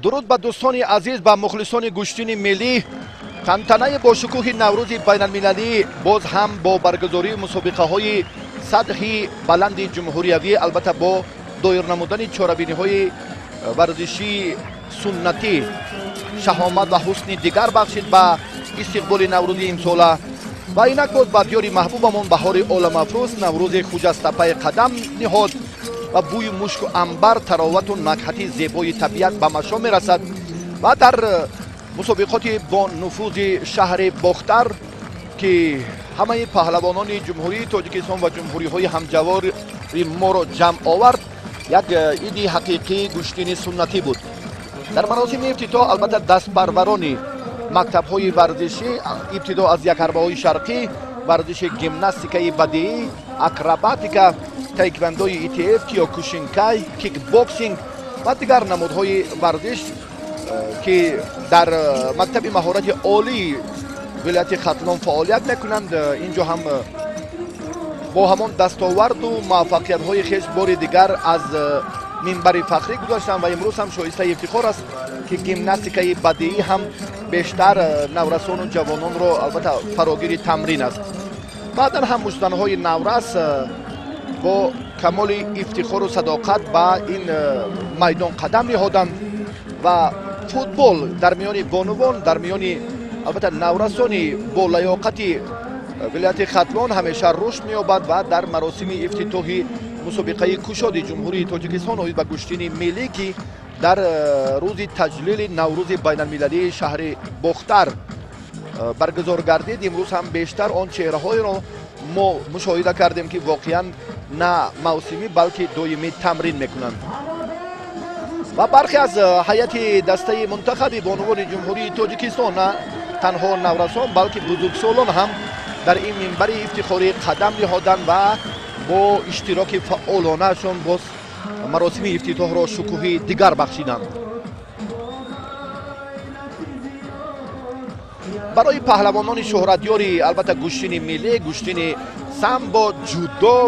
Дуруд ба дӯстони азиз, ба мухлисони гӯштини миллӣ. Тантанаи бошукӯҳи Наврӯзи байналмилалӣ боз ҳам бо баргузории мусобиқаҳои сатҳи баланди ҷумҳуриявӣ, албатта бо доир намудани чорабиниҳои варзишии суннатӣ, шаҳомат ва ҳусни дигар бахшид ба истиқболи Наврӯзи имсола. Ва инак боз ба диёри маҳбубамон баҳори оламафрӯз, Наврӯзи хуҷастапаи қадам ниҳод ва бӯи мушку амбар, таровату накҳати зебои табиат ба машом мерасад. Ва дар мусобиқоти бонуфузи шаҳри Бохтар, ки ҳамаи паҳлавонони Ҷумҳурии Тоҷикистон ва ҷумҳуриҳои ҳамҷавори моро ҷамъ овард, як иди ҳақиқии гӯштини суннатӣ буд. Дар маросими ифтитоҳ, албатта, дастпарварони мактабҳои варзишӣ, ибтидо аз якҳарбаҳои шарқӣ, варзиши гимнастикаи бадиӣ, акробатика, таеквондои ИТФ, киокушинкай, кикбоксинг ва дигар намудҳои варзиш, ки дар мактаби маҳорати олии вилояти Хатлон фаъолият мекунанд, инҷо ҳам бо ҳамон дастоварду муваффақиятҳои хеш бори дигар аз минбари фахрӣ гузаштанд. Ва имрӯз ҳам шоистаи ифтихор аст, ки гимнастикаи бадиӣ ҳам бештар наврасону ҷавононро, албатта, фарогири тамрин аст. Баъдан ҳам муштзанҳои наврас бо камоли ифтихору садоқат ба ин майдон қадам ниҳоданд. Ва футбол дар миёни бонувон, дар миёни, албатта, наврасони бо лаёқати вилояти Хатлон ҳамеша рушд меёбад. Ва дар маросими ифтитоҳи мусобиқаи кушоди Ҷумҳурии Тоҷикистон оид ба гӯштини миллӣ, ки дар рӯзи таҷлили Наврӯзи байналмилалии шаҳри Бохтар баргузор гардид, имрӯз ҳам бештар он чеҳраҳоеро мо мушоҳида кардем, ки воқеан на мавсимӣ, балки доимӣ тамрин мекунанд. Ва бархе аз ҳайати дастаи мунтахаби бонувони Ҷумҳурии Тоҷикистон, на танҳо наврасон, балки бузургсолон ҳам дар ин минбари ифтихорӣ қадам ниҳоданд ва бо иштироки фаъолонаашон боз маросими ифтитоҳро шукӯҳи дигар бахшиданд. Барои паҳлавонони шӯҳратёри, албатта, гӯштини миллӣ, гӯштини самбо, ҷудо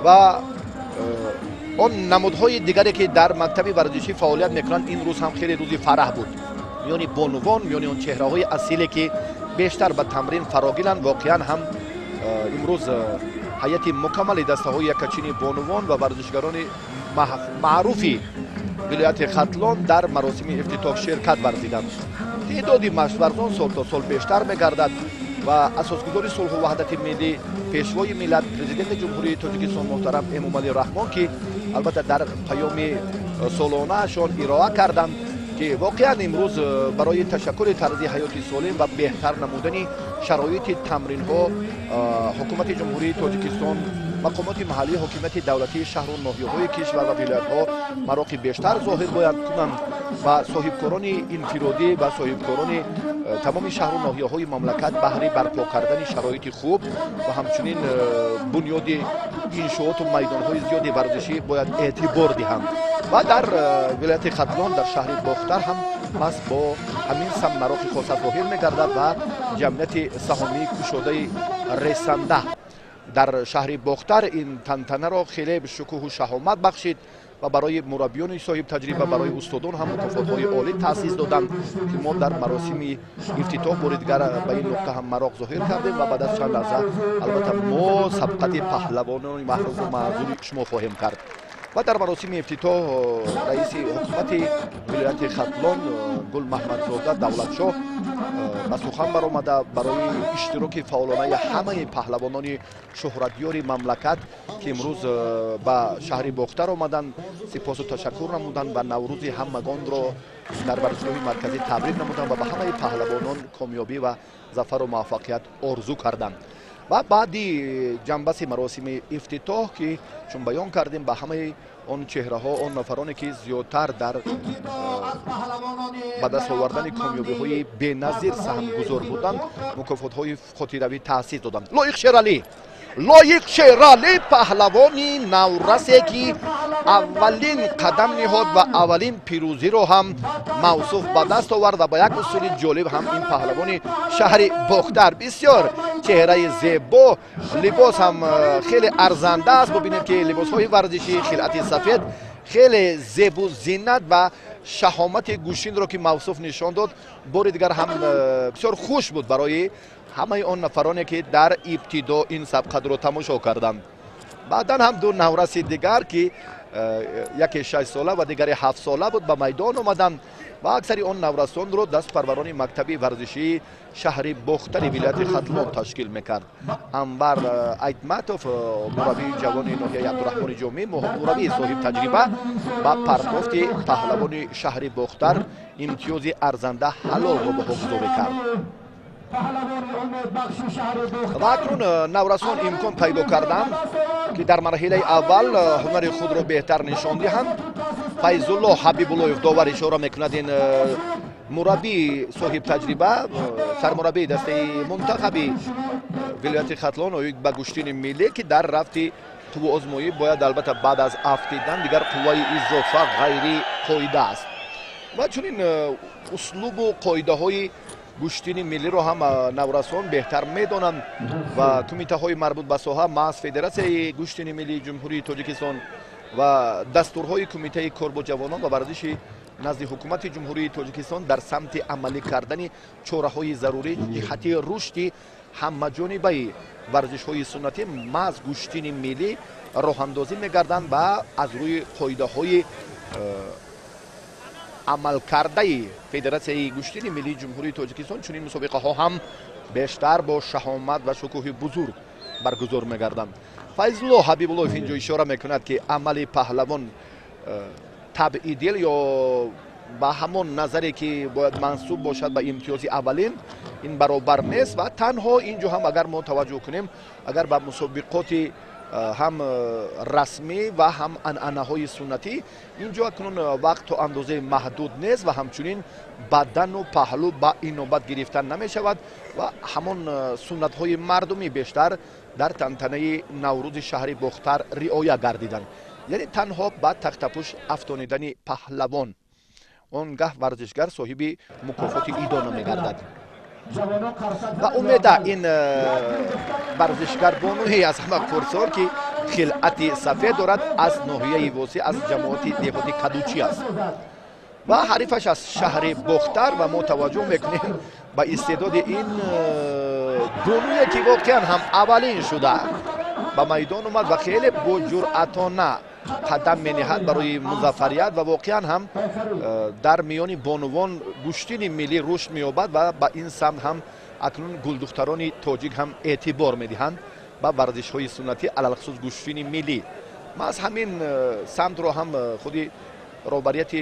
ва он намудҳои дигаре, ки дар мактаби варзишӣ фаъолият мекунанд, ин рӯз ҳам хеле рӯзи фараҳ буд. Миёни бонувон, миёни он чеҳраҳои асиле, ки бештар ба тамрин фарогиранд, воқеан ҳам имрӯз ҳайати мукаммали дастаҳои якачини бонувон ва варзишгарони маъруфи вилояти Хатлон дар маросими ифтитоҳ ширкат варзиданд. Теъдоди машварзон сол то сол бештар мегардад. Ва асосгузори сулҳу ваҳдати миллӣ, Пешвои миллат, Президенти Ҷумҳурии Тоҷикистон муҳтарам Эмомалӣ Раҳмон, ки албатта дар паёми солонаашон ироа карданд, ки воқеан имрӯз барои ташаккули тарзи ҳаёти солим ва беҳтар намудани шароити тамринҳо ҳукумати Ҷумҳурии Тоҷикистон, мақомоти маҳаллии ҳокимияти давлатии шаҳру ноҳияҳои кишвар ва вилоятҳо мароқи бештар зоҳир бояд кунанд ва соҳибкорони инфиродӣ ва соҳибкорони тамоми шаҳру ноҳияҳои мамлакат баҳри барпо кардани шароити хуб ва ҳамчунин бунёди иншооту майдонҳои зиёди варзишӣ бояд эътибор диҳанд. Ва дар вилояти Хатлон, дар шаҳри Бохтар ҳам пас бо ҳамин самт мароқи хоса зоҳир мегардад. Ва ҷамъияти саҳомии кушодаи ресанда дар шаҳри Бохтар ин тантанаро хеле шукӯҳу шаҳомат бахшид ва барои мураббиёни соҳибтаҷриба, барои устодон ҳам мукофотҳои олӣ таъсис доданд, ки мо дар маросими ифтитоҳ бори дигар ба ин нуқта ҳам мароқ зоҳир кардем. Ва баъд аз чанд лаҳза, албатта, мо сабқати паҳлавонони маҳруфу маъзури шумо хоҳем кард. Ва дар маросими ифтитоҳ раиси ҳукумати вилояти Хатлон Гулмаҳмадзода Давлатшоҳ ба сухан баромада, барои иштироки фаъолонаи ҳамаи паҳлавонони шӯҳратёри мамлакат, ки имрӯз ба шаҳри Бохтар омаданд, сипосу ташаккур намуданд ва Наврӯзи ҳамагонро дар варзишгоҳи марказӣ табрик намуданд ва ба ҳамаи паҳлавонон комёбӣ ва зафару муваффақият орзу карданд. Ва баъди ҷанбаси маросими ифтитоҳ, ки чун баён кардем, ба ҳамаи он чеҳраҳо, он нафароне, ки зиёдтар дар ба даст овардани комёбиҳои беназир саҳмгузор буданд, мукофотҳои хотиравӣ таъсис доданд. Лоиқ Шералӣ, Лоиқ Шералӣ, паҳлавони наврасе, ки Аввалин қадам ниҳод ва аввалин пирӯзиро ҳам Мавсуф ба даст овард ва ба як усули ҷолиб ҳам ин паҳлавони шаҳри Бохтар, бисёр чеҳраи зебо, либос ҳам хеле арзанда аст. Бубинед, ки либосҳои варзишӣ, хилъати сафед хеле зебу зинат ва шаҳомати гӯштинро, ки Мавсуф нишон дод, бори дигар ҳам бисёр хуш буд барои ҳамаи он нафароне, ки дар ибтидо ин сабқатро тамошо карданд. Баъдан ҳам ду навраси дигар, ки яке 6 сола ва дигаре 7 сола буд, ба майдон омаданд ва аксари он наврасонро дастпарварони мактаби варзишии шаҳри Бохтари вилояти Хатлон ташкил мекард. Анвар Айтматов, мураббии ҷавони ноҳияи Абдураҳмони Ҷомӣ, мураббии соҳибтаҷриба, ба партофти паҳлавони шаҳри Бохтар имтиёзи арзанда ҳалолро баҳогузорӣ кард. Ва акнун наврасон имкон пайдо карданд, ки дар марҳилаи аввал ҳунари худро беҳтар нишон диҳанд. Файзулло Ҳабибуллоев, довар, ишора мекунад. Ин мураббии соҳибтаҷриба, сармураббии дастаи мунтахаби вилояти Хатлон оид ба гӯштини миллӣ, ки дар рафти қувваозмоӣ бояд, албатта, баъд аз афтидан дигар қувваи изофа ғайри қоида аст ва чунин услубу қоидаҳои гӯштини миллиро ҳам наврасон беҳтар медонанд. Ва кумитаҳои марбут ба соҳа, маҳз Федератсияи гӯштини миллии Ҷумҳурии Тоҷикистон ва дастурҳои Кумитаи кор бо ҷавонон ва варзиши назди Ҳукумати Ҷумҳурии Тоҷикистон дар самти амалӣ кардани чораҳои зарурӣ ҷиҳати рушди ҳамаҷонибаи варзишҳои суннатӣ, маҳз гӯштини миллӣ, роҳандозӣ мегарданд ва аз рӯи қоидаҳои амалкардаи Федератсияи гӯштини миллии Ҷумҳурии Тоҷикистон чунин мусобиқаҳо ҳам бештар бо шаҳомат ва шукӯҳи бузург баргузор мегарданд. Файзулло Ҳабибуллоев инҷо ишора мекунад, ки амали паҳлавон табъи дил ё ба ҳамон назаре, ки бояд мансуб бошад ба имтиёзи аввалин, ин баробар нест. Ва танҳо ин ҷо ҳам агар мо таваҷҷӯҳ кунем, агар ба мусобиқоти ҳам расмӣ ва ҳам анъанаҳои суннатӣ, ин ҷо акнун вақт то андозаи маҳдуд нест ва ҳамчунин бадану паҳлӯ ба инобат гирифта намешавад ва ҳамон суннатҳои мардумӣ бештар дар тантанаи Наврӯзи шаҳри Бохтар риоя гардиданд, яъне танҳо ба тахтапӯш афтонидани паҳлавон, он гаҳ варзишгар соҳиби мукофоти идона мегардад. Ва Умеда, ин варзишгар бонуи аз ҳама хурдсол, ки хилъати сафед дорад, аз ноҳияи Восеъ, аз ҷамоати деҳоти Кадучӣ аст ва ҳарифаш аз шаҳри Бохтар. Ва мо таваҷҷӯҳ мекунем ба истеъдоди ин бонуе, ки воқеан ҳам аввалин шуда ба майдон омад ва хеле боҷуръатона қадам мениҳад барои музаффарият. Ва воқеан ҳам дар миёни бонувон гӯштини миллӣ рушд меёбад ва ба ин самт ҳам акнун гулдухтарони тоҷик ҳам эътибор медиҳанд ба варзишҳои суннатӣ, алалхусус гӯштини миллӣ. Маҳз ҳамин самтро ҳам худи роҳбарияти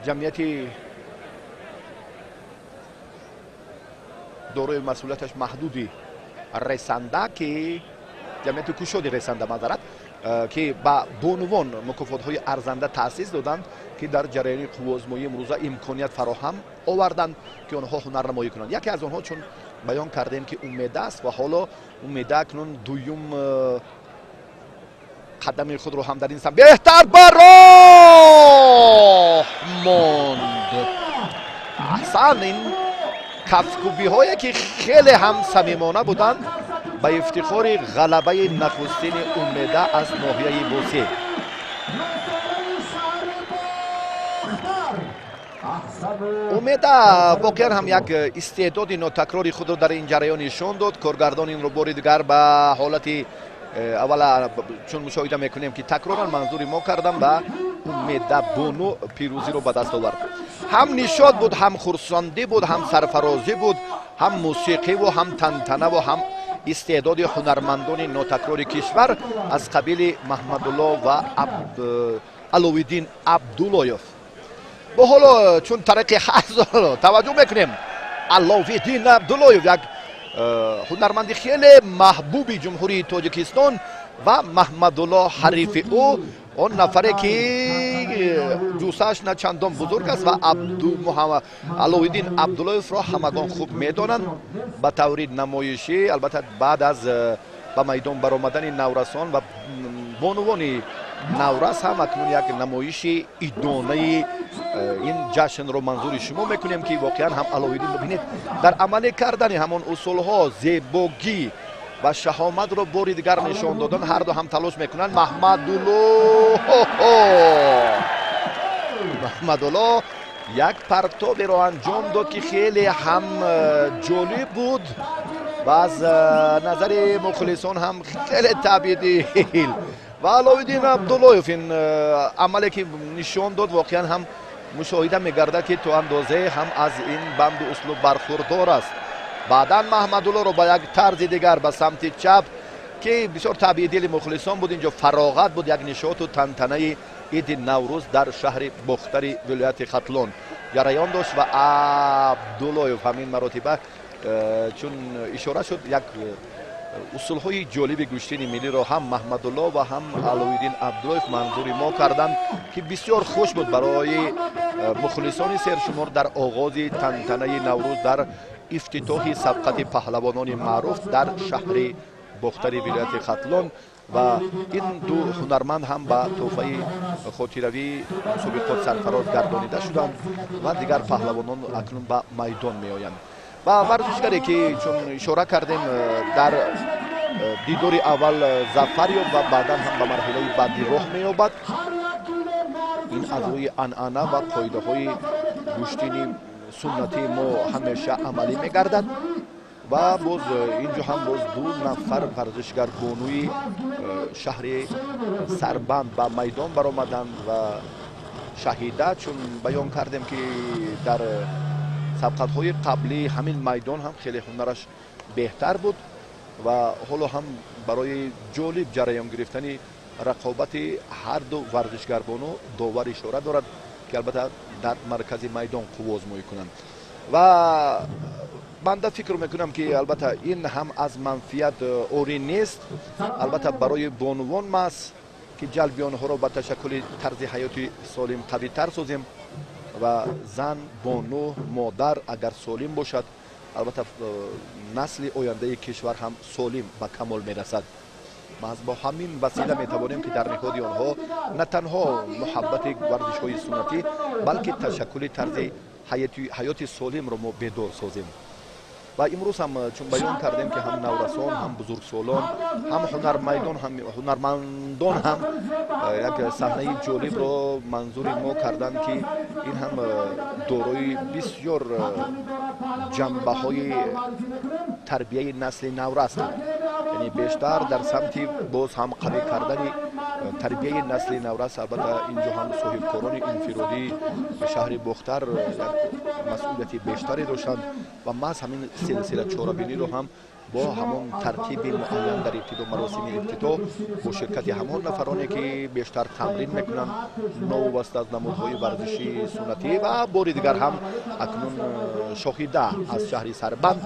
ҷамъияти дорои масъулияташ маҳдуди Ресанда, ки ҷамъияти кушоди Ресанда, маъзарат, ки ба бонувон мукофотҳои арзанда таъсис доданд, ки дар ҷараёни қувваозмоии имрӯза имконият фароҳам оварданд, ки онҳо ҳунарнамоӣ кунанд. Яке аз онҳо, чун баён кардем, ки Умеда аст ва ҳоло Умеда акнун дуюм қадами худро ҳам дар ин самт беҳтар ба роҳ монд. Аҳсан! Ин кафкӯбиҳое, ки хеле ҳам самимона буданд, ба ифтихори ғалабаи нахустини Умеда аз ноҳияи Восеъ. Умеда воқеан ҳам як истеъдоди нотакрори худро дар ин ҷараён нишон дод. Коргардон инро бори дигар ба ҳолати аввала, чун мушоҳида мекунем, ки такроран манзури мо кардам ва Умеда бону пирӯзиро ба даст овард. Ҳам нишод буд, ҳам хурсандӣ буд, ҳам сарфарозӣ буд, ҳам мусиқиву ҳам тантанаву ҳам истеъдоди ҳунармандони нотакрори кишвар аз қабили Маҳмадулло ва Аловиддин Абдуллоев. Бо ҳоло чун тариқи таваҷҷӯҳ мекунем, Аловиддин Абдуллоев, як ҳунарманди хеле маҳбуби Ҷумҳурии Тоҷикистон, ва Маҳмадулло ҳарифи ӯ, он нафаре, ки ҷуссааш на чандон бузург аст ва Аловиддин Абдуллоевро ҳамагон хуб медонанд. Ба таври намоишӣ, албатта, баъд аз Ба майдон баромадани наврасон ва бонувони наврас ҳам акнун як намоиши идонаи ин ҷашнро манзури шумо мекунем, ки воқеан ҳам Алоиддин, бибинед, дар амалӣ кардани ҳамон усулҳо зебогӣ ва шаҳоматро бори дигар нишон додан. Ҳарду ҳам талош мекунанд. Маҳмадулло як партоберо анҷом дод, ки хеле ҳам ҷолиб буд ва аз назари мухлисон ҳам хеле табидил. Ва Алоиддин Абдуллоев ин амале ки нишон дод, воқеан ҳам мушоҳида мегардад, ки то андозае ҳам аз ин банду услуб бархурдор аст. Баъдан Маҳмадуллоро ба як тарзи дигар ба самти чап, ки бисёр табъи дили мухлисон буд. Инҷо фароғат буд, як нишоту тантанаи иди Наврӯз дар шаҳри Бохтари вилояти Хатлон ҷараён дошт. Ва Абдуллоев ҳамин маротиба, чун ишора шуд, як усулҳои ҷолиби гӯштини миллиро ҳам Маҳмадулло ва ҳам Алоиддин Абдуллоев манзури мо карданд, ки бисёр хуш буд барои мухлисони сершумор дар оғози тантанаи Наврӯз, дар ифтитоҳи сабқати паҳлавонони маъруф дар шаҳри Бохтари вилояти Хатлон. Ва ин ду ҳунарманд ҳам ба тӯҳфаи хотиравии мусобиқот сарфароз гардонида шуданд ва дигар паҳлавонон акнун ба майдон меоянд. Ва варзишгаре ки, чун ишора кардем, дар дидори аввал зафар ёфт ва баъдан ҳам ба марҳилаи баъдӣ роҳ меёбад, ин аз рӯи анъана ва қоидаҳои гӯштини суннатии мо ҳамеша амалӣ мегардад. Ва боз инҷо ҳам боз ду нафар варзишгар бонуи шаҳри Сарбанд ба майдон баромаданд. Ва Шаҳида, чун баён кардем, ки дар сабқатҳои қаблӣ ҳамин майдон ҳам хеле ҳунараш беҳтар буд ва ҳоло ҳам барои ҷолиб ҷараён гирифтани рақобати ҳарду варзишгарбону довар ишора дорад, ки албатта дар маркази майдон қувваозмоӣ кунанд. Ва банда фикр мекунам, ки албатта ин ҳам аз манфиат орӣ нест, албатта барои бонувон маҳз, ки ҷалби онҳоро ба ташаккули тарзи ҳаёти солим қавитар созем. Ва зан, бону, модар агар солим бошад, албатта насли ояндаи кишвар ҳам солим ба камол мерасад. Маҳз бо ҳамин васила метавонем, ки дар ниҳоди онҳо на танҳо муҳаббати варзишҳои суннатӣ, балки ташаккули тарзи ҳаёти солимро мо бедор созем. Ва имрӯз ҳам, чун баён кардем, ки ҳам наврасон, ҳам бузургсолон, ҳам ҳунармайдон, ҳам ҳунармандон ҳам як саҳнаи ҷолибро манзури мо карданд, ки ин ҳам дорои бисёр ҷанбаҳои тарбияи насли наврас буд, яъне бештар дар самти боз ҳам қавӣ кардани тарбияи насли наврас. Албатта инҷо ҳам соҳибкорони инфиродии шаҳри Бохтар як масъулияти бештаре доштанд ва маҳз ҳамин силсила чорабиниро ҳам бо ҳамон тартиби муайян дар ибтидо маросими ифтитоҳ бо ширкати ҳамон нафароне, ки бештар тамрин мекунанд новобаста аз намудҳои варзишии суннатӣ. Ва бори дигар ҳам акнун Шоҳида аз шаҳри Сарбанд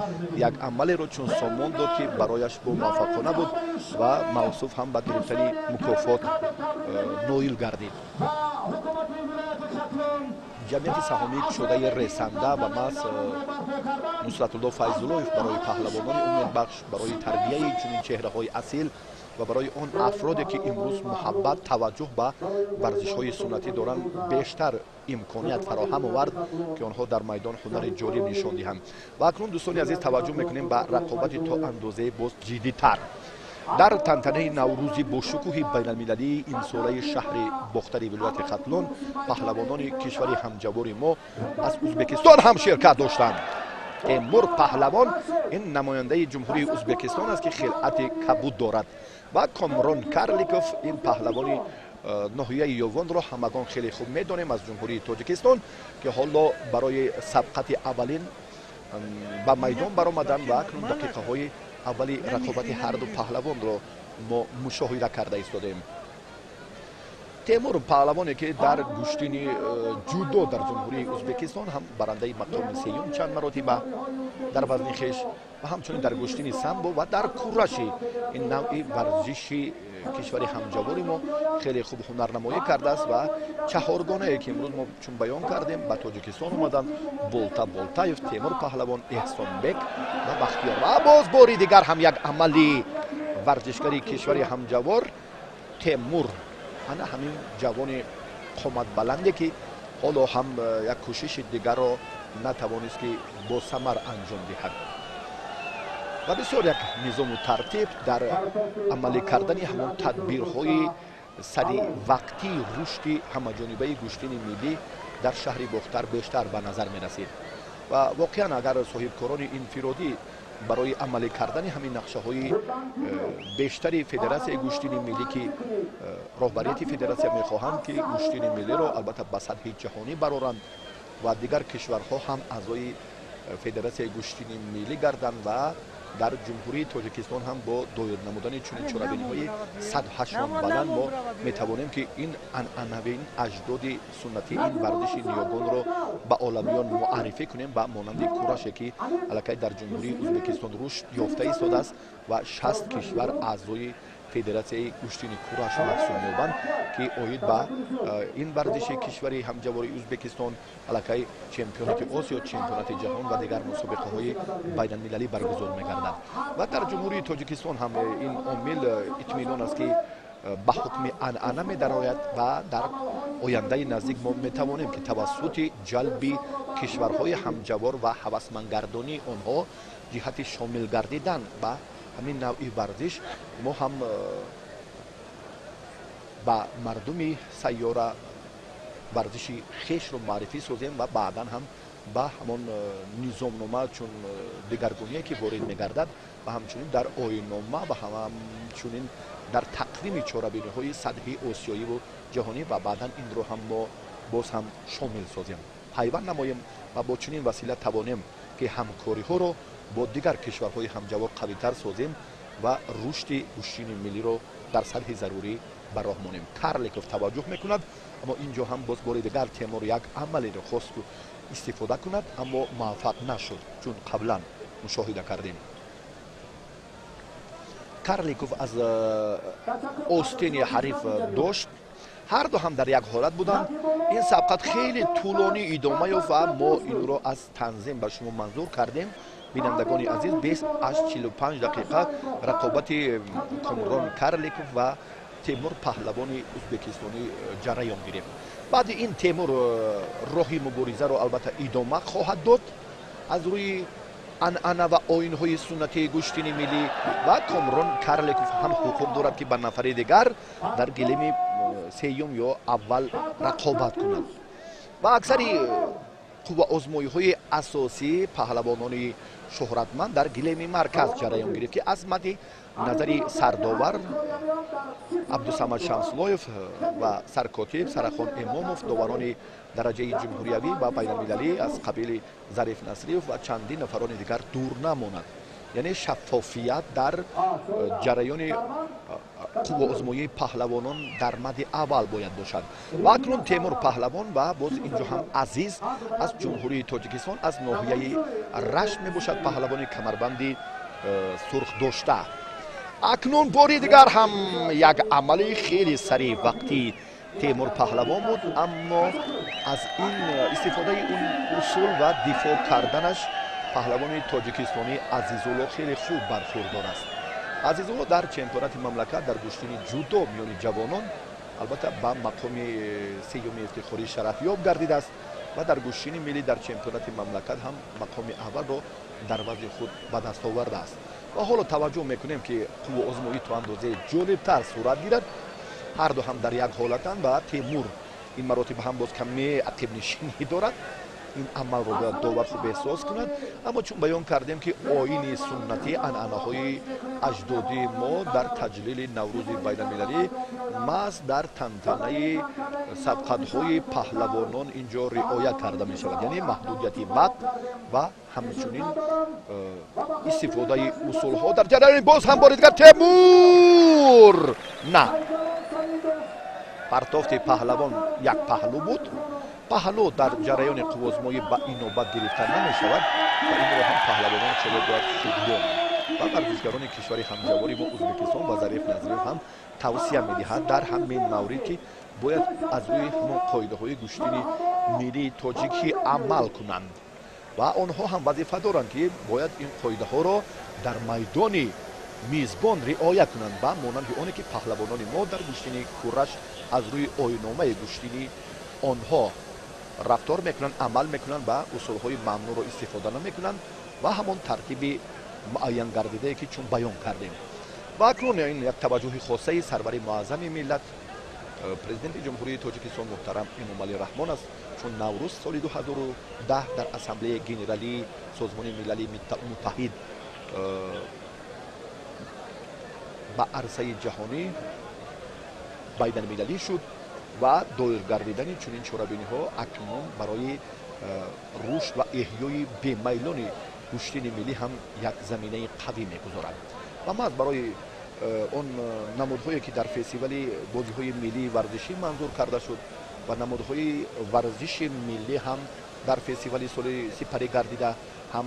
як амалеро чун сомон дод, ки барояш бомуваффақона буд ва мавсуф ҳам ба гирифтани мукофот ноил гардид. Ҷамъияти саҳомии кушодаи Ресанда ва маҳз Нусратулло Файзуллоев барои паҳлавонони умедбахш, барои тарбияи чунин чеҳраҳои асил ва барои он афроде, ки имрӯз муҳаббат, таваҷҷӯҳ ба варзишҳои суннатӣ доранд, бештар имконият фароҳам овард, ки онҳо дар майдон ҳунари ҷолиб нишон диҳанд. Ва акнун, дӯстони азиз, таваҷҷӯҳ мекунем ба рақобати то андозаи боз ҷиддитар дар тантанаи Наврӯзи бошукӯҳи байналмилалии имсолаи шаҳри Бохтари вилояти Хатлон. Паҳлавонони кишвари ҳамҷавори мо аз Ӯзбекистон ҳам ширкат доштанд. Темур паҳлавон ин намояндаи Ҷумҳурии Ӯзбекистон аст, ки хилъати кабуд дорад, ва Комрон Карликов, ин паҳлавони ноҳияи Ёвонро ҳамагон хеле хуб медонем, аз Ҷумҳурии Тоҷикистон, ки ҳоло барои сабқати аввалин ба майдон баромаданд. Ва акнун дақиқаҳои аввали рақобати ҳарду паҳлавонро мо мушоҳида карда истодаем. Темур паҳлавоне, ки дар гӯштини ҷудо дар Ҷумҳурии Ӯзбекистон ҳам барандаи мақоми сеюм чанд маротиба дар вазни хеш ва ҳамчунин дар гӯштини самбо ва дар кураши ин навъи варзиши кишвари ҳамҷавори мо хеле хуб ҳунарнамоӣ кардааст. Ва чаҳоргонае, ки имрӯз мо, чун баён кардем, ба Тоҷикистон омаданд: Болта Болтаев, Темур паҳлавон, Эҳсонбек ва Бахтиёр. Ва боз бори дигар ҳам як амали Варзишгари кишвари ҳамҷавор Темур, ана ҳамин ҷавони қоматбаланде, ки ҳоло ҳам як кӯшиши дигарро натавонист, ки босамар анҷом диҳад. Ва бисёр як низому тартиб дар амалӣ кардани ҳамон тадбирҳои саривақтии рушди ҳамаҷонибаи гӯштини миллӣ дар шаҳри Бохтар бештар ба назар мерасид. Ва воқеан, агар соҳибкорони инфиродӣ барои амалӣ кардани ҳамин нақшаҳои бештари Федератсияи гӯштини миллӣ, ки роҳбарияти федератсия мехоҳанд, ки гӯштини миллиро албатта ба сатҳи ҷаҳонӣ бароранд ва дигар кишварҳо ҳам аъзои Федератсияи гӯштини миллӣ гарданд, ва дар Ҷумҳурии Тоҷикистон ҳам бо доир намудани чунин чорабиниҳои садҳашон баланд мо метавонем, ки ин анъанави, ин аҷдоди суннатӣ, ин варзиши ниёгонро ба оламиён муаррифӣ кунем, ба монанди кураше, ки аллакай дар Ҷумҳурии Ӯзбекистон рушд ёфта истодааст ва 60 кишвар аъзои Федератсияи гӯштини кураш маҳсуб меёбанд, ки оид ба ин варзиши кишвари ҳамҷавори Ӯзбекистон аллакай чемпионати Осиё, чемпионати ҷаҳон ва дигар мусобиқаҳои байналмилалӣ баргузор мегардад. Ва дар Ҷумҳурии Тоҷикистон ҳам ин омил итминон аст, ки ба ҳукми анъана медарояд ва дар ояндаи наздик мо метавонем, ки тавассути ҷалби кишварҳои ҳамҷавор ва ҳавасмандгардонии онҳо ҷиҳати шомил гардидан ба ҳамин навъи варзиш мо ҳам ба мардуми сайёра варзиши хешро муаррифӣ созем ва баъдан ҳам ба ҳамон низомнома чун дигаргуние, ки ворид мегардад, ва ҳамчунин дар оиннома ва ҳамчунин дар тақвими чорабиниҳои сатҳи осиёиву ҷаҳонӣ, ва баъдан инро ҳам мо боз ҳам шомил созем, пайванд намоем ва бо чунин васила тавонем, ки ҳамкориҳоро бо дигар кишварҳои ҳамҷавор қавитар созем ва рушди гӯштини миллиро дар сатҳи зарурӣ ба роҳ монем. Карликов таваҷҷӯҳ мекунад, аммо ин ҷо ҳам боз бори дигар Темур як амалеро хост истифода кунад, аммо муваффақ нашуд, чун қаблан мушоҳида кардем. Карликов аз остини ҳариф дошт. Ҳарду ҳам дар як ҳолат буданд. Ин сабқат хеле тӯлонӣ идома ёфт ва мо инро аз танзим ба шумо манзур кардем, бинандагони азиз. Беш аз 45 дақиқа рақобати Комрон Карликов ва Темур Паҳлавони ӯзбекистонӣ ҷараён гирифт. Баъди ин Темур роҳи муборизаро албатта идома хоҳад дод аз рӯи анъана ва оинҳои суннатии гӯштини миллӣ, ва Комрон Карликов ҳам ҳуқуқ дорад, ки ба нафари дигар дар гилеми сеюм ё аввал рақобат кунад. Ва аксари қувваозмоиҳои асосии паҳлавонони шӯҳратманд дар гилеми марказ ҷараён гирифт, ки аз мадди назари сардовар Абдусамад Шамсулоев ва саркотиб Сарахон Имомов, доварони дараҷаи ҷумҳуриявӣ ва байналмилалӣ аз қабили Зариф Насриев ва чандин нафарони дигар дур намонад. Яъне шаффофият дар ҷараёни қувваозмоии паҳлавонон дар мадди аввал бояд бошад. Ва акнун Темур Паҳлавон ва боз инҷо ҳам Азиз аз Ҷумҳурии Тоҷикистон, аз ноҳияи Рашт мебошад, паҳлавони камарбанди сурх дошта. Акнун бори дигар ҳам як амали хеле саривақтии Темур Паҳлавон буд, аммо аз ин истифодаи он усул ва дифоъ карданаш паҳлавони тоҷикистонӣ Азизулло хеле хуб бархурдор аст. Азизулло дар чемпионати мамлакат дар гӯштини ҷудо миёни ҷавонон албатта ба мақоми сеюми ифтихорӣ шарафёб гардидааст ва дар гӯштини миллӣ дар чемпионати мамлакат ҳам мақоми аввалро дар вазни худ ба даст овардааст. Ва ҳоло таваҷҷӯҳ мекунем, ки қувваозмоӣ то андозаи ҷолибтар сурат гирад. Ҳарду ҳам дар як ҳолатанд ва Темур ин маротиба ҳам боз каме ақибнишинӣ дорад. Ин амалро бояд довар хуб эҳсос кунад, аммо чун баён кардем, ки оини суннатӣ, анъанаҳои аҷдодии мо дар таҷлили Наврӯзи байналмилалӣ маҳз дар тантанаи сабқатҳои паҳлавонон ин ҷо риоя карда мешавад, яъне маҳдудияти вақт ва ҳамчунин истифодаи усулҳо дар ҷараёни. Боз ҳам бори дигар Темур, на, партофти паҳлавон як паҳлӯ буд. Паҳлӯ дар ҷараёни қувваозмоӣ ба инобат гирифта намешавад ва инро ҳам паҳлавонон хеле бояд хуб донанд. Ва варзишгарони кишвари ҳамҷавори мо Ӯзбекистон ва Зариф Назриев ҳам тавсия медиҳад дар ҳамин маврид, ки бояд аз рӯи ҳамон қоидаҳои гӯштини миллии тоҷикӣ амал кунанд ва онҳо ҳам вазифа доранд, ки бояд ин қоидаҳоро дар майдони мизбон риоя кунанд, ба монанди оне ки паҳлавонони мо дар гӯштини кураш аз рӯи оинномаи гӯштини онҳо рафтор мекунанд, амал мекунанд ва усулҳои мамнӯъро истифода намекунанд ва ҳамон тартиби муайян гардидае ки чун баён кардем. Ва акнун ин як таваҷҷӯҳи хосаи сарвари муаззами миллат, президенти Ҷумҳурии Тоҷикистон муҳтарам Эмомалӣ Раҳмон аст, чун Наврӯз соли 2010 дар Ассамблеяи Генералии Созмони Милали Муттаҳид ба арсаи ҷаҳонӣ байналмилалӣ шуд ва доир гардидани чунин чорабиниҳо акнун барои рушд ва эҳёи бемайлони гӯштини миллӣ ҳам як заминаи қавӣ мегузорад. Ва маҳз барои он намудҳое ки дар фестивали бозиҳои миллии варзишӣ манзур карда шуд ва намудҳои варзиши миллӣ ҳам дар фестивали соли сипарӣ гардида ҳам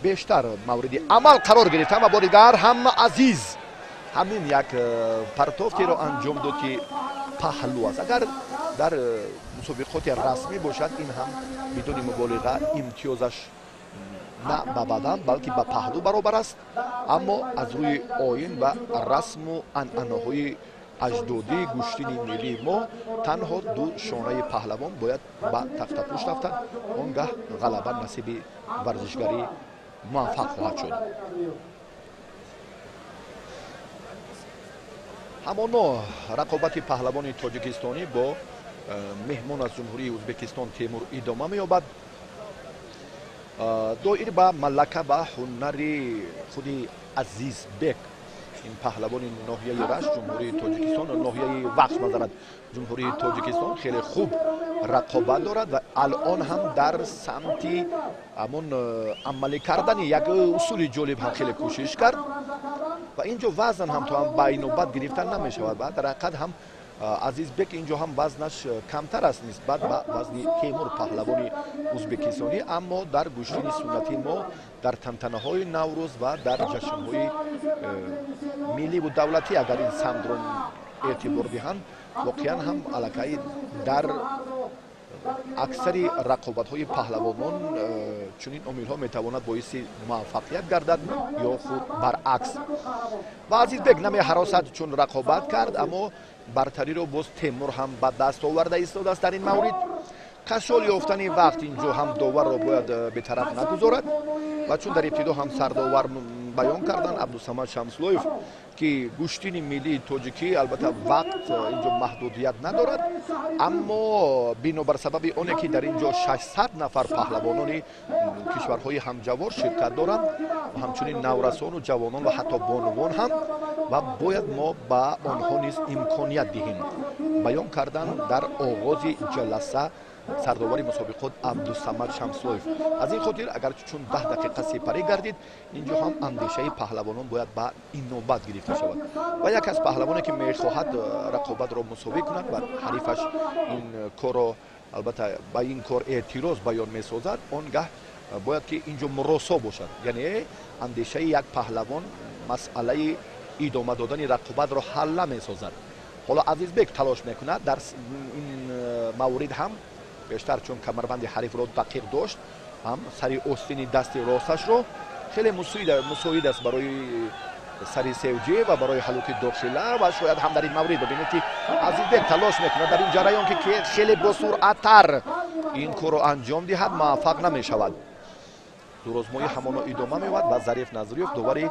бештар мавриди амал қарор гирифтанд ва бори дигар ҳам Азиз ҳамин як партофтеро анҷом дод ки паҳлӯ аст. Агар дар мусобиқоти расмӣ бошад, ин ҳам бидуни муболиға имтиёзаш на ба бадан, балки ба паҳлӯ баробар аст, аммо аз рӯи оин ва расму анъанаҳои аҷдодии гӯштини миллии мо танҳо ду шонаи паҳлавон бояд ба тахтапӯш рафтанд, он гаҳ ғалаба насиби варзишгарӣ муваффақ хоҳад шуд. Ҳамоно рақобати паҳлавони тоҷикистонӣ бо меҳмон аз Ҷумҳурии Ӯзбекистон Темур идома меёбад. Доир ба малака ва ҳунари худи Азизбек, ин паҳлавони ноҳияи Рашт, Ҷумҳурии Тоҷикистон, ноҳияи Вахш мазарат, Ҷумҳурии Тоҷикистон хеле хуб рақобат дорад ва алон ҳам дар самти ҳамон амалӣ кардани як усули ҷолиб ҳам хеле кӯшиш кард ва инҷо вазн ҳам то ҳам байнобат гирифта намешавад ва дар ҳақиқат ҳам Азизбек инҷо ҳам вазнаш камтар аст нисбат ба вазни Темур паҳлавони ӯзбекистонӣ, аммо дар гӯштини суннатии мо дар тантанаҳои Наврӯз ва дар ҷашнҳои милливу давлатӣ агар ин самтро эътибор диҳанд, воқеан ҳам аллакай дар аксари рақобатҳои паҳлавонон чунин омилҳо метавонад боиси муваффақият гардад ё худ баръакс. Ва Азизбек намеҳаросад, чун рақобат кард, аммо бартариро боз Темур ҳам ба даст оварда истодааст. Дар ин маврид кашол ёфтани вақт инҷо ҳам доварро бояд бетараф нагузорад ва чун дар ибтидо ҳам сардовар баён карданд Абдусамад Шамсулоев, ки гӯштини миллии тоҷикӣ албатта вақт инҷо маҳдудият надорад, аммо бинобар сабаби оне ки дар инҷо 600 нафар паҳлавонони кишварҳои ҳамҷавор ширкат доранд ва ҳамчунин наврасону ҷавонон ва ҳатто бонувон ҳам, ва бояд мо ба онҳо низ имконият диҳем. Баён кардан дар оғози ҷаласа сардовари мусобиқот Абдусамад Шамсулоев. Аз ин хотир агар чун 10 дақиқа сипарӣ гардид, инҷо ҳам андешаи паҳлавонон бояд ба инобат гирифта шавад ва як аз паҳлавоне ки мехоҳад рақобатро мусовӣ кунад ва ҳарифаш ин корро албатта ба ин кор эътироз баён месозад, он гаҳ бояд ки инҷо муросо бошад, яъне андешаи як паҳлавон масъалаи идома додани рақобатро ҳал намесозад. Ҳоло Азизбек талош мекунад дар ин маврид ҳам бештар, чун камарбанди ҳарифро дақиқ дошт, ҳам сари остини дасти росташро хеле мусоид аст барои сари севҷе ва барои ҳалуки дохила ва шояд ҳам дар ин маврид бибинед ки Азизбек талош мекунад дар ин ҷараён ки хеле босуръаттар ин корро анҷом диҳад, муваффақ намешавад. Дурозмоӣ ҳамоно идома меёбад ва Зариф Назриёв, довари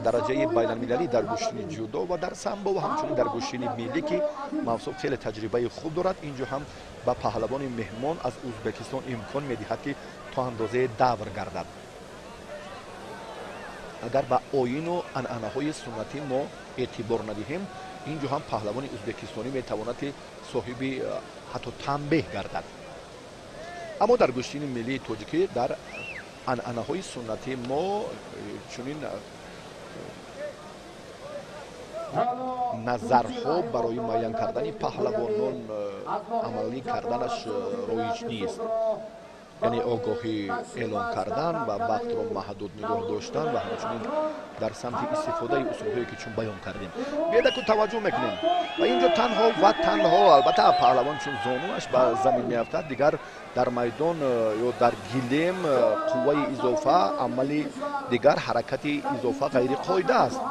дараҷаи байналмилалӣ дар гӯштини ҷудо ва дар самбо ва ҳамчунин дар гӯштини миллӣ, ки мавсуф хеле таҷрибаи хуб дорад, инҷо ҳам ба паҳлавони меҳмон аз Ӯзбекистон имкон медиҳад ки то андозаи давр гардад. Агар ба оину анъанаҳои суннатӣ мо эътибор надиҳем, инҷо ҳам паҳлавони ӯзбекистонӣ метавонад ки соҳиби ҳатто танбеҳ гардад. Аммо дар гӯштини миллии тоҷикӣ дар анъанаҳои суннатии мо чунин назарҳо барои муайян кардани паҳлавонон амалӣ карданаш роиҷ нест. Яъне огоҳӣ эълон кардан ва вақтро маҳдуд нигоҳ доштан ва ҳамчунин дар самти истифодаи усулҳое, ки чун баён кардем. Биёед, таваҷҷӯҳ мекунем ва инҷо танҳо ва танҳо, албатта, паҳлавон чун зонуаш ба замин меафтад, дигар дар майдон ё дар гилем қувваи изофа, амали дигар, ҳаракати изофа ғайриқоида аст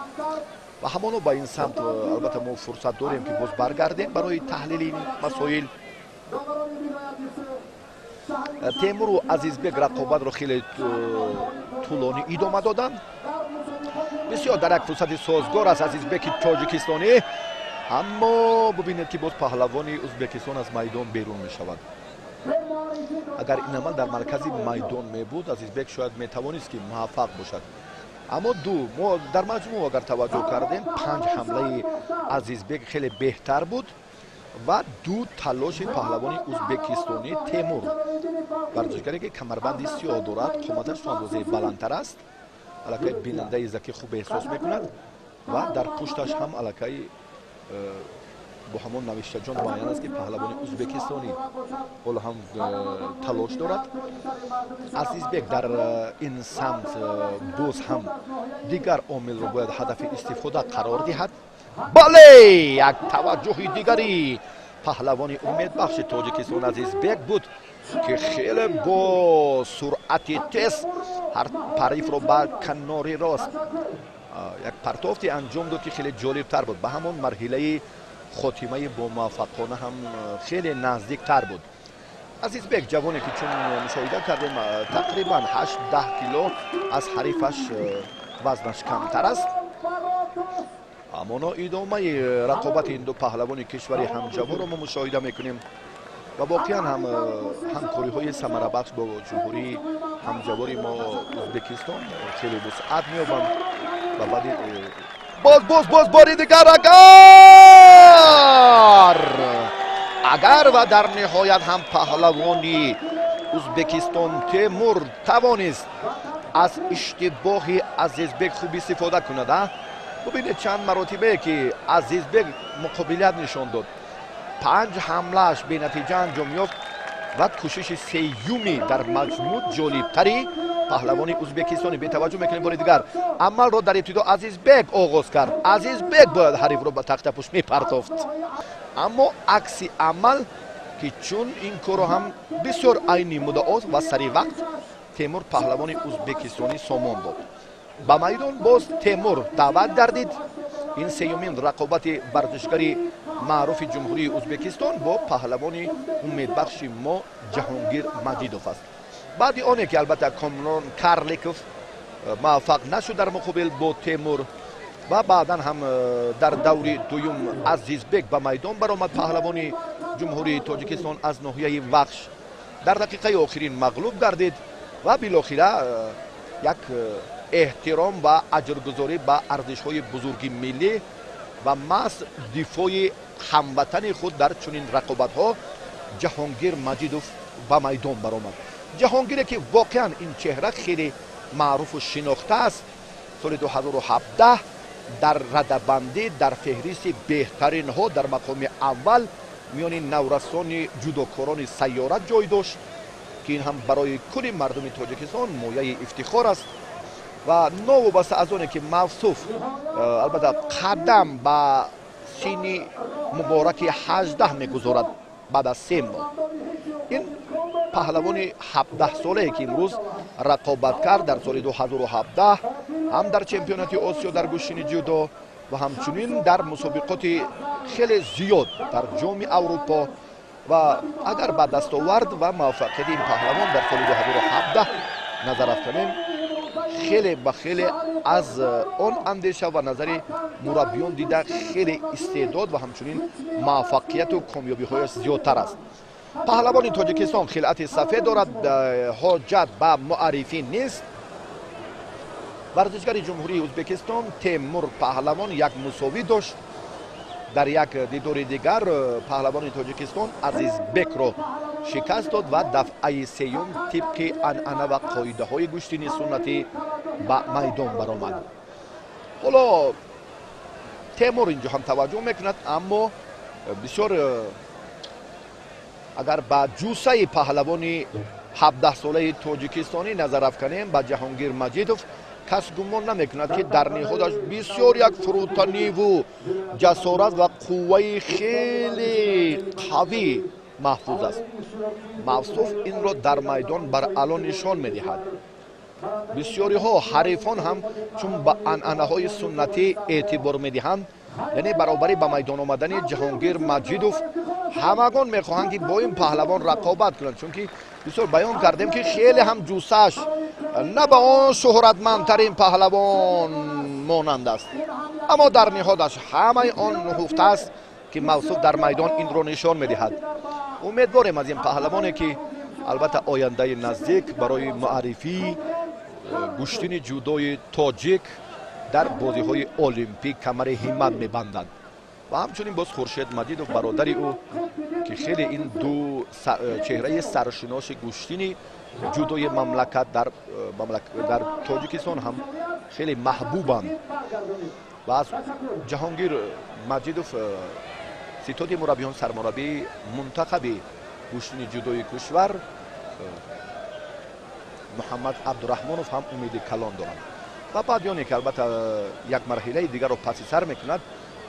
ва ҳамоно ба ин самт, албатта, мо фурсат дорем, ки боз баргардем барои таҳлили ин масоил. Темуру Азизбек рақобатро хеле тӯлонӣ идома доданд. Бисёр дар як фурсати созгор аст Азизбеки тоҷикистонӣ, аммо бубинед, ки боз паҳлавони Узбекистон аз майдон берун мешавад. Агар ин амал дар маркази майдон мебуд, Азизбек шояд метавонист, ки муваффақ бошад. Аммо ду мо дар маҷмӯъ агар таваҷҷӯҳ кардем, панҷ ҳамлаи Азизбек хеле беҳтар буд ва ду талоши паҳлавони узбекистонӣ Темур, варзишгаре, ки камарбанди сиёҳ дорад, қоматаш то андозаи баландтар аст, аллакай бинандаи заки хуб эҳсос мекунад ва дар пушташ ҳам аллакай бо ҳамон навиштаҷон муайян аст, ки паҳлавони узбекистонӣ ҳоло ҳам талош дорад. Азизбек дар ин самт боз ҳам дигар омилро бояд ҳадафи истифода қарор диҳад. Бале, як таваҷҷӯҳи дигари паҳлавони умедбахши Тоҷикистон Азизбек буд, ки хеле бо суръати тез ҳар ҳарифро ба канори рост як партофте анҷом дод, ки хеле ҷолибтар буд, ба ҳамон марҳилаи хотимаи бомуваффақона ҳам хеле наздиктар буд. Азизбек ҷавоне, ки чун мушоҳида кардем, тақрибан 8-10 кило аз ҳарифаш вазнаш камтар аст. Амоно идомаи рақобати ин ду паҳлавони кишвари ҳамҷаворро мо мушоҳида мекунем ва воқеан ҳам ҳамкориҳои самарабахш бо ҷумҳурии ҳамҷавори мо Ӯзбекистон хеле вусъат меёбанд. Ва баъди боз, боз, боз бори дигар агар ва дар ниҳоят ҳам паҳлавони Ӯзбекистон Темур тавонист аз иштибоҳи Азизбек хуб истифода кунад. Бубинед, чанд маротибае, ки Азизбек муқобилият нишон дод, панҷ ҳамлааш бенатиҷа анҷом ёфт ва кӯшиши сеюми дар маҷмӯъ ҷолибтари паҳлавони узбекистони. Бетаваҷҷӯҳ мекунем бори дигар, амалро дар ибтидо Азизбек оғоз кард. Азизбек бояд ҳарифро ба тахтапушт мепартофт, аммо акси амал, ки чун ин корро ҳам бисёр айни муддаост ва сари вақт Темур паҳлавони узбекистонӣ сомон дод. Ба майдон боз Темур даъват гардид. Ин сеюмин рақобати варзишгари маъруфи Ҷумҳурии Ӯзбекистон бо паҳлавони умедбахши мо Ҷаҳонгир Маҷидов аст, баъди оне ки, албатта, Комрон Карликов муваффақ нашуд дар муқобил бо Темур ва баъдан ҳам дар даври дуюм Азизбек ба майдон баромад. Паҳлавони Ҷумҳурии Тоҷикистон аз ноҳияи Вахш дар дақиқаи охирин мағлуб гардид ва билохира як эҳтиром ва аҷргузорӣ ба арзишҳои бузурги миллӣ ва маҳз дифои ҳамватани худ дар чунин рақобатҳо Ҷаҳонгир Маҷидов ба майдон баромад. Ҷаҳонгире, ки воқеан ин чеҳра хеле маъруфу шинохта аст, соли 2017 дар радабандӣ, дар феҳристи беҳтаринҳо дар мақоми аввал миёни наврасони ҷудокорони сайёра ҷой дошт, ки ин ҳам барои кулли мардуми Тоҷикистон мояи ифтихор аст. Ва новобаста аз оне ки мавсуф, албатта, қадам ба синни мубораки 18 мегузорад баъд аз 3 моҳ, ин паҳлавони 17-солае, ки имрӯз рақобат кард, дар соли 2017 ҳам дар чемпионати Осиё дар гӯштини ҷудо ва ҳамчунин дар мусобиқоти хеле зиёд дар Ҷоми Аврупо. Ва агар ба дастовард ва муваффақияти ин паҳлавон дар соли 2017 назар афканем, хеле ба хеле аз он андеша ва назари мураббиён дида хеле истеъдод ва ҳамчунин муваффақияту комёбиҳояш зиёдтар аст. Паҳлавони Тоҷикистон хилъати сафед дорад, ҳоҷат ба муаррифӣ нест. Варзишгари Ҷумҳурии Ӯзбекистон Темур паҳлавон як мусовӣ дошт. Дар як дидори дигар паҳлавони Тоҷикистон Азизбекро шикаст дод ва дафъаи сеюм тибқи анъана ва қоидаҳои гӯштини суннатӣ ба майдон баромад. Ҳоло Темур инҷо ҳам таваҷҷӯҳ мекунад, аммо бисёр агар ба ҷуссаи паҳлавони 17 солаи тоҷикистонӣ назар афканем ба Ҷаҳонгир Маҷидов, кас гумон намекунад, ки дар ниҳодаш бисёр як фурӯтаниву ҷасорат ва қувваи хеле қавӣ маҳфуз аст. Мавсуф инро дар майдон баръало нишон медиҳад. Бисёриҳо, ҳарифон ҳам чун ба анъанаҳои суннатӣ эътибор медиҳанд, яъне баробарӣ ба майдон омадани Ҷаҳонгир Маҷидов, ҳамагон мехоҳанд, ки бо ин паҳлавон рақобат кунанд, чунки бисёр баён кардем, ки хеле ҳам ҷуссааш на ба он шӯҳратмандтарин паҳлавон монанд аст, аммо дар ниҳодаш ҳамаи он нуҳуфта аст, ки Мавсуф дар майдон инро нишон медиҳад. Умедворем аз ин паҳлавоне, ки албатта ояндаи наздик барои муаррифии гӯштини ҷудои тоҷик дар бозиҳои олимпӣ камари ҳиммат мебандад. Ва ҳамчунин боз Хуршед Маҷидов, бародари ӯ, ки хеле ин ду чеҳраи саршиноси гӯштини ҷудои мамлакат дар Тоҷикистон ҳам хеле маҳбубанд. Ва аз Ҷаҳонгир Маҷидов ситоди мураббиён, сармураббии мунтахаби гӯштини ҷудои кишвар Муҳаммад Абдураҳмонов ҳам умеди калон доранд. Ва баъд оне ки албатта як марҳилаи дигарро паси сар мекунад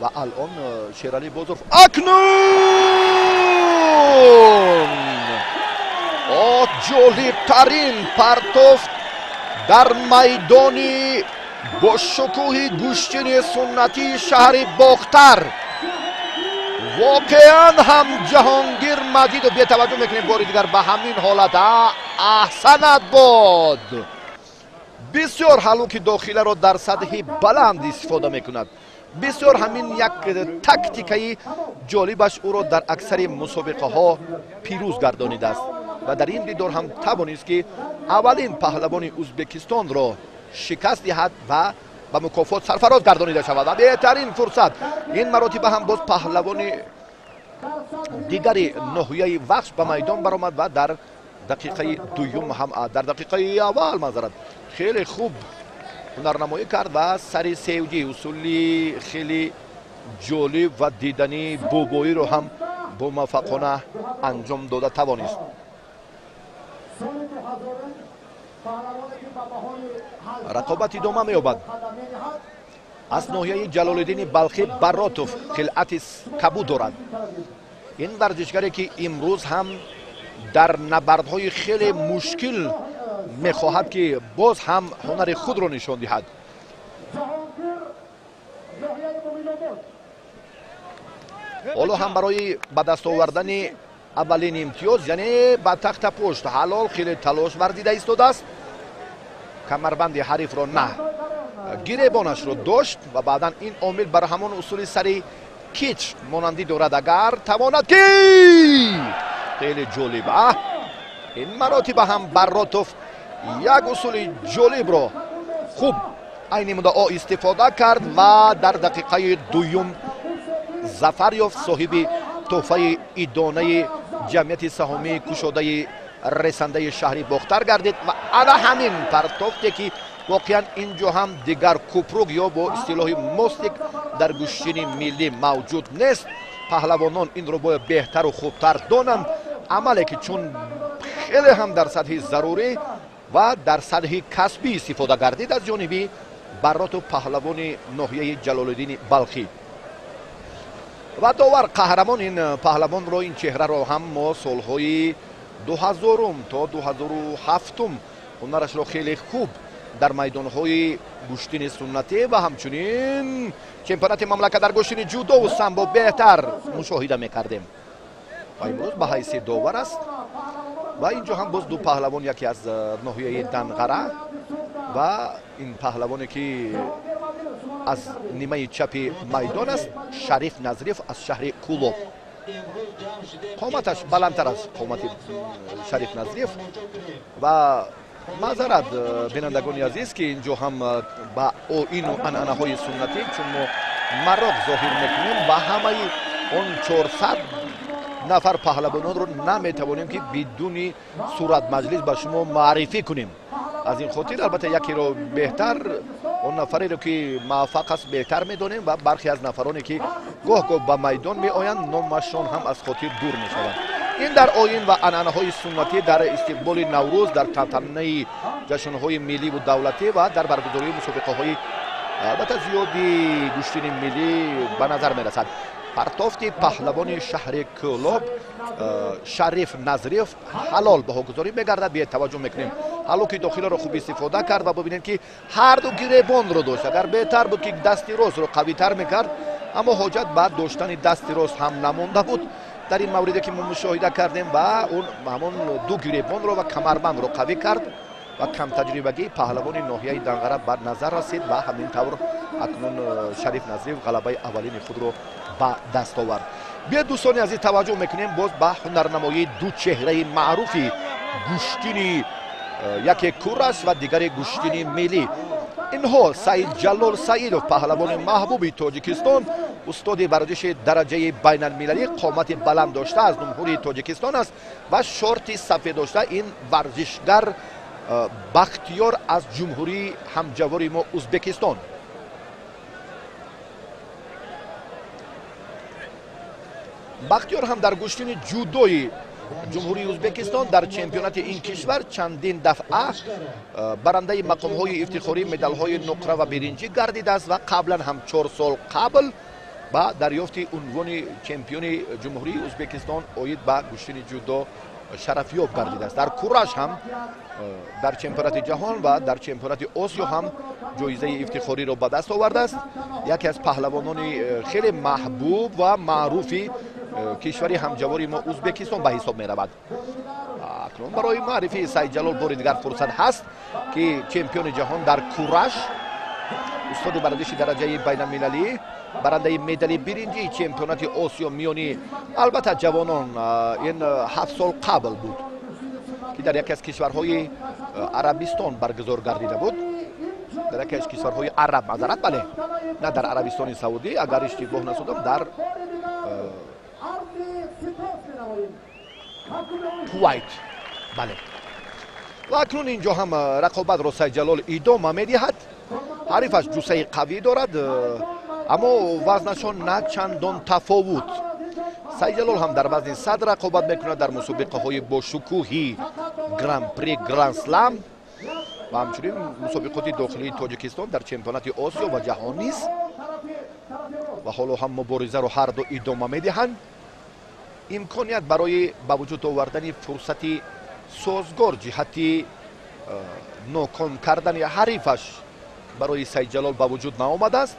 ва алон Шералӣ Бозоров акнун ҷолибтарин партофт дар майдони бошукӯҳи гӯштини суннатии шаҳри Бохтар. Воқеан ҳам Ҷаҳонгир Маҷидов, бетаваҷҷӯҳ мекунем бори дигар ба ҳамин ҳолат, аҳсанат бод, бисёр ҳалуки дохиларо дар сатҳи баланд истифода мекунад. Бисёр ҳамин як тактикаи ҷолибаш ӯро дар аксари мусобиқаҳо пирӯз гардонидааст ва дар ин дидор ҳам тавонист, ки аввалин паҳлавони Ӯзбекистонро шикаст диҳад ва ба мукофот сарфароз гардонида шавад. Ва беҳтарин фурсат, ин маротиба ҳам боз паҳлавони дигари ноҳияи Вахш ба майдон баромад ва дар дақиқаи дуюм ҳам, дар дақиқаи аввал, маъзарат, хеле хуб ҳунарнамоӣ кард ва сари севҷӣ, усули хеле ҷолиб ва дидании бобоиро ҳам бомуваффақона анҷом дода тавонист. Рақобат идома меёбад. Аз ноҳияи Ҷалолиддини Балхӣ Баротов хилъати кабуд дорад. Ин варзишгаре, ки имрӯз ҳам дар набардҳои хеле мушкил мехоҳад, ки боз ҳам ҳунари худро нишон диҳад. Ҳоло ҳам барои ба даст овардани аввалин имтиёз, яъне ба тахтапушт ҳалол, хеле талош варзида истодааст. Камарбанди ҳарифро на, гиребонашро дошт ва баъдан ин омил бар ҳамон усули сари кич монандӣ дорад. Агар тавонад, ки хеле ҷолиб, а ин маротиба ҳам Барротов як усули ҷолибро хуб айни муддао истифода кард ва дар дақиқаи дуюм зафар ёфт, соҳиби тӯҳфаи идонаи ҷамъияти саҳомии кушодаи ресандаи шаҳри Бохтар гардид. Ва ана ҳамин партофте, ки воқеан ин ҷо ҳам дигар купрук ё бо истилоҳи мостик дар гӯштини миллӣ мавҷуд нест. Паҳлавонон инро бояд беҳтару хубтар донанд. Амале, ки чун хеле ҳам дар сатҳи зарурӣ ва дар сатҳи касбӣ истифода гардид аз ҷониби Барроту, паҳлавони ноҳияи Ҷалолиддини Балхӣ. Ва довар қаҳрамон ин паҳлавонро, ин чеҳраро ҳам мо солҳои 2000-ум то 2007-ум ҳунарашро хеле хуб дар майдонҳои гӯштини суннатӣ ва ҳамчунин чемпионати мамлакат дар гӯштини ҷудову самбо беҳтар мушоҳида мекардем ва имрӯз ба ҳайси довар аст. Ва ин ҷо ҳам боз ду паҳлавон, яке аз ноҳияи Данғара ва ин паҳлавоне, ки аз нимаи чапи майдон аст, Шариф Назриев аз шаҳри Кӯлоб. Қоматаш баландтар аз қомати Шариф Назриев. Ва маъзарат, бинандагони азиз, ки ин ҷо ҳам ба оину анъанаҳои суннатӣ, чун мо мароқ зоҳир мекунем ва ҳамаи он 400 нафар паҳлавононро наметавонем, ки бидуни суратмаҷлис ба шумо муаррифӣ кунем. Аз ин хотир албатта якеро беҳтар, он нафареро, ки муваффақ аст, беҳтар медонем ва бархе аз нафароне, ки гоҳ гоҳ ба майдон меоянд, номашон ҳам аз хотир дур мешаванд. Ин дар оин ва анъанаҳои суннатӣ дар истиқболи Наврӯз, дар тантанаи ҷашнҳои милливу давлатӣ ва дар баргузории мусобиқаҳои албатта зиёди гӯштини миллӣ ба назар мерасад. Партофти паҳлавони шаҳри Кӯлоб Шариф Назриев ҳалол баҳогузорӣ мегардад. Бетаваҷҷӯҳ мекунем, ҳалоки дохиларо хуб истифода кард ва бибинем, ки ҳарду гиребонро дошт. Агар беҳтар буд, ки дасти ростро қавитар мекард, аммо ҳоҷат ба доштани дасти рост ҳам намонда буд дар ин мавриде, ки мо мушоҳида кардем, ва он ҳамон ду гиребонро ва камарбандро қавӣ кард ва камтаҷрибагии паҳлавони ноҳияи Данғара бар назар расид ва ҳамин тавр акнун Шариф Назриев ғалабаи аввалини худро ба даст овард. Биёед, дӯстони азиз, таваҷҷӯҳ мекунем боз ба ҳунарнамоии ду чеҳраи маъруфи гӯштини, яке кураш ва дигаре гӯштини миллӣ. Инҳо Саидҷалол Саидов, паҳлавони маҳбуби Тоҷикистон, устоди варзиши дараҷаи байналмилалӣ, қомати баланд дошта, аз ҷумҳурии Тоҷикистон аст ва шорти сафед дошта ин варзишгар Бахтиёр аз ҷумҳурии ҳамҷавори мо Узбекистон. Бахтиёр ҳам дар гӯштини ҷудои ҷумҳурии Узбекистон дар чемпионати ин кишвар чандин дафъа барандаи мақомҳои ифтихорӣ, медалҳои нуқра ва биринҷӣ гардидааст ва қаблан ҳам 4 сол қабл ба дарёфти унвони чемпиони ҷумҳурии Узбекистон оид ба гӯштини ҷудо шарафёб гардидааст. Дар кураш ҳам дар чемпионати ҷаҳон ва дар чемпионати Осиё ҳам ҷоизаи ифтихориро ба даст овардааст. Яке аз паҳлавонони хеле маҳбуб ва маъруфи кишвари ҳамҷавори мо Узбекистон ба ҳисоб меравад. Акнун барои маърифии Саидҷалол бори дигар фурсат ҳаст, ки чемпиони ҷаҳон дар кураш, устоди варзиши дараҷаи байналмилалӣ, барандаи медали биринҷии чемпионати Осиё миёни албатта ҷавонон, ин 7 сол қабл буд, ки дар яке аз кишварҳои Арабистон баргузор гардида буд, дар яке аз кишварҳои араб, маъзарат, бале, на дар Арабистони Саудӣ, агар иштибоҳ насудам, дар Кувайт, бале. Ва акнун инҷо ҳам рақобатро Сайдҷалол идома медиҳад. Ҳарифаш ҷуссаи қавӣ дорад, аммо вазнашон на чандон тафовут. Сайдҷалол ҳам дар вазни 100 рақобат мекунад дар мусобиқаҳои бошукӯҳи Гран-при, Гранд-слам ва ҳамчунин мусобиқоти дохилии Тоҷикистон, дар чемпионати Осиё ва ҷаҳон низ. Ва ҳоло ҳам муборизаро ҳарду идома медиҳанд. Имконият барои ба вуҷуд овардани фурсати созгор ҷиҳати ноком кардани ҳарифаш барои Сайдҷалол ба вуҷуд наомадааст.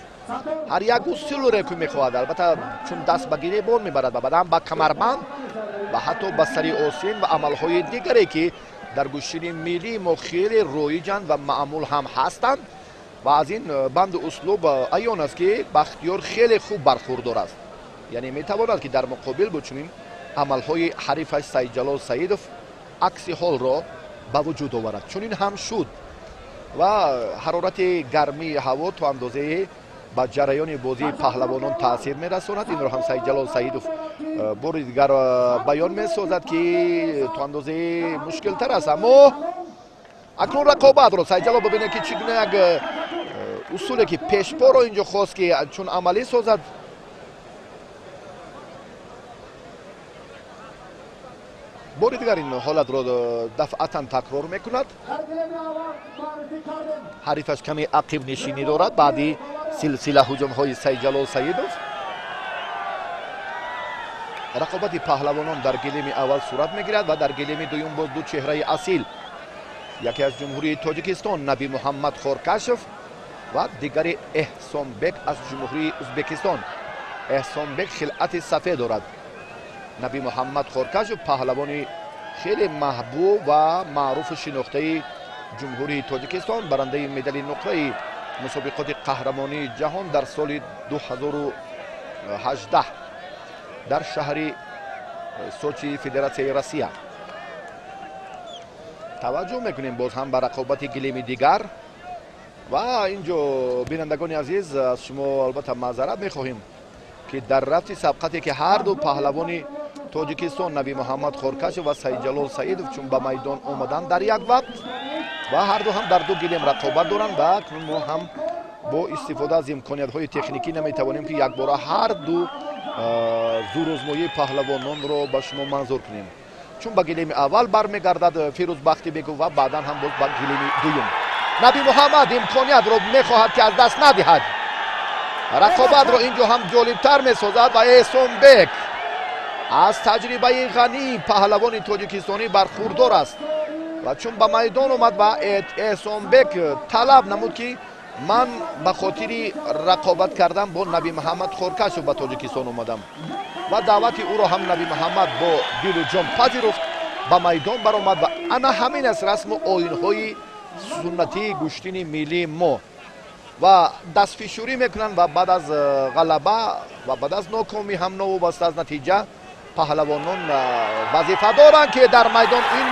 Ҳар як усулеро ки мехоҳад, албатта, чун даст ба гиребон мебарад ва баъдан ба камарбанд ва ҳатто ба сари осин ва амалҳои дигаре, ки дар гӯштини миллии мо хеле роиҷанд ва маъмул ҳам ҳастанд. Ва аз ин банду услуб аён аст, ки Бахтиёр хеле хуб бархурдор аст, яъне метавонад, ки дар муқобил бо чунин амалҳои ҳарифаш Саидҷалол Саидов акси ҳолро ба вуҷуд оварад. Чунин ҳам шуд ва ҳарорати гармии ҳаво то андозае ба ҷараёни бозии паҳлавонон таъсир мерасонад. Инро ҳам Саидҷалол Саидов бори дигар баён месозад, ки то андозаи мушкилтар аст. Аммо акнун рақобатро Саидҷалол бибинед, ки чӣ гуна як усуле, ки пешпоро инҷо хост, ки чун амалӣ созад. Бори дигар ин ҳолатро дафъатан такрор мекунад. Ҳарифаш каме ақибнишинӣ дорад баъди силсила ҳуҷумҳои Сайдҷалол Саидов. Рақобати паҳлавонон дар гилеми аввал сурат мегирад ва дар гилеми дуюм боз ду чеҳраи асил, яке аз ҷумҳурии Тоҷикистон Наби Муҳаммад Хоркашев ва дигари Эҳсонбек аз ҷумҳурии Узбекистон. Эҳсонбек хилъати сафед дорад. Наби Муҳаммад Хоркашев паҳлавони хеле маҳбуб ва маъруфу шинохтаи ҷумҳурии Тоҷикистон, барандаи медали нуқраи мусобиқоти қаҳрамонии ҷаҳон дар соли 2018 дар шаҳри Сочи Федератсияи Россия. Таваҷҷӯҳ мекунем боз ҳам ба рақобати гилеми дигар. Ва инҷо, бинандагони азиз, аз шумо албатта маъзарат мехоҳем, ки дар рафти сабқате, ки ҳарду паҳлавони Тоҷикистон Наби Муҳаммад Хоркашев ва Саидҷалол Саидов чун ба майдон омаданд дар як вақт ва ҳарду ҳам дар ду гилем рақобат доранд ва акнун мо ҳам бо истифода аз имкониятҳои техникӣ наметавонем, ки якбора ҳарду зӯрозмоии паҳлавононро ба шумо манзур кунем. Чун ба гилеми аввал бармегардад Фирӯз Бахтибеков ва баъдан ҳам боз ба гилеми дуюм. Наби Муҳаммад имкониятро мехоҳад, ки аз даст надиҳад. Рақобатро инҷо ҳам ҷолибтар месозад ва Эҳсонбек аз таҷрибаи ғании паҳлавони тоҷикистонӣ бархурдор аст ва чун ба майдон омад ва Эҳсонбек талаб намуд, ки ман ба хотири рақобат кардан бо Наби Муҳаммад Хоркашов ба Тоҷикистон омадам ва даъвати ӯро ҳам Наби Муҳаммад бо дилу ҷон пазируфт, ба майдон баромад. Ва ана ҳамин аст расму оинҳои суннатии гӯштини миллии мо ва дастфишурӣ мекунанд ва баъд аз ғалаба ва баъд аз нокомӣ ҳам новобаста аз натиҷа паҳлавонон вазифа доранд, ки дар майдон ин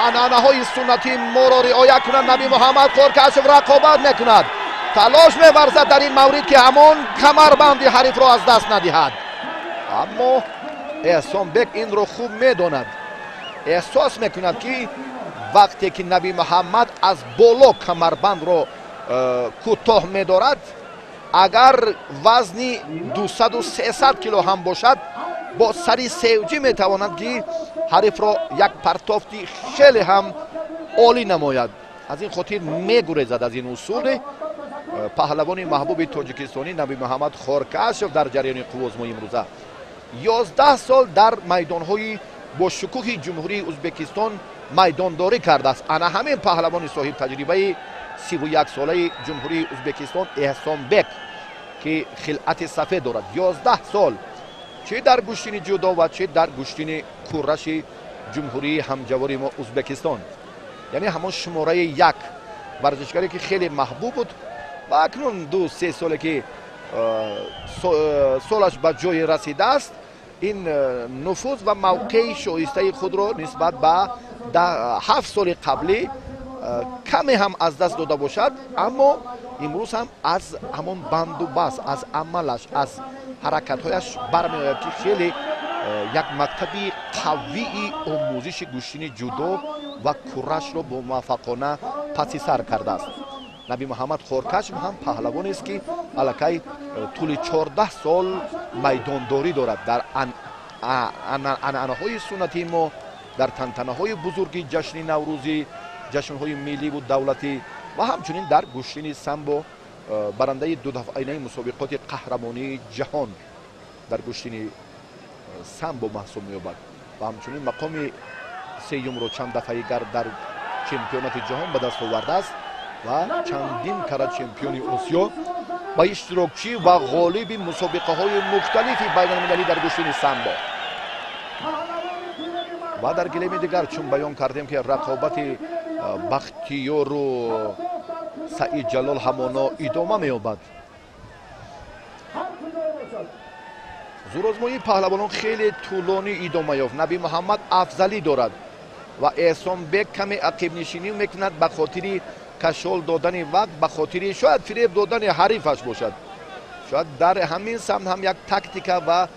анъанаҳои суннатии моро риоя кунанд. Наби Муҳаммад Хоркашов рақобат мекунад, талош меварзад дар ин маврид, ки ҳамон камарбанди ҳарифро аз даст надиҳад. Аммо Эҳсонбек инро хуб медонад, эҳсос мекунад, ки вақте ки Наби Муҳаммад аз боло камарбандро кӯтоҳ медорад, агар вазни 200-300 кило ҳам бошад, бо сари севҷӣ метавонад, ки ҳарифро як партофти хеле ҳам олӣ намояд. Аз ин хотир мегурезад аз ин усули паҳлавони маҳбуби тоҷикистонӣ Наби Муҳаммад Хоркашов. Дар ҷараёни қуввозмои имрӯза 11 сол дар майдонҳои бо шукӯҳи Ҷумҳурии Ӯзбекистон майдондорӣ кардааст. Ана ҳамин паҳлавони соҳибтаҷрибаи 31-солаи Ҷумҳурии Ӯзбекистон Эҳсонбек, ки хилъати сафед дорад, 11 сол чӣ дар гӯштини ҷудо ва чӣ дар гӯштини кураши ҷумҳурии ҳамҷавори мо Ӯзбекистон, яъне ҳамон шумораи як варзишгаре, ки хеле маҳбуб буд ва акнун 2-3 соле ки солаш ба ҷое расидааст, ин нуфуз ва мавқеи шоистаи худро нисбат ба 7 соли қаблӣ каме ҳам аз даст дода бошад, аммо имрӯз ҳам аз ҳамон банду баст, аз амалаш, аз ҳаракатҳояш бармеояд, ки хеле як мактаби қавии омӯзиши гӯштини ҷудо ва курашро бо муваффақона паси сар кардааст. Наби Муҳаммад Хоркашов ҳам паҳлавонест, ки аллакай тӯли 14 сол майдондорӣ дорад дар анъанаҳои суннатии мо, дар тантанаҳои бузурги ҷашни наврӯзӣ, ҷашнҳои милливу давлатӣ ва ҳамчунин дар гӯштини самбо, барандаи дудафъаинаи мусобиқоти қаҳрамонии ҷаҳон дар гӯштини самбо маҳсуб меёбад ва ҳамчунин мақоми сеюмро чанд дафъаи гар дар чемпионати ҷаҳон ба даст овардааст ва чандин кара чемпиони Осиё ва иштирокчӣ ва ғолиби мусобиқаҳои мухталифи байналмилалӣ дар гӯштини самбо. Ва дар гилеми дигар, чун баён кардем, ки рақобати Бахтиёру Саид Ҷалол ҳамоно идома меёбад. Зӯрозмоии паҳлавонон хеле тӯлонӣ идома ёфт. Наби Муҳаммад афзалӣ дорад ва Эҳсонбек каме ақибнишинӣ мекунад ба хотири кашол додани вақт, ба хотири шояд фиреб додани ҳарифаш бошад. Шояд дар ҳамин самт ҳам як тактика ва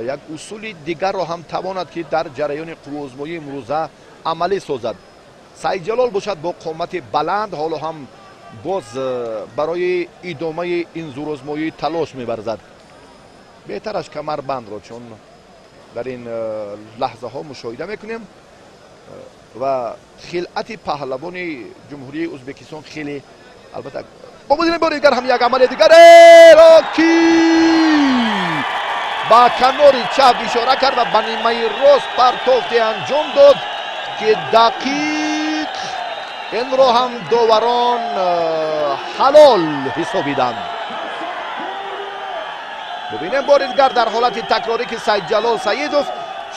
як усули дигарро ҳам тавонад, ки дар ҷараёни қувваозмоии имрӯза амалӣ созад. Саидҷалол бошад бо қомати баланд ҳоло ҳам боз барои идомаи ин зӯрозмоӣ талош меварзад. Беҳтараш камарбандро, чун дар ин лаҳзаҳо мушоҳида мекунем ва хилъати паҳлавони Ҷумҳурии Ӯзбекистон хеле албатта бо бори дигар ҳам як амали дигареро, ки ба канори чап ишора кард ва ба нимаи рост партофте анҷом дод, ки дақиқ инро ҳам доварон ҳалол ҳисобиданд. Бубинем бори дигар дар ҳолати такрорӣ, ки Саидҷалол Саидов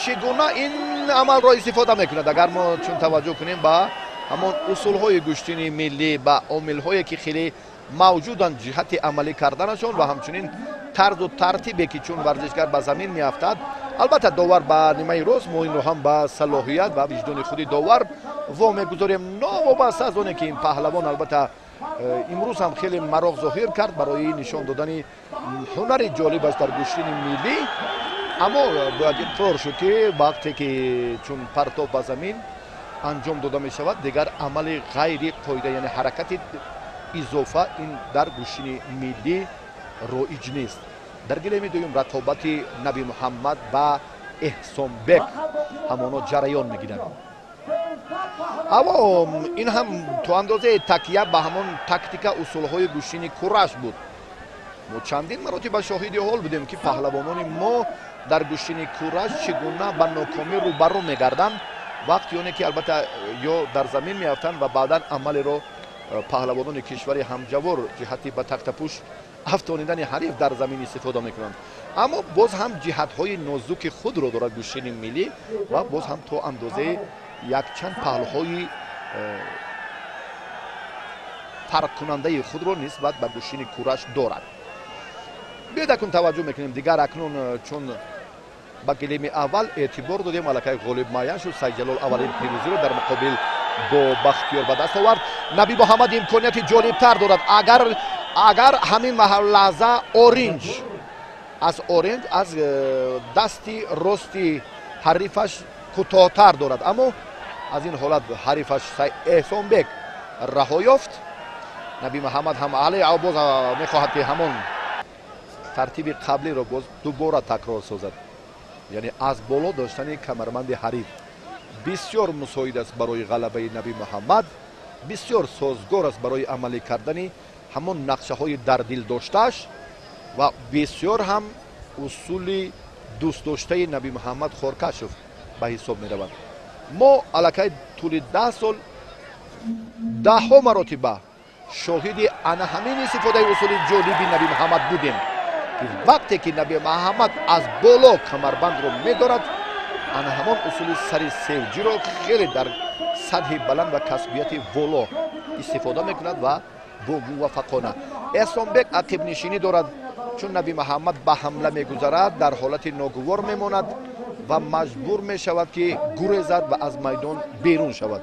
чӣ гуна ин амалро истифода мекунад. Агар мо чун таваҷҷӯҳ кунем ба ҳамон усулҳои гӯштини миллӣ, ба омилҳое, ки хеле мавҷуданд ҷиҳати амалӣ карданашон ва ҳамчунин тарзу тартибе, ки чун варзишгар ба замин меафтад, албатта довар ба нимаи рост, мо инро ҳам ба салоҳият ва виҷдони худи довар во мегузорем, новобаста аз оне ки ин паҳлавон албатта имрӯз ҳам хеле мароқ зоҳир кард барои нишон додани ҳунари ҷолибаш дар гӯштини миллӣ. Аммо бояд иқрор шуд, ки вақте ки чун партоб ба замин анҷом дода мешавад, дигар амали ғайри қоида, яъне ҳаракати изофа, ин дар гӯштини миллӣ роиҷ нест. Дар гилеми дуюм рақобати Наби Муҳаммад ва Эҳсонбек ҳамоно ҷараён мегирад. Аммо ин ҳам то андозае такя ба ҳамон тактика, усулҳои гӯштини кураш буд. Мо чандин маротиба шоҳиди ҳол будем, ки паҳлавонони мо дар гӯштини кураш чӣ гуна ба нокомӣ рӯбарӯ мегарданд, вақти оне ки албатта ё дар замин меафтанд ва баъдан амалеро паҳлавонони кишвари ҳамҷавор ҷиҳати ба тахтапӯш афтонидани ҳариф дар замин истифода мекунанд. Аммо боз ҳам ҷиҳатҳои нозуки худро дорад гӯштини миллӣ ва боз ҳам то андозаи якчанд паҳлӯҳои фарқкунандаи худро нисбат ба гӯштини кураш дорад. Биёед, акнун таваҷҷӯҳ мекунем дигар. Акнун чун ба гилеми аввал эътибор додем, аллакай ғолиб муайян шуд. Сайдҷалол аввалин пирӯзиро дар муқобил бо Бахтиёр ба даст овард. Наби Муҳаммад имконияти ҷолибтар дорад, агар ҳамин лаҳза оринҷ аз дасти рости ҳарифаш кӯтоҳтар дорад, аммо аз ин ҳолат ҳарифаш Эҳсонбек раҳо ёфт. Наби Муҳаммад ҳам али боз мехоҳад, ки ҳамон тартиби қаблиро боз дубора такрор созад, яъне аз боло доштани камарбанди ҳариф. Бисёр мусоид аст барои ғалабаи Наби Муҳаммад, бисёр созгор аст барои амалӣ кардани ҳамон нақшаҳои дар дил доштааш ва бисёр ҳам усули дӯстдоштаи Наби Муҳаммад Хоркашов ба ҳисоб меравад. Мо аллакай тӯли 10 сол даҳҳо маротиба шоҳиди ана ҳамин истифодаи усули ҷолиби Наби Муҳаммад будем, ки вақте ки Наби Муҳаммад аз боло камарбандро медорад, ана ҳамон усули сари севҷиро хеле дар сатҳи баланд ва касбияти воло истифода мекунад ва бо муваффақона. Эҳсонбек ақибнишинӣ дорад. Чун Наби Муҳаммад ба ҳамла мегузарад, дар ҳолати ногувор мемонад ва маҷбур мешавад, ки гурезад ва аз майдон берун шавад,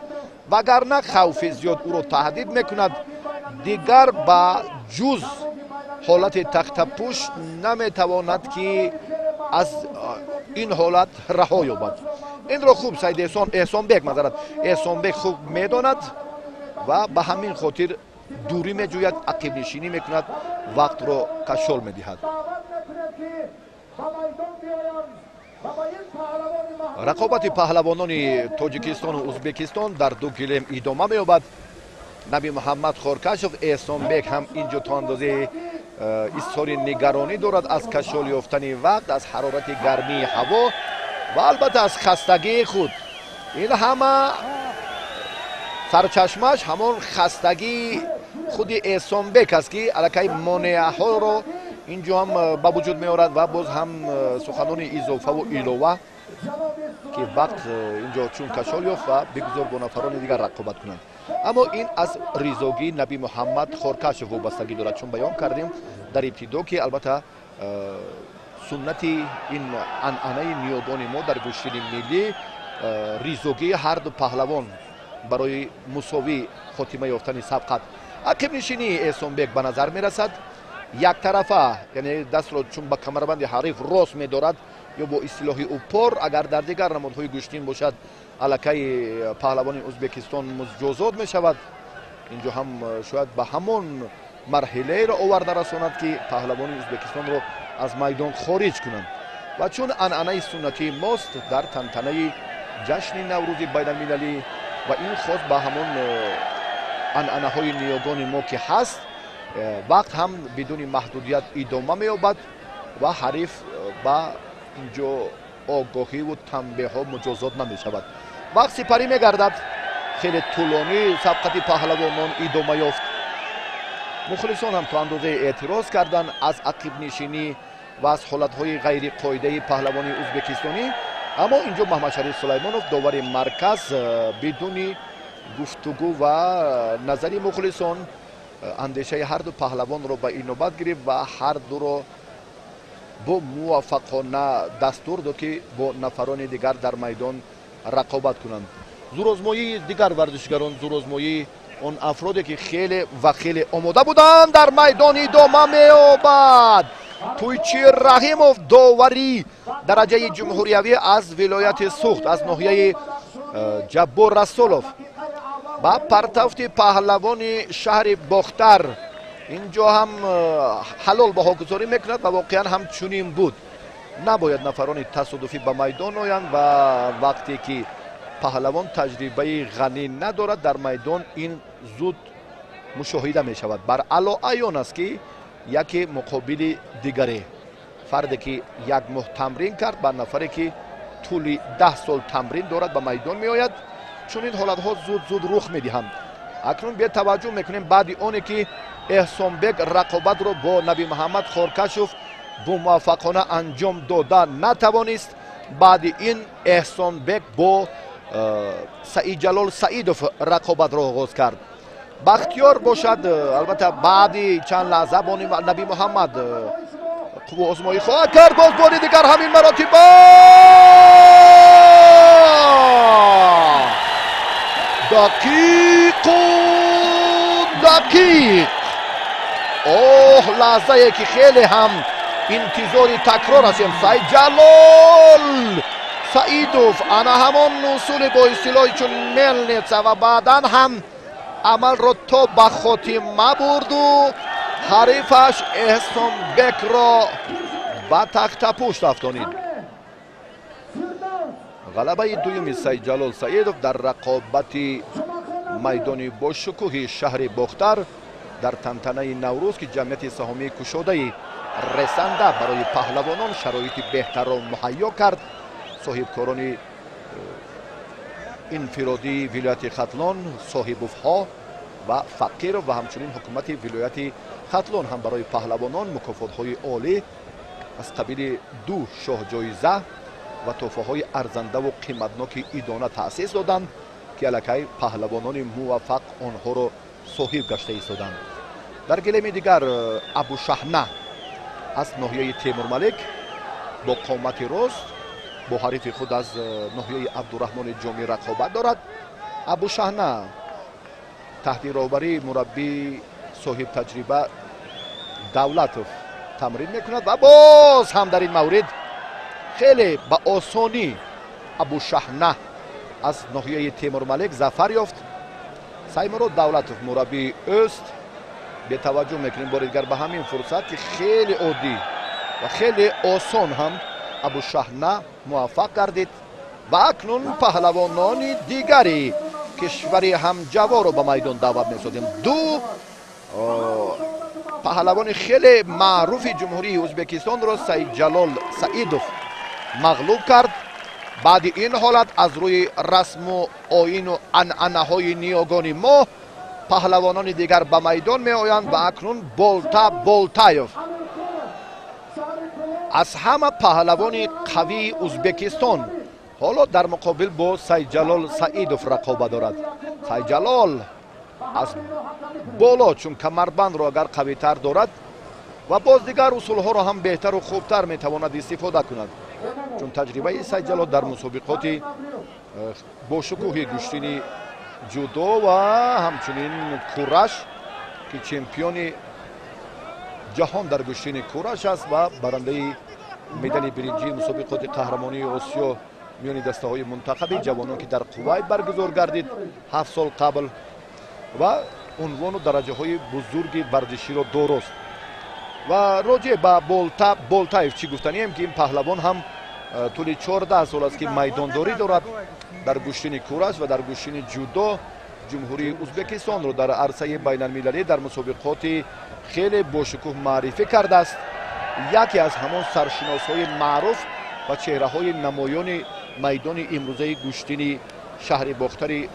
вагарна хавфи зиёд ӯро таҳдид мекунад. Дигар ба ҷуз ҳолати тахтапӯш наметавонад, ки аз ин ҳолат раҳо ёбад. Инро хуб Саид Эҳсон, Эҳсонбек, мазарат, Эҳсонбек хуб медонад ва ба ҳамин хотир дурӣ меҷӯяд, ақибнишинӣ мекунад, вақтро кашол медиҳад. Даъват мекунем, ки ба майдон биёянд ва ба ин паҳлавони маҳбуб. Рақобати паҳлавонони тоҷикистону Узбекистон дар ду гилем идома меёбад. Наби Муҳаммад Хоркашов, Эҳсонбек ҳам инҷо то андозаи изҳори нигаронӣ дорад аз кашол ёфтани вақт, аз ҳарорати гармии ҳаво ва албатта аз хастагии худ. Ин ҳама сарчашмааш ҳамон хастагии худи Эҳсонбек аст, ки аллакай монеаҳоро инҷо ҳам ба вуҷуд меорад ва боз ҳам суханони изофаву илова, ки вақт инҷо чун кашол ёфт ва бигузор бо нафарони дигар рақобат кунанд. Аммо ин аз ризогии Наби Муҳаммад Хоркашов вобастагӣ дорад, чун баён кардем дар ибтидо, ки албатта суннати ин анъанаи ниёгони мо дар гӯштини миллӣ ризогии ҳарду паҳлавон барои мусовӣ хотима ёфтани сабқат. Ақибнишинии Эҳсонбек ба назар мерасад яктарафа, яъне дастро чун ба камарбанди ҳариф рост медорад ё бо истилоҳи упор. Агар дар дигар намудҳои гӯштин бошад, аллакай паҳлавони Узбекистон муҷозот мешавад. Инҷо ҳам шояд ба ҳамон марҳилаеро оварда расонад, ки паҳлавони Узбекистонро аз майдон хориҷ кунанд. Ва чун анъанаи суннатии мост дар тантанаи ҷашни Наврӯзи байналмилалӣ ва ин хос ба ҳамон анъанаҳои ниёгони мо ки ҳаст, вақт ҳам бидуни маҳдудият идома меёбад ва ҳариф ба инҷо огоҳиву танбеҳҳо муҷозот намешавад. Вақт сипарӣ мегардад. Хеле тӯлонӣ сабқати паҳлавонон идома ёфт. Мухлисон ҳам то андозае эътироз карданд аз ақибнишинӣ ва аз ҳолатҳои ғайриқоидаи паҳлавони узбекистонӣ. Аммо инҷо Маҳмадшариф Сулаймонов, довари марказ, бидуни гуфтугӯ ва назари мухлисон, андешаи ҳарду паҳлавонро ба инобат гирифт ва ҳардуро бо муваффақона дастур дод, ки бо нафарони дигар дар майдон рақобат кунанд. Зӯрозмоии дигар варзишгарон, зӯрозмоии он афроде, ки хеле ва хеле омода буданд, дар майдон идома меёбад. Тӯйчи Раҳимов, довари дараҷаи ҷумҳуриявӣ аз вилояти Суғд, аз ноҳияи Ҷаббор Расулов, ба партафти паҳлавони шаҳри Бохтар Инҷо ҳам ҳалол баҳогузорӣ мекунад ва воқеан ҳам чунин буд. Набояд нафарони тасодуфӣ ба майдон оянд ва вақте ки паҳлавон таҷрибаи ғанӣ надорад дар майдон, ин зуд мушоҳида мешавад. Бар аъло аён аст, ки яке муқобили дигаре, фарде ки як моҳ тамрин кард ба нафаре ки тӯли 10 сол тамрин дорад ба майдон меояд. Чунин ҳолатҳо зуд зуд рух медиҳанд. Акнун бетаваҷҷӯҳ мекунем, баъди оне ки Эҳсонбек рақобатро бо Наби Муҳаммад Хоркашов бомуваффақона анҷом дода натавонист, баъди ин Эҳсонбек бо Саидҷалол Саидов рақобатро оғоз кард. Бахтиёр бошад, албатта, баъди чанд лаҳза бо Наби Муҳаммад қувваозмоӣ хоҳад кард. Боз бори дигар ҳамин маротиба дақиқу дақиқ. Оҳ, лаҳзае ки хеле ҳам интизори такрор ҳастем. Саидҷалол Саидов ана ҳамон усули бо истилоҳи чун мельница ва баъдан ҳам амалро то ба хотима бурду ҳарифаш Эҳсонбекро ба тахтапушт афтонид. Ғалабаи дуюми Саидҷалол Саидов дар рақобати майдони бошукӯҳи шаҳри Бохтар дар тантанаи Наврӯз, ки ҷамъияти саҳомии кушодаи Ресанда барои паҳлавонон шароити беҳтарро муҳайё кард. Соҳибкорони инфиродии вилояти Хатлон, Соҳибовҳо ва Фақиров, ва ҳамчунин ҳукумати вилояти Хатлон ҳам барои паҳлавонон мукофотҳои олӣ аз қабили ду шоҳҷоиза ва тӯҳфаҳои арзандаву қиматноки идона таъсис доданд, ки аллакай паҳлавонони муваффақ онҳоро соҳиб гашта истоданд. Дар гилеми дигар Абушаҳна аз ноҳияи Темурмалик бо қомати рост бо ҳарифи худ аз ноҳияи Абдураҳмони Ҷомӣ рақобат дорад. Абушаҳна таҳти роҳбарии мураббии соҳибтаҷриба Давлатов тамрин мекунад ва боз ҳам дар ин маврид хеле ба осонӣ Абушаҳна аз ноҳияи Темурмалик зафар ёфт. Саймурод Давлатов мураббии ӯст. Бетаваҷҷӯҳ мекунем бори дигар ба ҳамин фурсат, ки хеле оддӣ ва хеле осон ҳам Абушаҳна муваффақ гардид. Ва акнун паҳлавонони дигари кишвари ҳамҷаворро ба майдон даъват месозем. Ду паҳлавони хеле маъруфи Ҷумҳурии Ӯзбекистонро Саидҷалол Саидов мағлуб кард. Баъди ин ҳолат аз рӯи расму оину анъанаҳои ниёгони мо паҳлавонони дигар ба майдон меоянд. Ва акнун Болта Болтаев, аз ҳама паҳлавони қавии Ӯзбекистон, ҳоло дар муқобил бо Сайдҷалол Саидов рақобат дорад. Сайдҷалол аз боло, чун камарбандро агар қавитар дорад ва боз дигар усулҳоро ҳам беҳтару хубтар метавонад истифода кунад, чун таҷрибаи Сайдҷалол дар мусобиқоти бошукӯҳи гӯштини ҷудо ва ҳамчунин кураш, ки чемпиони ҷаҳон дар гӯштини кураш аст ва барандаи медали биринҷии мусобиқоти қаҳрамонии Осиё миёни дастаҳои мунтахаби ҷавонон, ки дар Қувайт баргузор гардид 7 сол қабл, ва унвону дараҷаҳои бузурги варзиширо дорост. Ва роҷеъ ба Болта Болтаев чӣ гуфтанием, ки ин паҳлавон ҳам тӯли 14 сол аст, ки майдондорӣ дорад дар гӯштини кураш ва дар гӯштини ҷудо. Ҷумҳурии Ӯзбекистонро дар арсаи байналмилалӣ дар мусобиқоти хеле бошукӯҳ маърифӣ кардааст. Яке аз ҳамон саршиносҳои маъруф ва чеҳраҳои намоёни майдони имрӯзаи гӯштини шаҳри Бохтари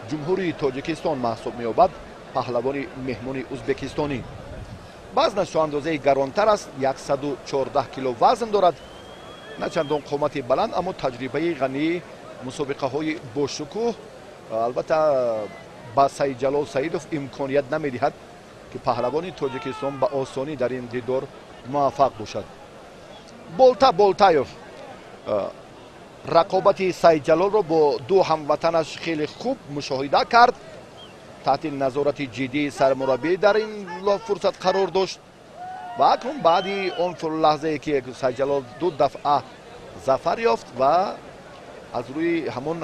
Ҷумҳурии Тоҷикистон маҳсуб меёбад паҳлавони меҳмони ӯзбекистонӣ. Вазнаш то андозаи гаронтар аст, 114 кило вазн дорад, на чандон қомати баланд, аммо таҷрибаи ғании мусобиқаҳои бошукӯҳ албатта ба Саидҷалол Саидов имконият намедиҳад, ки паҳлавони Тоҷикистон ба осонӣ дар ин дидор муваффақ бошад. Болта Болтаев рақобати Саидҷалолро бо ду ҳамватанаш хеле хуб мушоҳида кард, таҳти назорати ҷиддии сармураббӣ дар ин фурсат қарор дошт. Ва акнун баъди он лаҳзае ки Саидҷалол ду дафъа зафар ёфт ва аз рӯи ҳамон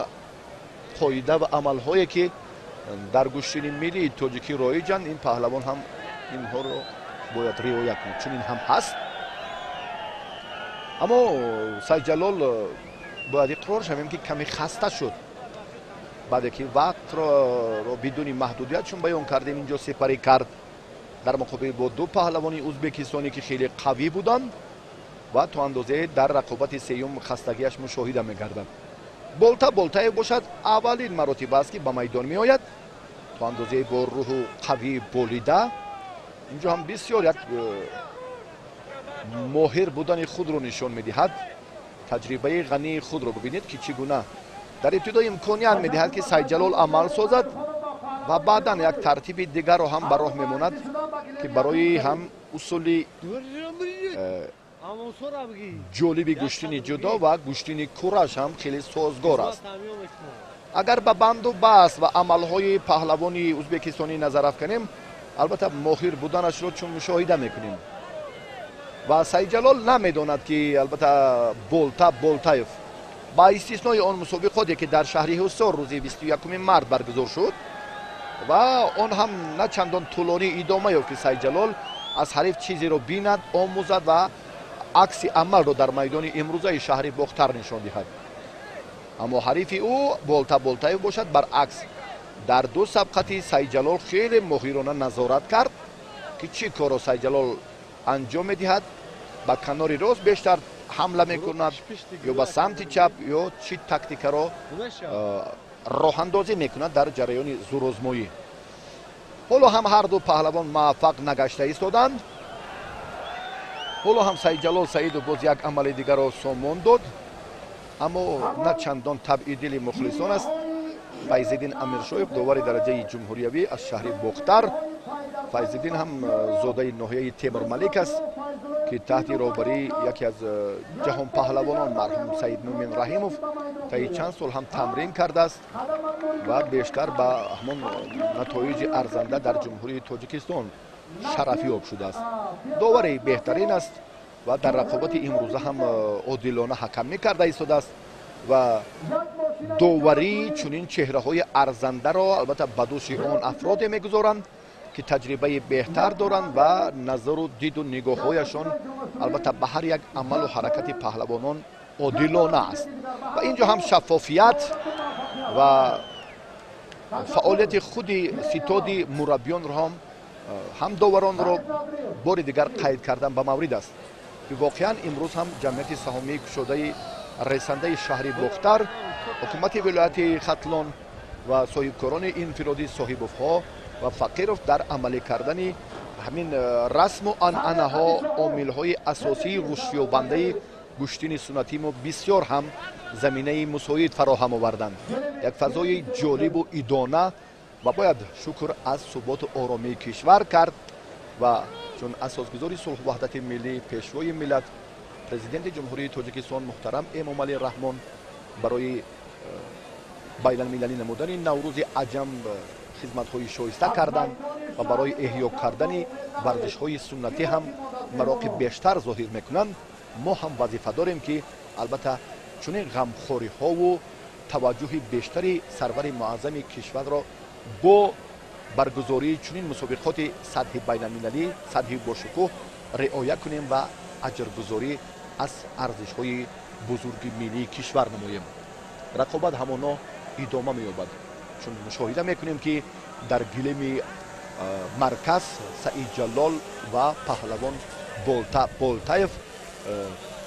қоида ва амалҳое, ки дар гӯштини миллии тоҷикӣ роиҷанд, ин паҳлавон ҳам Инҳоро бояд риоя кунад, чунин ҳам ҳаст. Аммо Сайидҷалол бояд иқрор шавем, ки каме хаста шуд, баъде ки вақтро бидуни маҳдудият, чун баён кардем, инҷо сипарӣ кард дар муқобил бо ду паҳлавони узбекистонӣ, ки хеле қавӣ буданд, ва то андозае дар рақобати сеюм хастагиаш мушоҳида мегардад. Болта Болтаев бошад, аввалин маротиба аст, ки ба майдон меояд, то андозае бо рӯҳу қавӣ болида. Инҷо ҳам бисёр як моҳир будани худро нишон медиҳад. Таҷрибаи ғании худро бибинед, ки чӣ гуна дар ибтидо имконият медиҳад, ки Сайидҷалол амал созад, ва баъдан як тартиби дигарро ҳам ба роҳ мемонад, ки барои ҳам усули ҷолиби гӯштини ҷудо ва гӯштини кураш ҳам хеле созгор аст. Агар ба банду баст ва амалҳои паҳлавони узбекистонӣ назар афканем, албатта, моҳир буданашро чун мушоҳида мекунем, ва Сайидҷалол намедонад, ки албатта Болта Болтаев ба истиснои он мусобиқоте, ки дар шаҳри Ҳусор рӯзи 21 март баргузор шуд ва он ҳам на чандон тӯлонӣ идома ёфт, ки Сайидҷалол аз ҳариф чизеро бинад, омӯзад ва акси амалро дар майдони имрӯзаи шаҳри Бохтар нишон диҳад. Аммо ҳарифи ӯ Болта Болтаев бошад, баръакс, дар ду сабқати Сайидҷалол хеле моҳирона назорат кард, ки чӣ корро Сайидҷалол анҷом медиҳад: ба канори рост бештар ҳамла мекунад ё ба самти чап, ё чӣ тактикаро роҳандозӣ мекунад дар ҷараёни зӯрозмоӣ. Ҳоло ҳам ҳарду паҳлавон муваффақ нагашта истоданд. Ҳоло ҳам Сайидҷалол Саидов боз як амали дигарро сомон дод, аммо на чандон табъи дили мухлисон аст. Файзиддин Амиршоев, довари дараҷаи ҷумҳуриявӣ аз шаҳри Бохтар. Файзиддин ҳам зодаи ноҳияи Темурмалик аст, ки таҳти роҳбарии яке аз ҷаҳонпаҳлавонон, марҳум Саидмӯмин Раҳимов, таи чанд сол ҳам тамрин кардааст ва бештар ба ҳамон натоиҷи арзанда дар Ҷумҳурии Тоҷикистон шарафёб шудааст. Довари беҳтарин аст ва дар рақобати имрӯза ҳам одилона ҳакамӣ карда истодааст, ва доварии чунин чеҳраҳои арзандаро албатта ба дӯши он афроде мегузоранд, ки таҷрибаи беҳтар доранд ва назару диду нигоҳҳояшон албатта ба ҳар як амалу ҳаракати паҳлавонон одилона аст. Ва инҷо ҳам шаффофият ва фаъолияти худи ситоди мураббиёнро ҳам доваронро бори дигар қайд кардан ба маврид аст, ки воқеан имрӯз ҳам Ҷамъияти саҳомии кушодаи ресандаи шаҳри Бохтар, ҳукумати вилояти Хатлон ва соҳибкорони инфиродӣ Соҳибовҳо ва Фақиров дар амалӣ кардани ҳамин расму анъанаҳо, омилҳои асосии рушдёбандаи гӯштини суннатии мо, бисёр ҳам заминаи мусоид фароҳам оварданд, як фазои ҷолибу идона. Ва бояд шукр аз суботу оромии кишвар кард, ва чун асосгузори сулҳу ваҳдати миллӣ, Пешвои миллат, Президенти Ҷумҳурии Тоҷикистон муҳтарам Эмомалӣ Раҳмон барои байналмилалӣ намудани Наврӯзи аҷам хизматҳои шоиста карданд ва барои эҳё кардани варзишҳои суннатӣ ҳам мароқи бештар зоҳир мекунанд, мо ҳам вазифа дорем, ки албатта чунин ғамхориҳову таваҷҷӯҳи бештари сарвари муаззами кишварро бо баргузории чунин мусобиқоти сатҳи байналмилалӣ, сатҳи бошукӯҳ риоя кунем ва аҷргузорӣ аз арзишҳои бузурги миллии кишвар намоем. Рақобат ҳамоно идома меёбад, чун мушоҳида мекунем, ки дар гилеми марказ Саидҷалол ва паҳлавон Болта Болтаев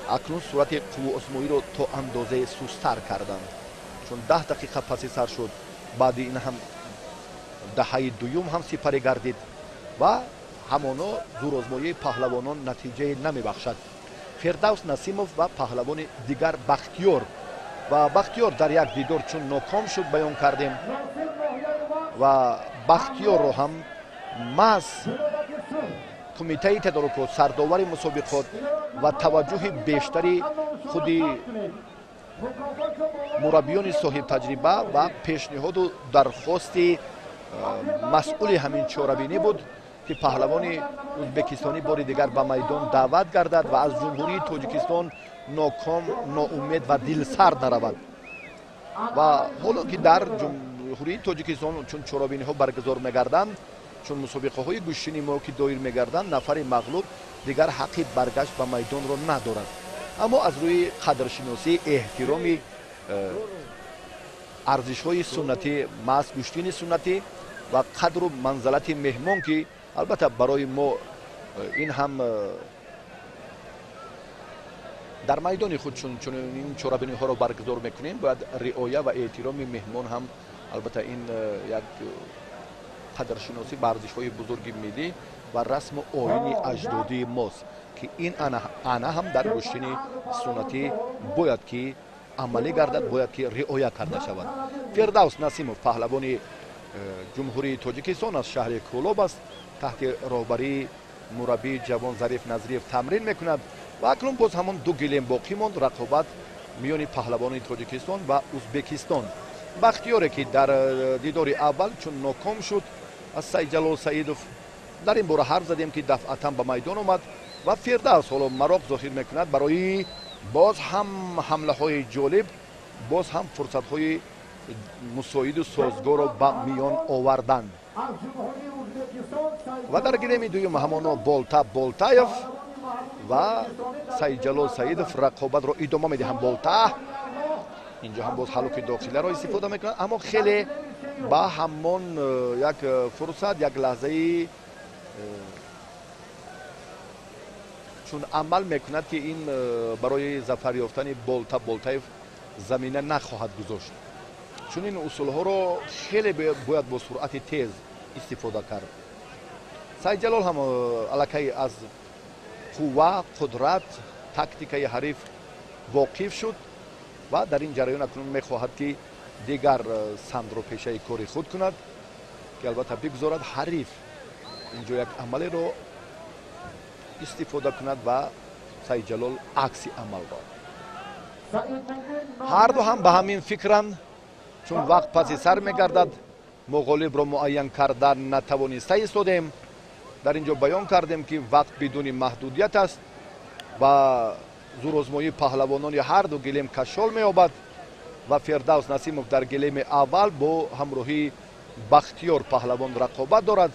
акнун сурати қуввуозмоиро то андозае сустар карданд, чун 10 дақиқа паси сар шуд. Баъди ин ҳам даҳаи дуюм ҳам сипарӣ гардид ва ҳамоно зӯрозмоии паҳлавонон натиҷае намебахшад. Фирдавс Насимов ва паҳлавони дигар Бахтиёр, ва Бахтиёр дар як дидор чун ноком шуд, баён кардем, ва Бахтиёрро ҳам маҳз кумитаи тадорукот, сардовари мусобиқот ва таваҷҷӯҳи бештари худи мураббиёни соҳибтаҷриба ва пешниҳоду дархости масъули ҳамин чорабинӣ буд, ки паҳлавони ӯзбекистонӣ бори дигар ба майдон даъват гардад ва аз Ҷумҳурии Тоҷикистон ноком, ноумед ва дилсард наравад. Ва ҳоло ки дар Ҷумҳурии Тоҷикистон чун чорабиниҳо баргузор мегарданд, Чун мусобиқаҳои гӯштини мо ки доир мегарданд, нафари мағлуб дигар ҳаққи баргашт ба майдонро надорад. Аммо аз рӯи қадршиносӣ, эҳтироми арзишҳои суннатӣ, маҳз гӯштини суннатӣ ва қадру манзалати меҳмон, ки албатта барои мо ин ҳам дар майдони худ чунин чорабиниҳоро баргузор мекунем, бояд риоя ва эҳтироми меҳмон ҳам албатта ин як қадршиносӣ ба арзишҳои бузурги миллӣ ва расму оини аҷдодии мост, ки ин ана ҳам дар гӯштини суннатӣ бояд ки амалӣ гардад, бояд ки риоя карда шавад. Фирдавс Насимов паҳлавони Ҷумҳурии Тоҷикистон аз шаҳри Кӯлоб аст, таҳти роҳбарии мураббии ҷавон Зариф Назриев тамрин мекунад ва акнун боз ҳамон ду гилем боқӣ монд, рақобат миёни паҳлавони Тоҷикистон ва Узбекистон. Бахтиёре ки дар дидори аввал чун ноком шуд аз Сайдҷалол Саидов, дар ин бора ҳарф задем, ки дафъатан ба майдон омад ва Фирдавс ҳоло мароқ зоҳир мекунад барои боз ҳам ҳамлаҳои ҷолиб, боз ҳам фурсатҳои мусоиду созгорро ба миён овардан. Ва дар гилеми дуюм ҳамоно Болта Болтаев ва Сайдҷалол Саидов рақобатро идома медиҳанд. Болта инҷо ҳам боз ҳалуки дохиларо истифода мекунад, аммо хеле ба ҳамон як фурсат, як лаҳзаи чун амал мекунад, ки ин барои зафар ёфтани Болта Болтаев замина нахоҳад гузошт. Чунин усулҳоро хеле бояд бо суръати тез истифода кард. Сайдҷалол ҳам аллакай аз қувва, қудрат, тактикаи ҳариф воқиф шуд ва дар ин ҷараён акнун мехоҳад, ки дигар самтро пешаи кори худ кунад, ки албатта бигузорад ҳариф инҷо як амалеро истифода кунад ва Сайдҷалол акси амалро. Ҳарду ҳам ба ҳамин фикранд, чун вақт паси сар мегардад, мо ғолибро муайян карда натавониста истодем. Дар ин ҷо баён кардем, ки вақт бидуни маҳдудият аст ва зурозмоии паҳлавонони ҳарду гилем кашол меёбад ва Фирдавс Насимов дар гилеми аввал бо ҳамроҳии Бахтиёр паҳлавон рақобат дорад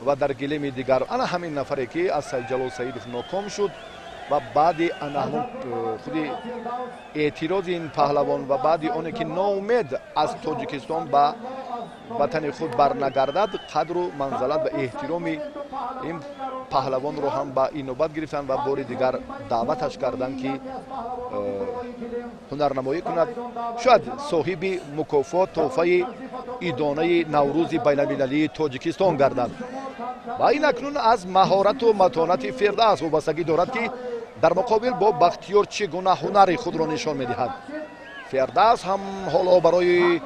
ва дар гилеми дигар ана ҳамин нафаре, ки аз Сайдҷалол Саидов ноком шуд ва баъди ана ҳамон худи эътирози ин паҳлавон ва баъди оне ки ноумед аз Тоҷикистон ба ватани худ барнагардад, қадру манзалат ва эҳтироми ин паҳлавонро ҳам ба инобат гирифтанд ва бори дигар даъваташ карданд, ки ҳунарнамоӣ кунад, шояд соҳиби мукофот, тӯҳфаи идонаи Наврӯзи байналмилалии Тоҷикистон гардад. Ва ин акнун аз маҳорату матонати Фирдавс вобастагӣ дорад, ки дар муқобил бо Бахтиёр чӣ гуна ҳунари худро нишон медиҳад. Фирдавс ҳам ҳоло барои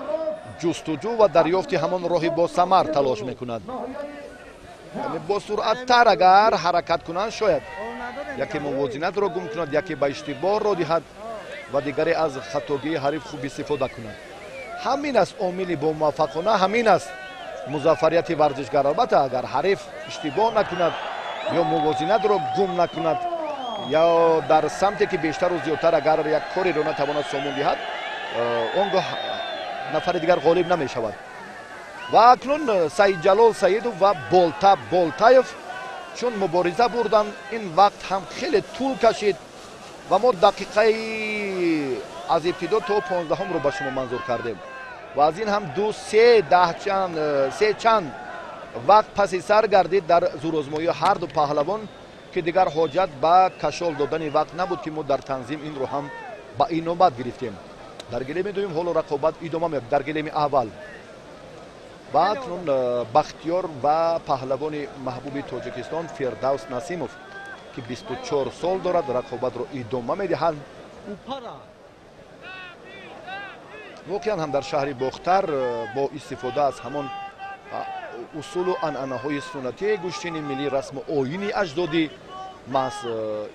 ҷустуҷӯ ва дарёфти ҳамон роҳи босамар талош мекунад. Бо суръаттар агар ҳаракат кунанд, шояд яке мувозинатро гум кунад, яке ба иштибоҳ ро диҳад ва дигаре аз хатогии ҳариф хуб истифода кунад. Ҳамин аст омили бомуваффақона, ҳамин аст музаффарияти варзишгар. Албатта агар ҳариф иштибоҳ накунад ё мувозинатро гум накунад, ё дар самте ки бештару зиёдтар агар як кореро натавонад сомон диҳад, он гоҳ нафари дигар ғолиб намешавад. Ва акнун Сайдҷалол Саидов ва Болта Болтаев чун мубориза бурданд, ин вақт ҳам хеле тӯл кашид ва мо дақиқаи аз ибтидо то 15-ро ба шумо манзур кардем ва аз ин ҳам ду се даҳ чанд, се чанд вақт паси сар гардид дар зурозмоии ҳарду паҳлавон, ки дигар ҳоҷат ба кашол додани вақт набуд, ки мо дар танзим инро ҳам ба инобат гирифтем. Дар гилеми дуюм ҳоло рақобат идома меёбад, дар гилеми аввал. Ва акнун Бахтиёр ва паҳлавони маҳбуби Тоҷикистон Фирдавс Насимов, ки 24 сол дорад, рақобатро идома медиҳанд. Воқеан ҳам дар шаҳри Бохтар бо истифода аз ҳамон усулу анъанаҳои суннатии гӯштини миллӣ, расму оини аҷдодӣ, маҳз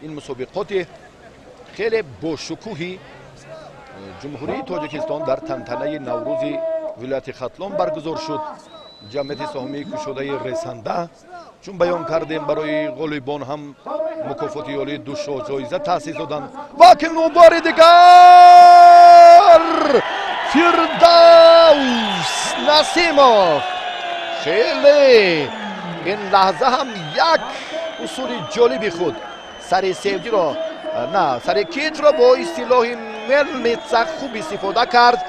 ин мусобиқоти хеле бошукӯҳи Ҷумҳурии Тоҷикистон дар тантанаи Наврӯзи вилояти Хатлон баргузор шуд. Ҷамъияти саҳомии кушодаи Ресанда, чун баён кардем, барои ғолибон ҳам мукофоти ёлии ду шоҳ ҷоиза таъсис доданд. Ва акнун бори дигар Фирдавс Насимов хеле Ин лаҳза ҳам як усули ҷолиби худ сари севдиро на сари китро бо истилоҳи мелница хуб истифода кард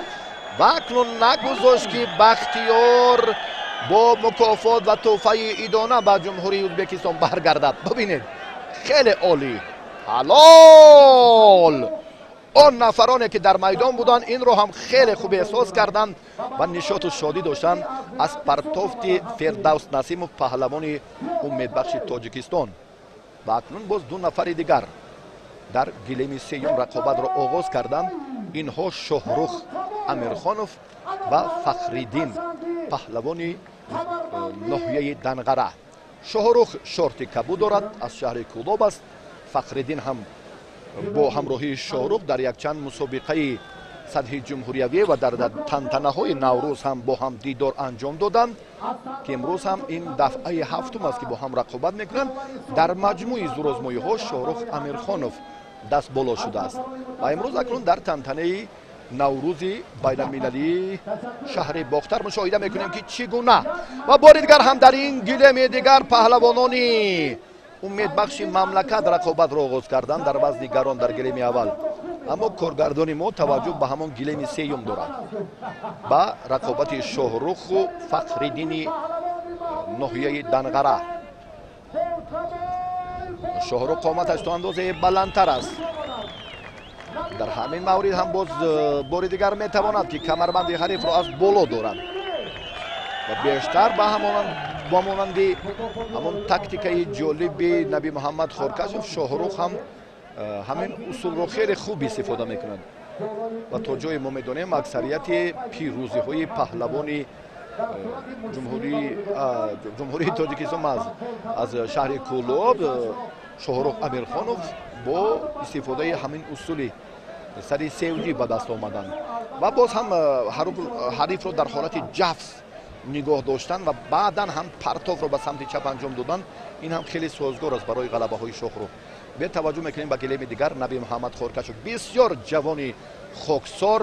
ва акнун нагузошт, ки Бахтиёр бо мукофот ва тӯҳфаи идона ба Ҷумҳурии Ӯзбекистон баргардад. Бубинед, хеле олӣ, ҳалол. Он нафароне, ки дар майдон буданд, инро ҳам хеле хуб эҳсос карданд ва нишоту шодӣ доштанд аз партофти Фирдавс Насимов, паҳлавони умедбахши Тоҷикистон. Ва акнун боз ду нафари дигар дар гилеми сеюм рақобатро оғоз карданд. Инҳо Шоҳрух Амирхонов ва Фахриддин, паҳлавони ноҳияи Данғара. Шоҳрух шорти кабуд дорад, аз шаҳри Кӯлоб аст. Фахриддин ҳам бо ҳамроҳии Шоҳрух дар якчанд мусобиқаи сатҳи ҷумҳуриявӣ ва дар тантанаҳои Наврӯз ҳам бо ҳам дидор анҷом доданд, ки имрӯз ҳам ин дафъаи ҳафтум аст, ки бо ҳам рақобат мекунанд. Дар маҷмӯи зӯрозмоиҳо Шоҳрух Амирхонов даст боло шудааст ва имрӯз акнун дар тантанаи Наврӯзи байналмилалии шаҳри Бохтар мушоҳида мекунем, ки чӣ гуна ва бори дигар ҳам дар ин гилеми дигар паҳлавонони умедбахши мамлакат рақобатро оғоз карданд дар вазни гарон дар гилеми аввал. Аммо коргардони мо таваҷҷӯҳ ба ҳамон гилеми сеюм дорад, ба рақобати Шоҳруху Фахриддини ноҳияи Данғара. Шоҳрух қоматаш то андозае баландтар аст. Дар ҳамин маврид ҳам боз бори дигар метавонад, ки камарбанди ҳарифро аз боло дорад ва бештар ба монанди ҳамон тактикаи ҷолиби Наби Муҳаммад Хоркашов, Шоҳрух ҳам ҳамин усулро хеле хуб истифода мекунад. Ва то ҷое мо медонем, аксарияти пирӯзиҳои паҳлавони Ҷумҳурии Тоҷикистон аз шаҳри Кӯлоб Шоҳрух Амирхонов бо истифодаи ҳамин усули сари севҷӣ ба даст омаданд ва боз ҳам ҳарифро дар ҳолати ҷафс нигоҳ доштан ва баъдан ҳам партовро ба самти чап анҷом додан, ин ҳам хеле созгор аст барои ғалабаҳои Шоҳрух. Бетаваҷҷӯҳ мекунем ба гилеми дигар. Наби Муҳаммад Хоркашов, бисёр ҷавони хоксор,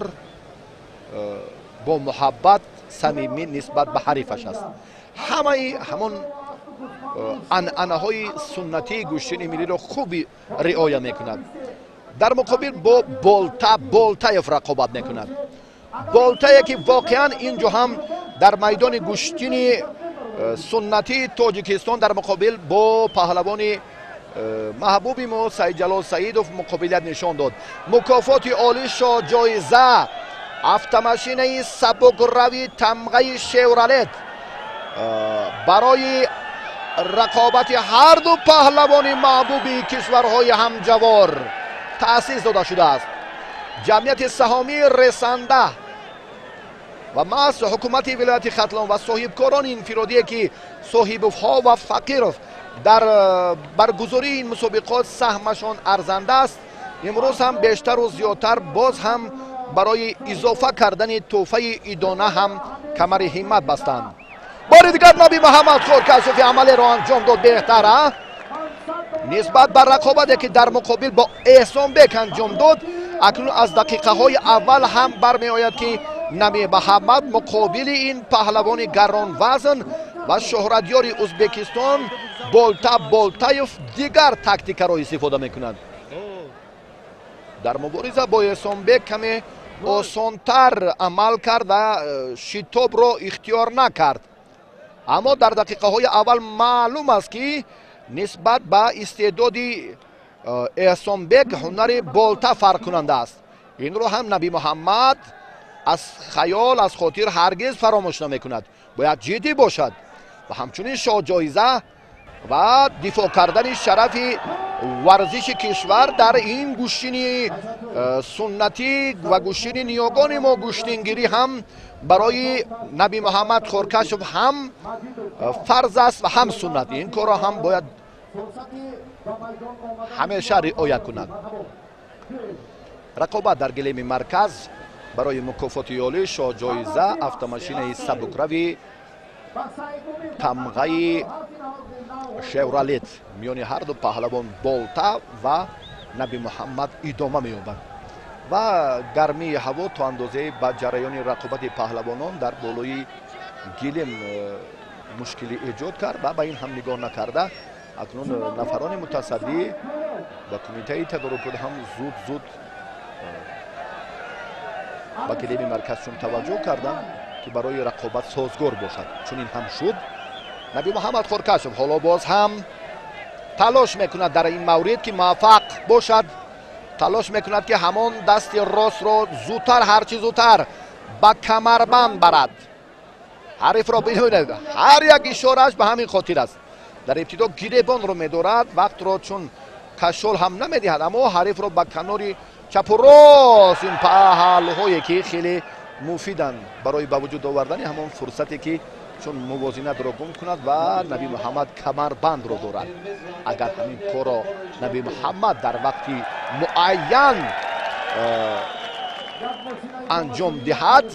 бо муҳаббат, самимӣ нисбат ба ҳарифаш аст. Ҳамаи ҳамон анъанаҳои суннатии гӯштини миллиро хуби риоя мекунад. Дар муқобил бо Болта Болтаев рақобат мекунад. Болтае, ки воқеан ин ҷо ҳам дар майдони гӯштини суннатии Тоҷикистон дар муқобил бо паҳлавони маҳбуби мо Саидҷалол Саидов муқобилият нишон дод. Мукофоти олӣ, шоҳҷоиза, автомашинаи сабукрави тамғаи Шевролет барои рақобати ҳарду паҳлавони маҳбуби кишварҳои ҳамҷавор таъсис дода шудааст. Ҷамъияти саҳомии Ресанда ва маҳз ҳукумати вилояти Хатлон ва соҳибкорони инфиродие, ки Соҳибовҳо ва Фақиров, дар баргузории ин мусобиқот саҳмашон арзанда аст, имрӯз ҳам бештару зиёдтар боз ҳам барои изофа кардани тӯҳфаи идона ҳам камари ҳиммат бастанд. Бори дигар Наби Муҳаммад Хоркашофи амалеро анҷом дод беҳтар нисбат ба рақобате, ки дар муқобил бо Эҳсонбек анҷом дод. Акнун аз дақиқаҳои аввал ҳам бармеояд, ки Наби Муҳаммад муқобили ин паҳлавони гаронвазн ва шӯҳратёри Ӯзбекистон Болта Болтаев дигар тактикаро истифода мекунад. Дар мубориза бо Эҳсонбек каме осонтар амал кард ва шитобро ихтиёр накард, аммо дар дақиқаҳои аввал маълум аст, ки нисбат ба истеъдоди Эҳсонбек ҳунари Болта фарқкунанда аст. Инро ҳам Наби Муҳаммад аз хаёл, аз хотир ҳаргиз фаромӯш намекунад. Бояд ҷиддӣ бошад ва ҳамчунин шоҳҷоиза ва дифоъ кардани шарафи варзиши кишвар дар ин гӯштини суннатӣ ва гӯштини ниёгони мо, гӯштингирӣ, ҳам барои Наби Муҳаммад Хоркашов ҳам фарз аст ва ҳам суннат. Ин корро ҳам бояд ҳамеша риоя кунад. Рақобат дар гилеми марказ барои мукофоти олӣ, шоҳҷоиза, автомашинаи сабукрави тамғаи Шевролет миёни ҳарду паҳлавон Болта ва Наби Муҳаммад идома меёбад ва гармии ҳаво то андозае ба ҷараёни рақобати паҳлавонон дар болои гилем Мушкилӣ эҷод кард ва ба ин ҳам нигоҳ накарда, акнун нафарони мутасаддӣ ба кумитаи тадорукот ҳам зуд зуд ба гилеми марказшон таваҷҷӯҳ карданд, ки барои рақобат созгор бошад. Чунин ҳам шуд. Наби Муҳаммад Хоркашов ҳоло боз ҳам талош мекунад дар ин маврид, ки муваффақ бошад. Талош мекунад, ки ҳамон дасти ростро зудтар, ҳарчи зудтар ба камарбанд барад. Ҳарифро бинед, ҳар як ишорааш ба ҳамин хотир аст. Дар ибтидо гиребонро медорад, вақтро чун кашол ҳам намедиҳад, аммо ҳарифро ба канори чапу рост, ин паҳлӯҳое ки хеле муфиданд барои ба вуҷуд овардани ҳамон фурсате, ки чун мувозинатро гум кунад ва Наби Муҳаммад камарбандро дорад. Агар ҳамин корро Наби Муҳаммад дар вақти муайян анҷом диҳад,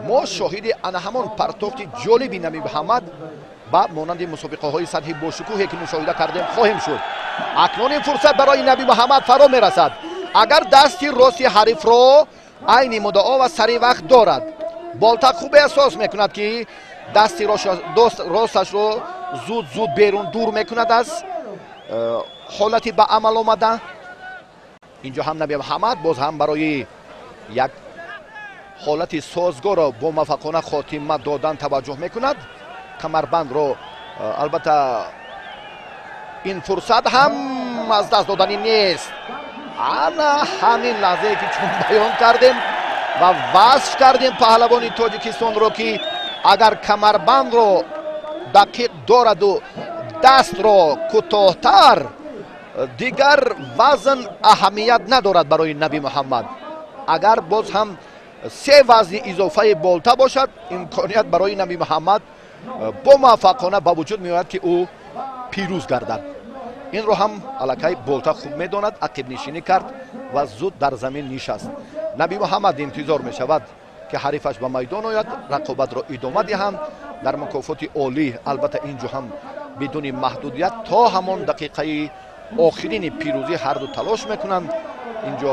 мо шоҳиди ана ҳамон партофти ҷолиби Наби Муҳаммад ба монанди мусобиқаҳои сатҳи бошукӯҳе, ки мушоҳида кардем, хоҳем шуд. Акнун ин фурсат барои Наби Муҳаммад фаро мерасад, агар дасти рости ҳарифро айни муддао ва сари вақт дорад. Болта хуб эҳсос мекунад, ки дасти росташро зуд зуд берун дур мекунад аз ҳолати ба амал омада. Инҷо ҳам Наби Муҳаммад боз ҳам барои як ҳолати созгорро бомуваффақона хотима додан таваҷҷӯҳ мекунад. Камарбандро, албатта, ин фурсат ҳам аз даст доданӣ нест. Ана ҳамин лаҳзае, ки чун баён кардем ва васф кардем паҳлавони Тоҷикистонро, ки агар камарбандро дақиқ дораду дастро кӯтоҳтар, дигар вазн аҳамият надорад барои Наби Муҳаммад. Агар боз ҳам се вазни изофаи болта бошад, имконият барои Наби Муҳаммад бомуваффақона ба вуҷуд меояд, ки ӯ пирӯз гардад. Инро ҳам аллакай болта хуб медонад. Ақибнишинӣ кард ва зуд дар замин нишаст. Наби Муҳаммад интизор мешавад, ки ҳарифаш ба майдон ояд, рақобатро идома диҳанд дар мукофоти олӣ. Албатта, инҷо ҳам бидуни маҳдудият то ҳамон дақиқаи охирини пирӯзӣ ҳарду талош мекунанд. Инҷо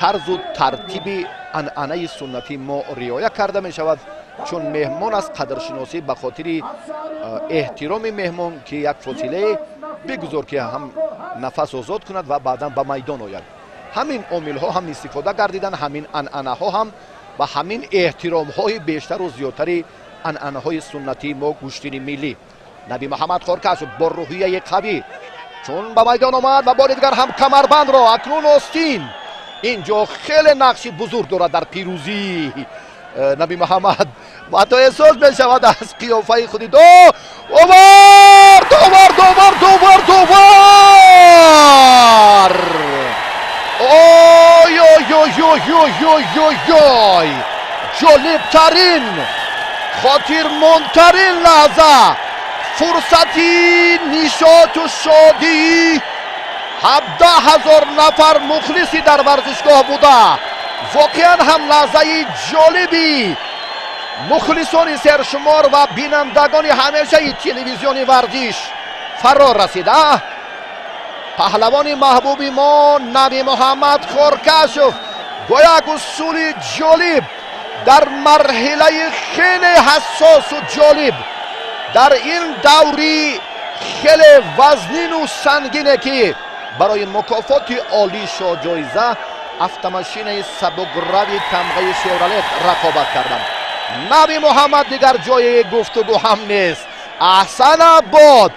тарзу тартиби анъанаи суннатии мо риоя карда мешавад, чун меҳмон аст, қадршиносӣ ба хотири эҳтироми меҳмон, ки як фосилае бигузор, ки ҳам нафас озод кунад ва баъдан ба майдон ояд. Ҳамин омилҳо ҳам истифода гардиданд, ҳамин анъанаҳо ҳам ва ҳамин эҳтиромҳои бештару зиёдтари анъанаҳои суннатии мо, гӯштини миллӣ. Наби Муҳаммад Хоркашов бо рӯҳияи қавӣ чун ба майдон омад ва бори дигар ҳам камарбандро, акнун остин инҷо хеле нақши бузург дорад дар пирӯзии Наби Муҳаммад ва ҳатто эҳсос мешавад аз қиёфаи худи до овар довар довар довар довар. Ой, ой, ой, ой, ой, ой, ой, ой! Ҷолибтарин, хотирмондтарин лаҳза, фурсати нишоту шодии 17 000 нафар мухлиси дар варзишгоҳ буда. Воқеан ҳам лаҳзаи ҷолиби мухлисони сершумор ва бинандагони ҳамешаи телевизиони варзиш фаро расида. Паҳлавони маҳбуби мо Наби Муҳаммад Хоркашов бо як усули ҷолиб дар марҳилаи хеле ҳассосу ҷолиб, дар ин даври хеле вазнину сангине, ки барои мукофоти олии шоҳҷоиза, автомашинаи сабукрави тамғаи Шевролет рақобат карданд, Наби Муҳаммад, дигар ҷои гуфтугӯ ҳам нест. Аҳсан бод!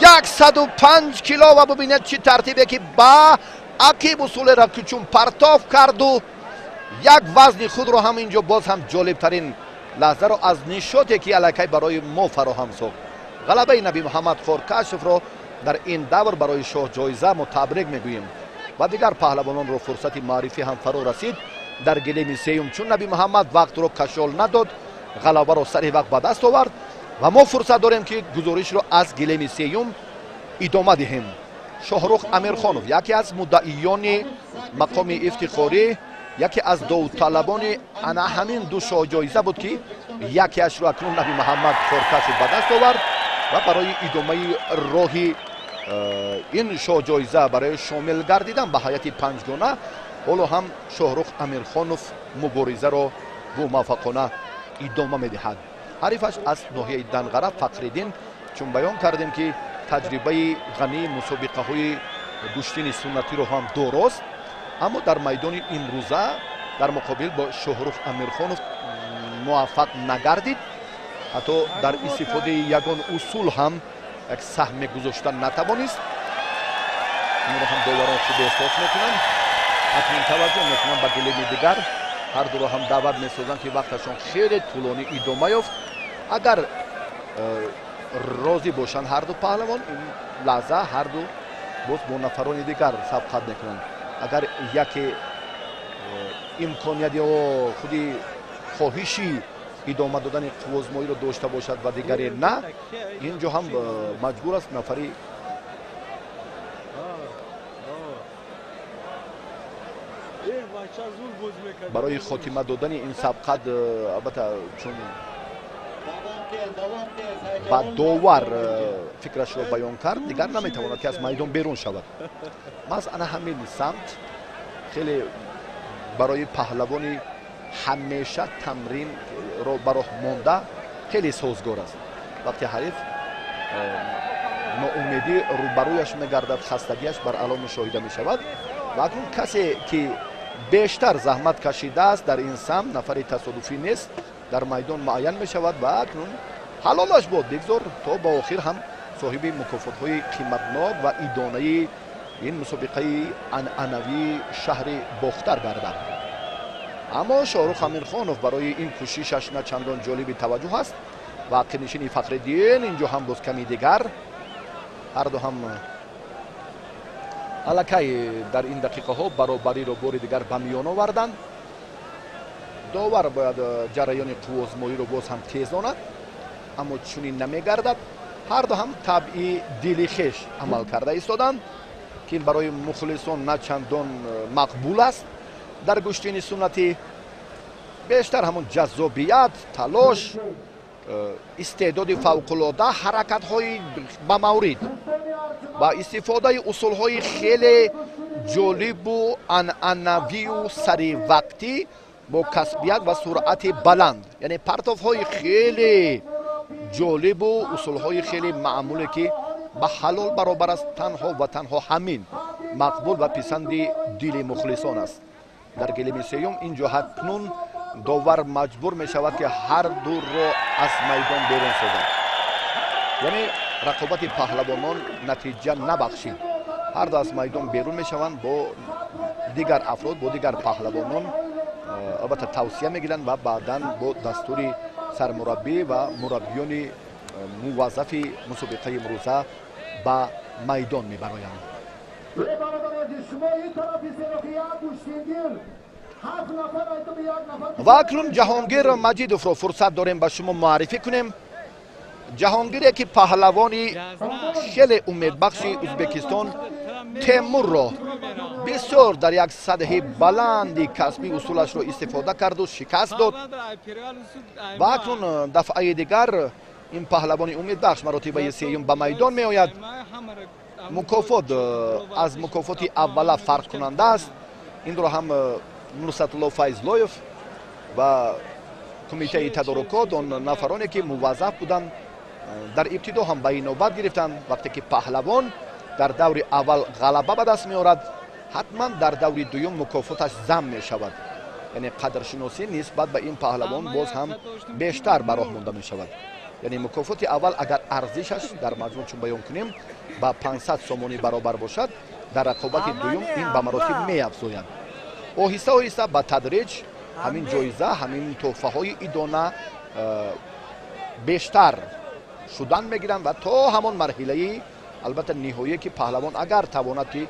105 кило ва бубинед, чӣ тартибе, ки ба ақиб усулеро, ки чун партоф карду як вазни худро ҳам инҷо боз ҳам ҷолибтарин лаҳзаро аз нишоте, ки аллакай барои мо фароҳам сохт. Ғалабаи Наби Муҳаммад Хоркашевро дар ин давр барои шоҳҷоиза мо табрик мегӯем ва дигар паҳлавононро фурсати маърифӣ ҳам фаро расид. Дар гилеми сеюм, чун Наби Муҳаммад вақтро кашол надод, ғалабаро сари вақт ба даст овард ва мо фурсат дорем, ки гузоришро аз гилеми сеюм идома диҳем. Шоҳрух Амирхонов, яке аз муддаиёни мақоми ифтихорӣ, яке аз довталабони ана ҳамин ду шоҳҷоиза буд, ки якеашро акнун Наби Муҳаммад Хоркашев ба даст овард ва барои идомаи роҳи ин шоҳҷоиза, барои шомил гардидан ба ҳайати панҷгона, ҳоло ҳам Шоҳрух Амирхонов муборизаро муваффақона идома медиҳад. Ҳарифаш аз ноҳияи Данғара Фахриддин, чун баён кардем ки таҷрибаи ғании мусобиқаҳои гӯштини суннатиро ҳам дорост, аммо дар майдони имрӯза дар муқобил бо Шоҳрух Амирхонов муваффақ нагардид. Ҳатто дар истифодаи ягон усул ҳам як саҳме гузошта натавонист. Инро ҳам доварон хуб эҳсос мекунанд. Акнун таваҷҷӯҳ мекунанд ба гилеми дигар. Ҳар дуро ҳам даъват месозанд ки вақташон хеле тӯлонӣ идома ёфт. Агар розӣ бошанд ҳар ду паҳлавон, ин лаҳза ҳар ду боз бо нафарони дигар сабқат мекунанд. Агар яке имконият ё худи хоҳиши идома додани қуввозмоиро дошта бошад ва дигаре на, ин ҷо ҳам маҷбур аст нафари барои хотима додани ин сабқат, албатта чун ба довар фикрашро баён кард, дигар наметавонад ки аз майдон берун шавад. Маҳз ана ҳамин самт хеле барои паҳлавони ҳамеша тамринро ба роҳ монда хеле созгор аст. Вақте ҳариф ноумедӣ рӯбарӯяш мегардад, хастагиаш бар ало мушоҳида мешавад ва акнун касе ки бештар заҳмат кашидааст дар ин самт, нафари тасодуфӣ нест, дар майдон муайян мешавад ва акнун ҳалолаш бод, бигзор то ба охир ҳам соҳиби мукофотҳои қиматнок ва идонаи ин мусобиқаи анъанавии шаҳри Бохтар гардад. Аммо Шоҳрух Амирхонов барои ин кӯшишаш на чандон ҷолиби таваҷҷӯҳ аст ва ақибнишини Фахриддин инҷо ҳам боз ками дигар. Ҳар ду ҳам аллакай дар ин дақиқаҳо баробариро бори дигар ба миён оварданд. Довар бояд ҷараёни қуввозмоиро боз ҳам тезонад, аммо чунин намегардад. Ҳар ду ҳам табъи дили хеш амал карда истоданд, ки барои мухлисон на чандон мақбул аст. Дар гӯштини суннатӣ бештар ҳамон ҷаззобият, талош, истеъдоди фавқулода, ҳаракатҳои ба маврид ва истифодаи усулҳои хеле ҷолибу анъанавию саривақтӣ бо касбият ва суръати баланд, яъне партовҳои хеле ҷолибу усулҳои хеле маъмуле ки ба ҳалол баробар аст, танҳо ва танҳо ҳамин мақбул ва писанди дили мухлисон аст. Дар гилеми сеюм ин ҷо ҳатнун довар маҷбур мешавад ки ҳар дуро аз майдон берун созад, яъне рақобати паҳлавонон натиҷа набахшид. Ҳар ду аз майдон берун мешаванд, бо дигар афрод, бо дигар паҳлавонон албатта тавсия мегиранд ва баъдан бо дастури сармураббӣ ва мураббиёни муваззафи мусобиқаи имрӯза ба майдон мебароянд. Ва акнун Ҷаҳонгир Маҷидовро фурсат дорем ба шумо муаррифӣ кунем. Ҷаҳонгире ки паҳлавони хеле умедбахши Ӯзбекистон Темурро бисёр дар як сатҳи баланди касбӣ усулашро истифода карду шикаст дод ва акнун дафъаи дигар ин паҳлавони умедбахш маротибаи сеюм ба майдон меояд. Мукофот аз мукофоти аввала фарқкунанда аст. Инро ҳам Нусратулло Файзлоев ва кумитаи тадорукот, он нафароне ки муваззаф буданд, дар ибтидо ҳам ба ин навбат гирифтанд. Вақте ки паҳлавон дар даври аввал ғалаба ба даст меорад, ҳатман дар даври дуюм мукофоташ зам мешавад, яъне қадршиносӣ нисбат ба ин паҳлавон боз ҳам бештар ба роҳ монда мешавад. Яъне мукофоти аввал агар арзишаш дар маҷмӯъ чун баён кунем ба 500 сомонӣ баробар бошад, дар рақобати дуюм ин ба маротиб меафзояд. Оҳиста оҳиста ба тадриҷ ҳамин ҷоиза, ҳамин тӯҳфаҳои идона бештар шудан мегиранд ва то ҳамон марҳилаи албатта ниҳоие ки паҳлавон агар тавонад ки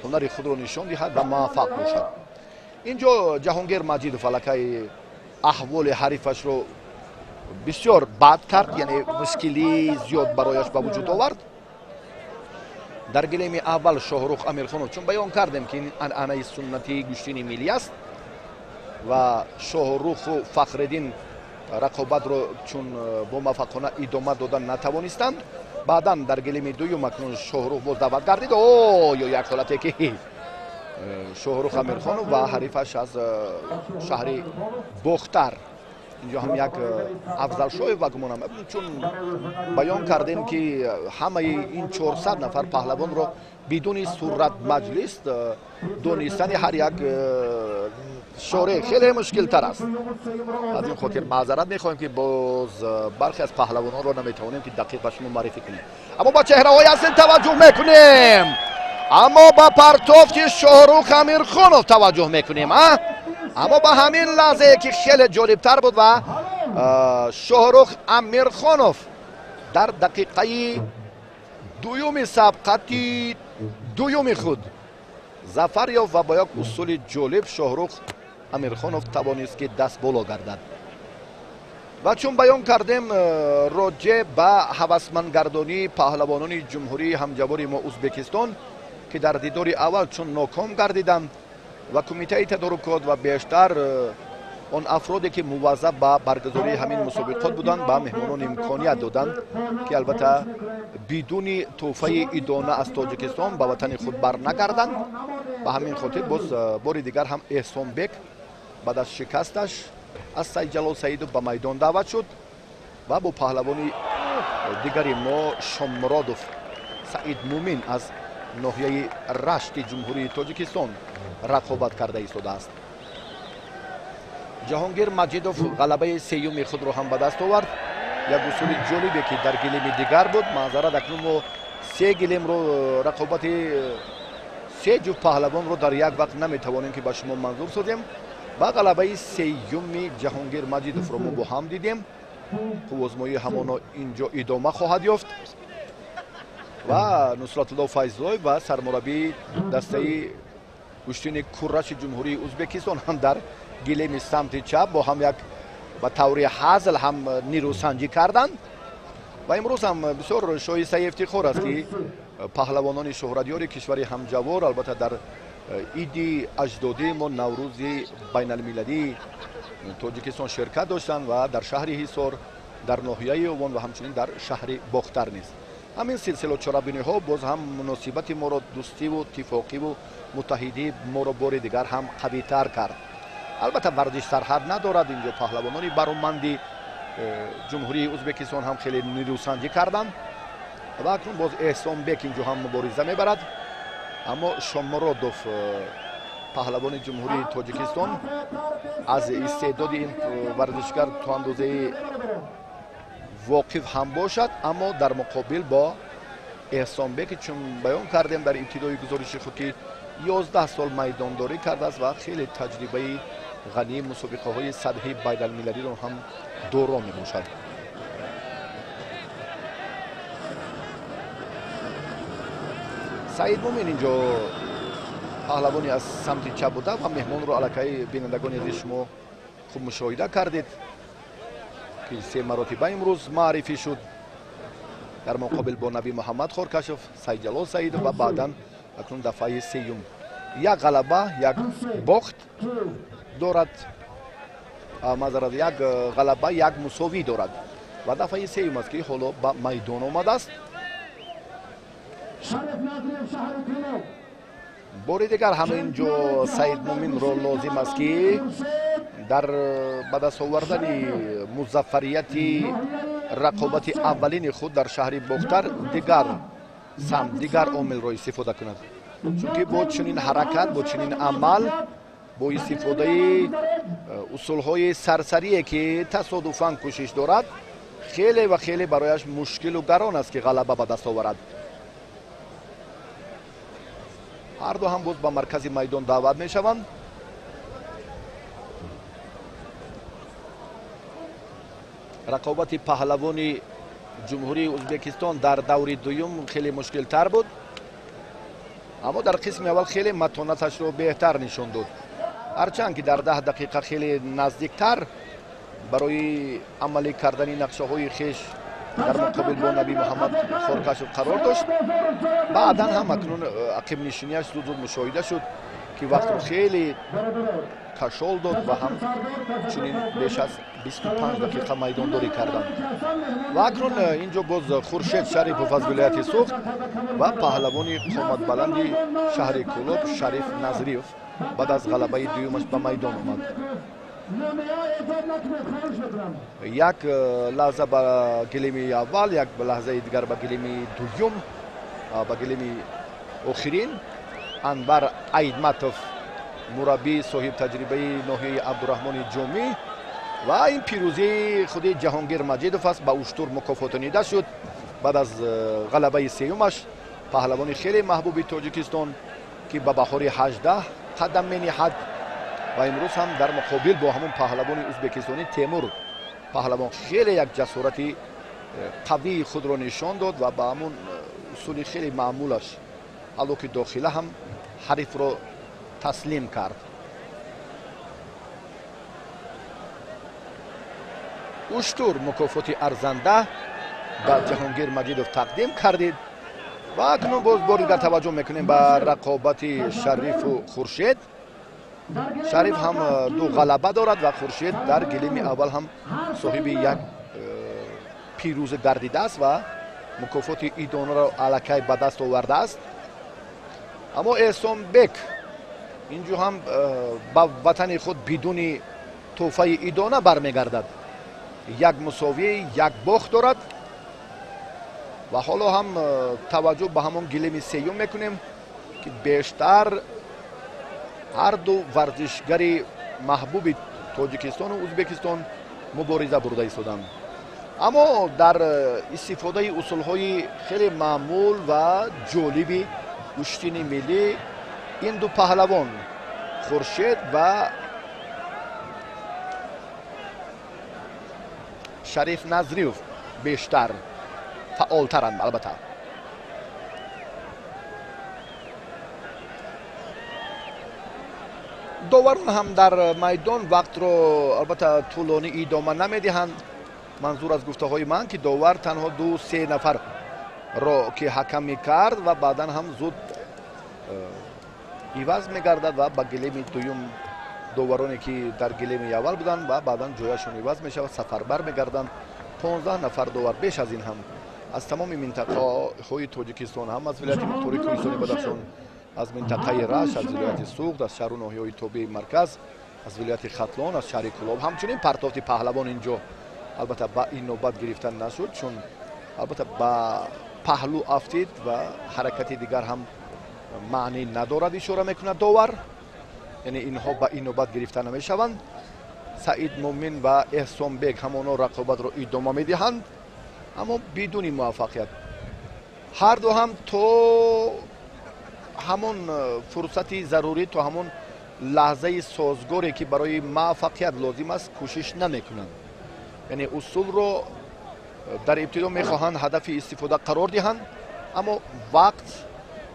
ҳунари худро нишон диҳад ва муваффақ бошад. Инҷо Ҷаҳонгир Маҷидов аллакай аҳволи ҳарифашро бисёр бад кард, яъне мушкилии зиёд барояш ба вуҷуд овард. Дар гилеми аввал Шоҳрух Амирхонов, чун баён кардем ки ин анъанаи суннатии гӯштини миллӣ аст ва Шоҳруху Фахриддин рақобатро чун бомуваффақона идома дода натавонистанд. Баъдан дар гилеми дуюм акнун Шоҳрух боз даъват гардид. Ё як ҳолате ки Шоҳрух Амирхонов ва ҳарифаш аз шаҳри Бохтар Инҷо ҳам як Афзалшоев ба гумонам, чун баён кардем, ки ҳамаи ин 400 нафар паҳлавонро бидуни сурат маҷлис донистани ҳар як шореҳ хеле мушкилтар аст. Аз ин хотир маъзарат мехоҳем, ки боз бархе аз паҳлавононро наметавонем, ки дақиқ ба шумо муаррифӣ кунем. Аммо ба чеҳраҳои асл таваҷҷӯҳ мекунем, аммо ба партофти Шоҳрух Амирхонов таваҷҷӯҳ мекунем, аммо ба ҳамин лаҳзае, ки хеле ҷолибтар буд ва Шоҳрух Амирхонов дар дақиқаи дуюми сабқати дуюми худ зафар ёфт ва бо як усули ҷолиб Шоҳрух Амирхонов тавонист, ки даст боло гардад. Ва чун баён кардем, роҷеъ ба ҳавасмандгардонии паҳлавонони ҷумҳурии ҳамҷавори мо Узбекистон, ки дар дидори аввал чун ноком гардиданд ва кумитаи тадорукот ва бештар он афроде, ки муваззаф ба баргузории ҳамин мусобиқот буданд, ба меҳмонон имконият доданд, ки албатта бидуни тӯҳфаи идона аз Тоҷикистон ба ватани худ барнагарданд. Ба ҳамин хотир боз бори дигар ҳам Эҳсонбек баъд аз шикасташ аз Сайдҷалол Саидов ба майдон даъват шуд ва бо паҳлавони дигари мо Шоммуродов Саид Мумин аз ноҳияи Рашти Ҷумҳурии Тоҷикистон рақобат карда истодааст. Ҷаҳонгир Маҷидов ғалабаи сеюми худро ҳам ба даст овард. Як усули ҷолибе, ки дар гилеми дигар буд. Маъзарат, акнун мо се гилемро, рақобати се ҷуфт паҳлавонро дар як вақт наметавонем, ки ба шумо манзур созем. Ва ғалабаи сеюми Ҷаҳонгир Маҷидовро мо бо ҳам дидем. Қуввозмоӣ ҳамоно инҷо идома хоҳад ёфт ва Нусратулло Файзлоев ва сармураббии дастаи гӯштини курраши Ҷумҳурии Узбекистон ҳам дар гилеми самти чап бо ҳам як ба таври ҳазл ҳам нерӯсанҷӣ карданд. Ва имрӯз ҳам бисёр шоистаи ифтихор аст, ки паҳлавонони шӯҳратёри кишвари ҳамҷавор албатта дар иди аҷдодии мо, Наврӯзи байналмилалии Тоҷикистон, ширкат доштанд ва дар шаҳри Ҳисор, дар ноҳияи Овон ва ҳамчунин дар шаҳри Бохтар низ. Ҳамин силсила чорабиниҳо боз ҳам муносибати моро, дӯстиву иттифоқиву муттаҳидӣ моро бори дигар ҳам қавитар кард. Албатта варзиш сарҳад надорад. Инҷо паҳлавонони бароманди Ҷумҳурии Узбекистон ҳам хеле нерӯсанҷӣ карданд ва акнун боз Эҳсонбек инҷо ҳам мубориза мебарад, аммо Шомуродов, паҳлавони Ҷумҳурии Тоҷикистон, аз истеъдоди ин варзишгар то андозаи воқиф ҳам бошад, аммо дар муқобил бо Эҳсонбеки, чун баён кардем дар ибтидои гузориши худ, ки 11 сол майдондорӣ кардааст ва хеле таҷрибаи ғании мусобиқаҳои сатҳи байналмилалиро ҳам доро мебошад. Саид Мумин инҷо паҳлавони аз самти чап буда ва меҳмонро аллакай бинандагони азиз шумо хуб мушоҳида кардед, ки се маротиба имрӯз маърифӣ шуд дар муқобил бо Наби Муҳаммад Хоркашов, Сайдҷалол Саидов ва баъдан акнун дафъаи сеюм. Як ғалаба, як бохт дорад, маъзарат, як ғалаба, як мусовӣ дорад ва дафъаи сеюм аст, ки ҳоло ба майдон омадааст. Бори дигар ҳам инҷо Саид Муминро лозим аст, ки дар ба даст овардани музаффарияти рақобати аввалини худ дар шаҳри Бохтар дигар самт, дигар омилро истифода кунад, чунки бо чунин ҳаракат, бо чунин амал, бо истифодаи усулҳои сарсарие, ки тасодуфан кӯшиш дорад, хеле ва хеле барояш мушкилу гарон аст, ки ғалаба ба даст оварад. Ҳарду ҳам боз ба маркази майдон даъват мешаванд. Рақобати паҳлавони Ҷумҳурии Узбекистон дар даври дуюм хеле мушкилтар буд, аммо дар қисми аввал хеле матонаташро беҳтар нишон дод, ҳарчанд ки дар 10 дақиқа хеле наздиктар барои амалӣ кардани нақшаҳои хеш дар муқобил бо Наби Муҳаммад Хоркашов қарор дошт. Баъдан ҳам акнун ақибнишинияш зуд зуд мушоҳида шуд, ки вақтро хеле кашол дод ва ҳам чунин беш аз 25 дақиқа майдондорӣ карданд. Ва акнун инҷо боз Хуршед Шарипов аз вилояти Суғд ва паҳлавони қоматбаланди шаҳри Кӯлоб Шариф Назриев баъд аз ғалабаи дуюмаш ба майдон омад. Як лаҳза ба гилеми аввал, як лаҳзаи дигар ба гилеми дуюм, ба гилеми охирин. Анвар Айдматов, мураббии соҳибтаҷрибаи ноҳияи Абдураҳмони Ҷомӣ, ва ин пирӯзии худи Ҷаҳонгир Маҷидов аст, ба уштур мукофотонида шуд баъд аз ғалабаи сеюмаш. Паҳлавони хеле маҳбуби Тоҷикистон, ки ба баҳори 18 қадам мениҳад ва имрӯз ҳам дар муқобил бо ҳамон паҳлавони ӯзбекистонӣ Темур паҳлавон хеле як ҷасорати қавии худро нишон дод ва ба ҳамон усули хеле маъмулаш ҳалло ки дохила ҳам ҳарифро таслим кард. Уштур мукофоти арзанда ба Ҷаҳонгир Маҷидов тақдим кардид. Ва акнун боз бори дигар таваҷҷӯҳ мекунем ба рақобати Шарифу Хуршед. Шариф ҳам ду ғалаба дорад ва Хуршед дар гилеми аввал ҳам соҳиби як пирӯза гардидааст ва мукофоти идонаро аллакай ба даст овардааст. Аммо Эҳсонбек инҷо ҳам ба ватани худ бидуни тӯҳфаи идона бармегардад. Як мусовӣ, як бохт дорад ва ҳоло ҳам таваҷҷӯҳ ба ҳамон гилеми сеюм мекунем, ки бештар ҳар ду варзишгари маҳбуби Тоҷикистону Ӯзбекистон мубориза бурда истоданд. Аммо дар истифодаи усулҳои хеле маъмул ва ҷолиби гӯштини миллӣ ин ду паҳлавон Хуршед ва Шариф Назриев бештар фаъолтаранд. Албатта доварон ҳам дар майдон вақтро албатта тӯлонӣ идома намедиҳанд. Манзур аз гуфтаҳои ман, ки довар танҳо 2-3 нафарро ки ҳакам мекард ва баъдан ҳам зуд иваз мегардад ва ба гилеми дуюм довароне ки дар гилеми аввал буданд ва баъдан ҷояшон иваз мешавад, сафарбар мегарданд. 15 нафар довар, беш аз ин ҳам аз тамоми минтақаҳои Тоҷикистон, ҳам аз вилояти мухтори Кӯҳистони Бадахшон, аз минтақаи Рашт, аз вилояти Суғд, аз шаҳру ноҳияҳои тобеи марказ, аз вилояти Хатлон, аз шаҳри Кӯлоб. Ҳамчунин партофти паҳлавон инҷо албатта ба ин навбат гирифта нашуд, чун албатта ба паҳлӯ афтид ва ҳаракати дигар ҳам маънӣ надорад, ишора мекунад довар. Яъне инҳо ба ин навбат гирифта намешаванд. Саид Мумин ва Эҳсонбек ҳамоно рақобатро идома медиҳанд, аммо бидуни муваффақият. Ҳар ду ҳам то ҳамон фурсати зарурӣ, то ҳамон лаҳзаи созгоре ки барои муваффақият лозим аст, кӯшиш намекунанд. Яъне усулро дар ибтидо мехоҳанд ҳадафи истифода қарор диҳанд, аммо вақт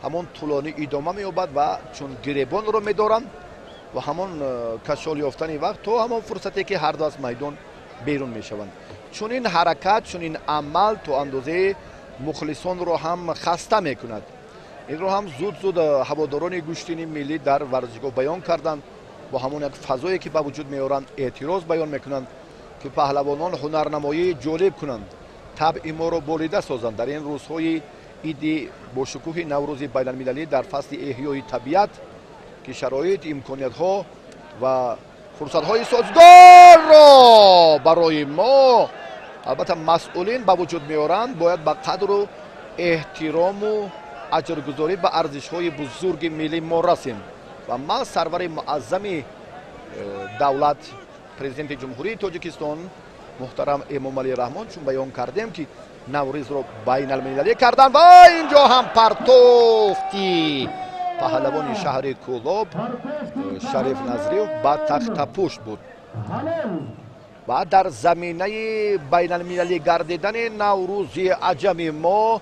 ҳамон тӯлонӣ идома меёбад ва чун гиребонро медоранд ва ҳамон кашол ёфтани вақт то ҳамон фурсате ки ҳар ду аз майдон берун мешаванд. Чунин ҳаракат, чунин амал то андозаи мухлисонро ҳам хаста мекунад. Инро ҳам зуд-зуд ҳаводорони гӯштини миллӣ дар варзишгоҳ баён карданд. Бо ҳамон як фазое ки ба вуҷуд меоранд, эътироз баён мекунанд, ки паҳлавонон ҳунарнамоии ҷолиб кунанд, табъи моро болида созанд. Дар ин рӯзҳои иди бошукӯҳи Наврӯзи байналмилалӣ, дар фасли эҳёи табиат, ки шароит, имкониятҳо ва фурсатҳои созгорро барои мо албатта масъулин ба вуҷуд меоранд, бояд ба қадру эҳтирому аҷргузорӣ ба арзишҳои бузурги миллӣ мо расем. Ва ман сарвари муаззами давлат, президенти Ҷумҳурии Тоҷикистон муҳтарам Эмомалӣ Раҳмон, чун баён кардем, ки Наврӯзро байналмилалӣ карданд ва инҷо ҳам партофти паҳлавони шаҳри Кӯлоб Шариф Назриев ба тахтапушт буд ва дар заминаи байналмилалӣ гардидани Наврӯзи аҷами мо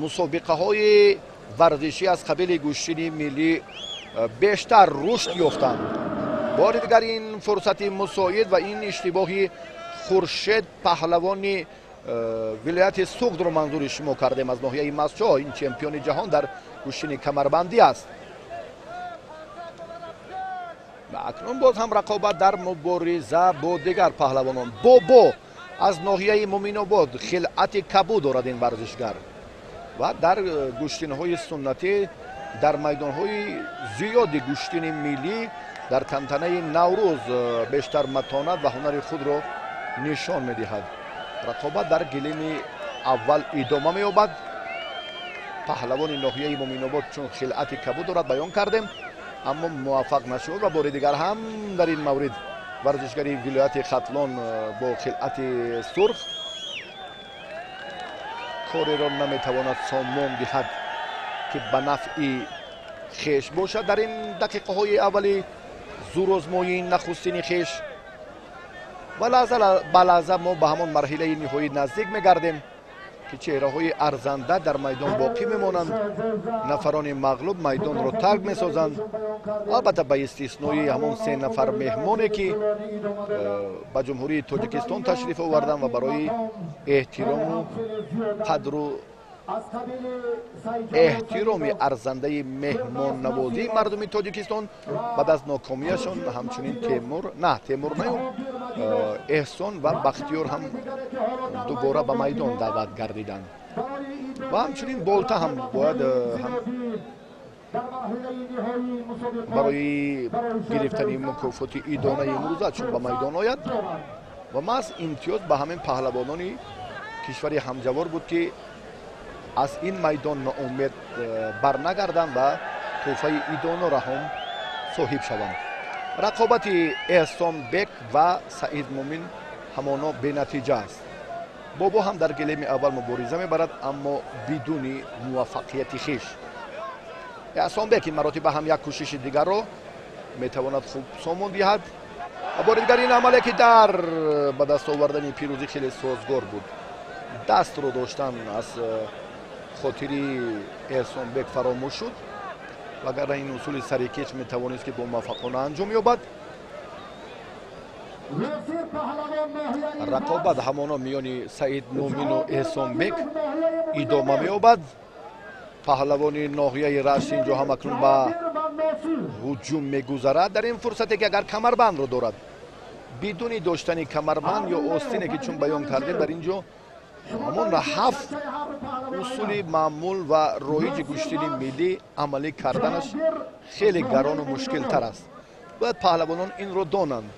мусобиқаҳои варзишӣ аз қабили гӯштини миллӣ бештар рушд ёфтанд. Бори дигар ин фурсати мусоид ва ин иштибоҳи Хуршед паҳлавони вилояти Суғдро манзури шумо кардем аз ноҳияи Мастчоҳ. Ин чемпиони ҷаҳон дар гӯштини камарбандӣ аст. Ва акнун боз ҳам рақобат дар мубориза бо дигар паҳлавонон. Бобо аз ноҳияи Муминобод хилъати кабуд дорад ин варзишгар ва дар гӯштинҳои суннатӣ, дар майдонҳои зиёди гӯштини миллӣ Дар тантанаи Наврӯз бештар матонат ва ҳунари худро нишон медиҳад. Рақобат дар гилеми аввал идома меёбад. Паҳлавони ноҳияи Муминобод чун хилъати кабуд дорад, баён кардем, аммо муваффақ нашуд ва бори дигар ҳам дар ин маврид варзишгари вилояти Хатлон бо хилъати сурх кореро наметавонад сомон диҳад, ки ба нафъи хеш бошад. Дар ин дақиқаҳои аввали зӯрозмоии нахустини хеш ва лаҳза ба лаҳза мо ба ҳамон марҳилаи ниҳоӣ наздик мегардем, ки чеҳраҳои арзанда дар майдон боқӣ мемонанд, нафарони мағлуб майдонро тарк месозанд, албатта ба истиснои ҳамон се нафар меҳмоне, ки ба Ҷумҳурии Тоҷикистон ташриф оварданд ва барои эҳтирому қадру эҳтироми арзандаи меҳмоннавозии мардуми Тоҷикистон баъд аз нокомияшон ҳамчунин Темур, на Темур наю, Эҳсон ва Бахтиёр ҳам дубора ба майдон даъват гардиданд ва ҳамчунин Болта ҳам бояд барои гирифтани мукофоти идонаи имрӯза чун ба майдон ояд. Ва маҳз имтиёз ба ҳамин паҳлавонони кишвари ҳамҷавор буд, ки аз ин майдон ноумед барнагарданд ва тӯҳфаи идонаро ҳам соҳиб шаванд. Рақобати Эҳсонбек ва Саид Мумин ҳамоно бенатиҷа аст. Бобо ҳам дар гилеми аввал мубориза мебарад, аммо бидуни муваффақияти хеш. Эҳсонбек ин маротиба ҳам як кӯшиши дигарро метавонад хуб сомон диҳад ва бори дигар ин амале, ки дар ба даст овардани пирӯзӣ хеле созгор буд, дастро доштан аз хотири Эҳсонбек фаромӯш шуд, вагарна ин усули сарикеч метавонист, ки бо муваффақона анҷом ёбад. Рақобат ҳамоно миёни Саид Мумину Эҳсонбек идома меёбад. Паҳлавони ноҳияи Рашт инҷо ҳам акнун ба ҳуҷум мегузарад. Дар ин фурсате, ки агар камарбандро дорад, бидуни доштани камарбанд ё остине, ки чун баён кардем, дар ин ҷо ҳамон ҳафт усули маъмул ва роиҷи гӯштини миллӣ амалӣ карданаш хеле гарону мушкилтар аст. Бояд паҳлавонон инро донанд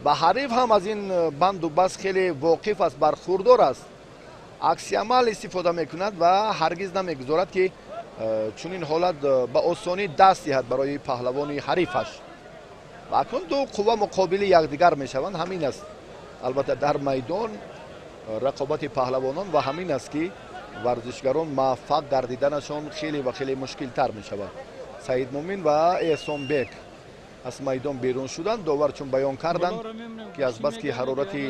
ва ҳариф ҳам аз ин банду баст хеле воқиф аст, бархурдор аст, акси амал истифода мекунад ва ҳаргиз намегузорад, ки чунин ҳолат ба осонӣ даст диҳад барои паҳлавони ҳарифаш. Ва акнун ду қувва муқобили якдигар мешаванд. Ҳамин аст албатта дар майдон рақобати паҳлавонон ва ҳамин аст, ки варзишгарон муваффақ гардиданашон хеле ва хеле мушкилтар мешавад. Саид Мумин ва Эҳсонбек аз майдон берун шуданд. Довар чун баён карданд, ки азбаски ҳарорати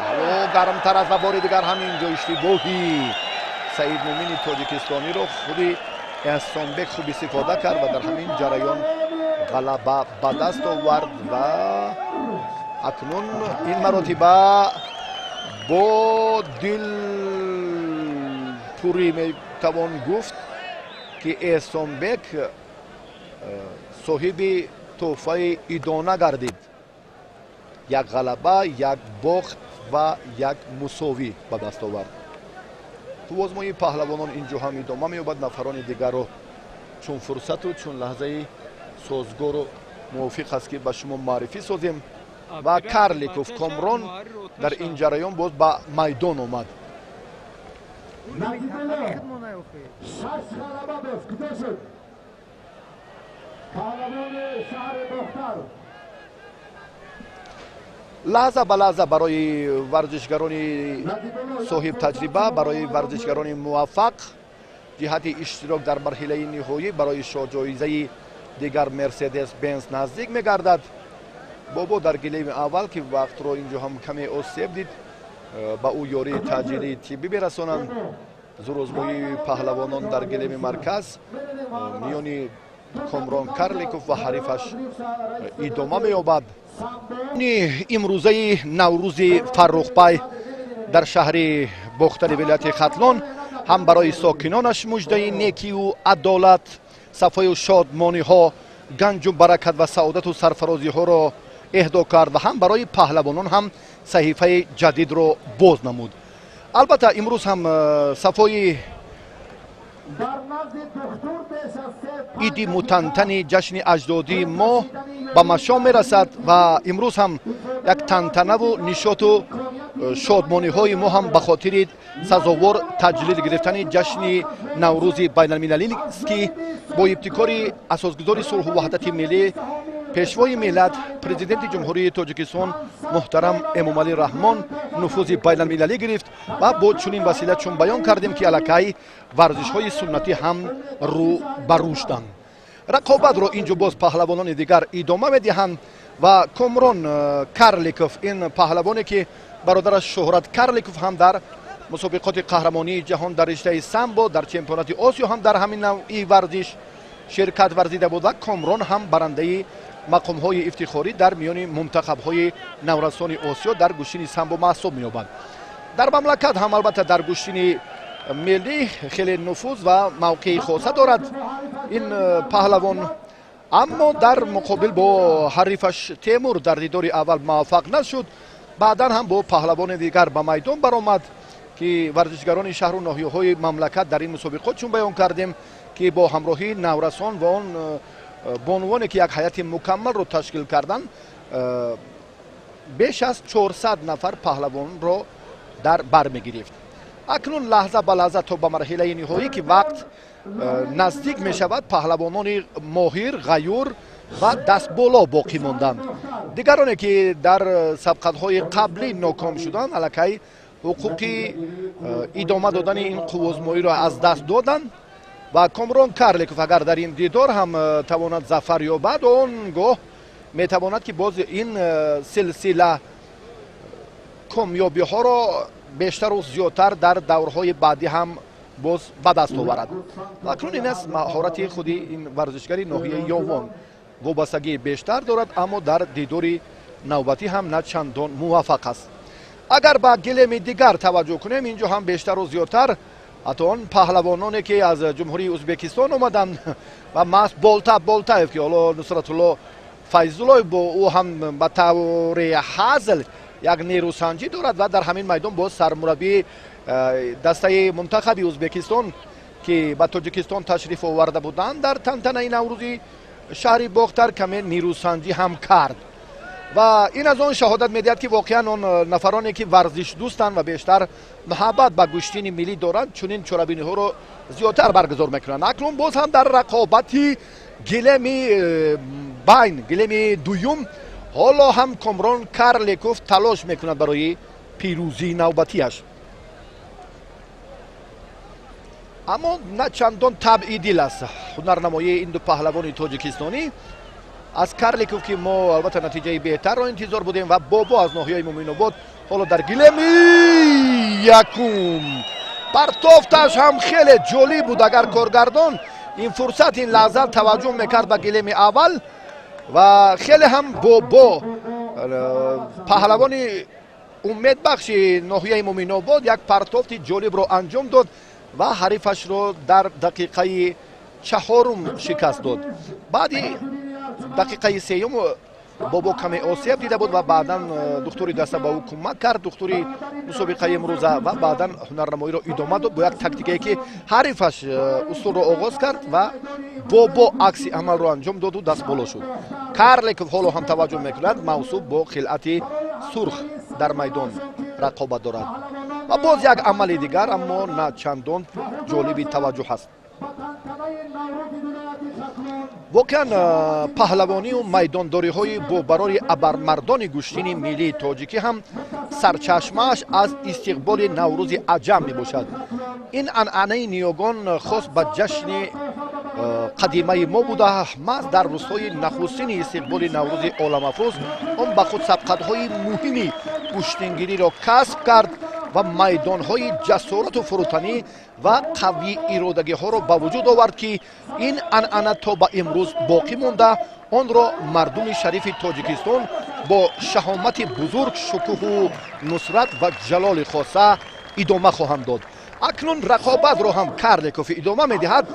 ҳаво гармтар аст ва бори дигар ҳамин ҷо иштибоҳи Саид Мумини тоҷикистониро худи Эҳсонбек хуб истифода кард ва дар ҳамин ҷараён ғалаба ба даст овард. Ва акнун ин маротиба бо дилпурӣ метавон гуфт, ки Эҳсонбек соҳиби тӯҳфаи идона гардид. Як ғалаба, як бохт ва як мусовӣ ба даст овард. Қуввозмоии паҳлавонон инҷо ҳам идома меёбад. Нафарони дигарро чун фурсату чун лаҳзаи созгору мувофиқ аст, ки ба шумо муаррифӣ созем. Ва Карликов Комрон дар ин ҷараён боз ба майдон омад. Шаш ғалаба дошт. Куҷо шуд паҳлавони шаҳри Бохтар? Лаҳза ба лаҳза барои варзишгарони соҳибтаҷриба, барои варзишгарони муваффақ ҷиҳати иштирок дар марҳилаи ниҳоӣ барои шоҳҷоизаи дигар Мерседес Бенз наздик мегардад. Бобо дар гилеми аввал, ки вақтро инҷо ҳам каме осеб дид, ба ӯ ёрии таъҷилии тиббӣ мерасонанд. Зӯрозмоии паҳлавонон дар гилеми марказ миёни Комрон Карликов ва ҳарифаш идома меёбад. Имрӯзаи Наврӯзи Фаррухпай дар шаҳри Бохтари вилояти Хатлон ҳам барои сокинонаш муждаи некию адолат, сафою шодмониҳо, ганҷу баракат ва саодату сарфарозиҳоро эҳдо кард ва ҳам барои паҳлавонон ҳам саҳифаи ҷадидро боз намуд. Албатта, имрӯз ҳам сафои иди мутантани ҷашни аҷдодии мо ба машом мерасад ва имрӯз ҳам як тантанаву нишоту шодмониҳои мо ҳам ба хотири сазовор таҷлил гирифтани ҷашни Наврӯзи байналмилалист, ки бо ибтикори асосгузори сулҳу ваҳдати миллӣ, пешвои миллат, президенти Ҷумҳурии Тоҷикистон муҳтарам Эмомалӣ Раҳмон нуфузи байналмилалӣ гирифт ва бо чунин васила чун баён кардем, ки аллакай варзишҳои суннатӣ ҳам рӯ ба рушданд. Рақобатро инҷо боз паҳлавонони дигар идома медиҳанд ва Комрон Карликов, ин паҳлавоне ки бародараш Шӯҳрат Карликов ҳам дар мусобиқоти қаҳрамонии ҷаҳон дар риштаи самбо, дар чемпионати Осиё ҳам дар ҳамин навъи варзиш ширкат варзида буд ва Комрон ҳам барандаи мақомҳои ифтихорӣ дар миёни мунтахабҳои наврасони Осиё дар гӯштини самбо маҳсуб меёбад. Дар мамлакат ҳам албатта дар гӯштини миллӣ хеле нуфуз ва мавқеи хоса дорад ин паҳлавон, аммо дар муқобил бо ҳарифаш Темур дар дидори аввал муваффақ нашуд. Баъдан ҳам бо паҳлавони дигар ба майдон баромад, ки варзишгарони шаҳру ноҳияҳои мамлакат дар ин мусобиқот, чун баён кардем, ки бо ҳамроҳии наврасон ва он бонувоне ки як ҳайати мукаммалро ташкил карданд, беш аз 400 нафар паҳлавонро дар бар мегирифт. Акнун лаҳза ба лаҳза то ба марҳилаи ниҳоӣ, ки вақт наздик мешавад, паҳлавонони моҳир, ғаюр ва дастболо боқӣ монданд. Дигароне ки дар сабқатҳои қаблӣ ноком шуданд, аллакай ҳуқуқи идома додани ин қуввозмоиро аз даст доданд ва Комрон Карликов агар дар ин дидор ҳам тавонад зафар ёбад, он гоҳ метавонад, ки боз ин силсила комёбиҳоро бештару зиёдтар дар даврҳои баъдӣ ҳам боз ба даст оварад. Акнун ин аст маҳорати худи ин варзишгари ноҳияи Ёвон, вобастагии бештар дорад, аммо дар дидори навбатӣ ҳам на чандон муваффақ аст. Агар ба гилеми дигар таваҷҷӯҳ кунем, инҷо ҳам бештару зиёдтар ҳатто он паҳлавононе ки аз Ҷумҳурии Ӯзбекистон омаданд ва маҳз Болта Болтаев, ки ҳоло Нусратулло Файзуллоев бо ӯ ҳам ба таври ҳазл як нерӯсанҷӣ дорад ва дар ҳамин майдон боз сармураббии дастаи мунтахаби Ӯзбекистон, ки ба Тоҷикистон ташриф оварда буданд, дар тантанаи Наврӯзи шаҳри Бохтар каме нерӯсанҷӣ ҳам кард ва ин аз он шаҳодат медиҳад, ки воқеан он нафароне ки варзишдӯстанд ва бештар муҳаббат ба гӯштини миллӣ доранд, чунин чорабиниҳоро зиёдтар баргузор мекунанд. Акнун боз ҳам дар рақобати гилеми байн, гилеми дуюм, ҳоло ҳам Комрон Карликов талош мекунад барои пирӯзии навбатиаш, аммо на чандон табъи дил аст ҳунарнамоии ин ду паҳлавони тоҷикистонӣ. Аз Карликов, ки мо албатта натиҷаи беҳтарро интизор будем, ва Бобо аз ноҳияи Муминобод ҳоло дар гилеми якум партофташ ҳам хеле ҷолиб буд. Агар коргардон ин фурсат, ин лаҳза таваҷҷӯҳ мекард ба гилеми аввал ва хеле ҳам Бобо, паҳлавони умедбахши ноҳияи Муминобод, як партофти ҷолибро анҷом дод ва ҳарифашро дар дақиқаи чаҳорум шикаст дод. Баъди дақиқаи сеюм Бобо каме осеб дида буд ва баъдан духтури даста ба ӯ кӯмак кард, духтури мусобиқаи имрӯза, ва баъдан ҳунарнамоиро идома дод бо як тактикае, ки ҳарифаш усулро оғоз кард ва Бобо акси амалро анҷом доду даст боло шуд. Карликов ҳоло ҳам таваҷҷӯҳ мекунад, мавсуф бо хилъати сурх дар майдон рақобат дорад ва боз як амали дигар, аммо на чандон ҷолиби таваҷҷӯҳ аст. Воқеан паҳлавонию майдондориҳои бо барори абармардони гӯштини миллии тоҷикӣ ҳам сарчашмааш аз истиқболи Наврӯзи аҷам мебошад. Ин анъанаи ниёгон хос ба ҷашни қадимаи мо буда, маҳз дар рӯзҳои нахустини истиқболи Наврӯзи оламафрӯз он ба худ сабқатҳои муҳими гӯштингириро касб кард ва майдонҳои ҷасорату фурӯтанӣ ва қавии иродагиҳоро ба вуҷуд овард, ки ин анъана то ба имрӯз боқӣ монда, онро мардуми шарифи Тоҷикистон бо шаҳомати бузург, шукӯҳу нусрат ва ҷалоли хоса идома хоҳанд дод. Акнун рақобатро ҳам Карликов идома медиҳад,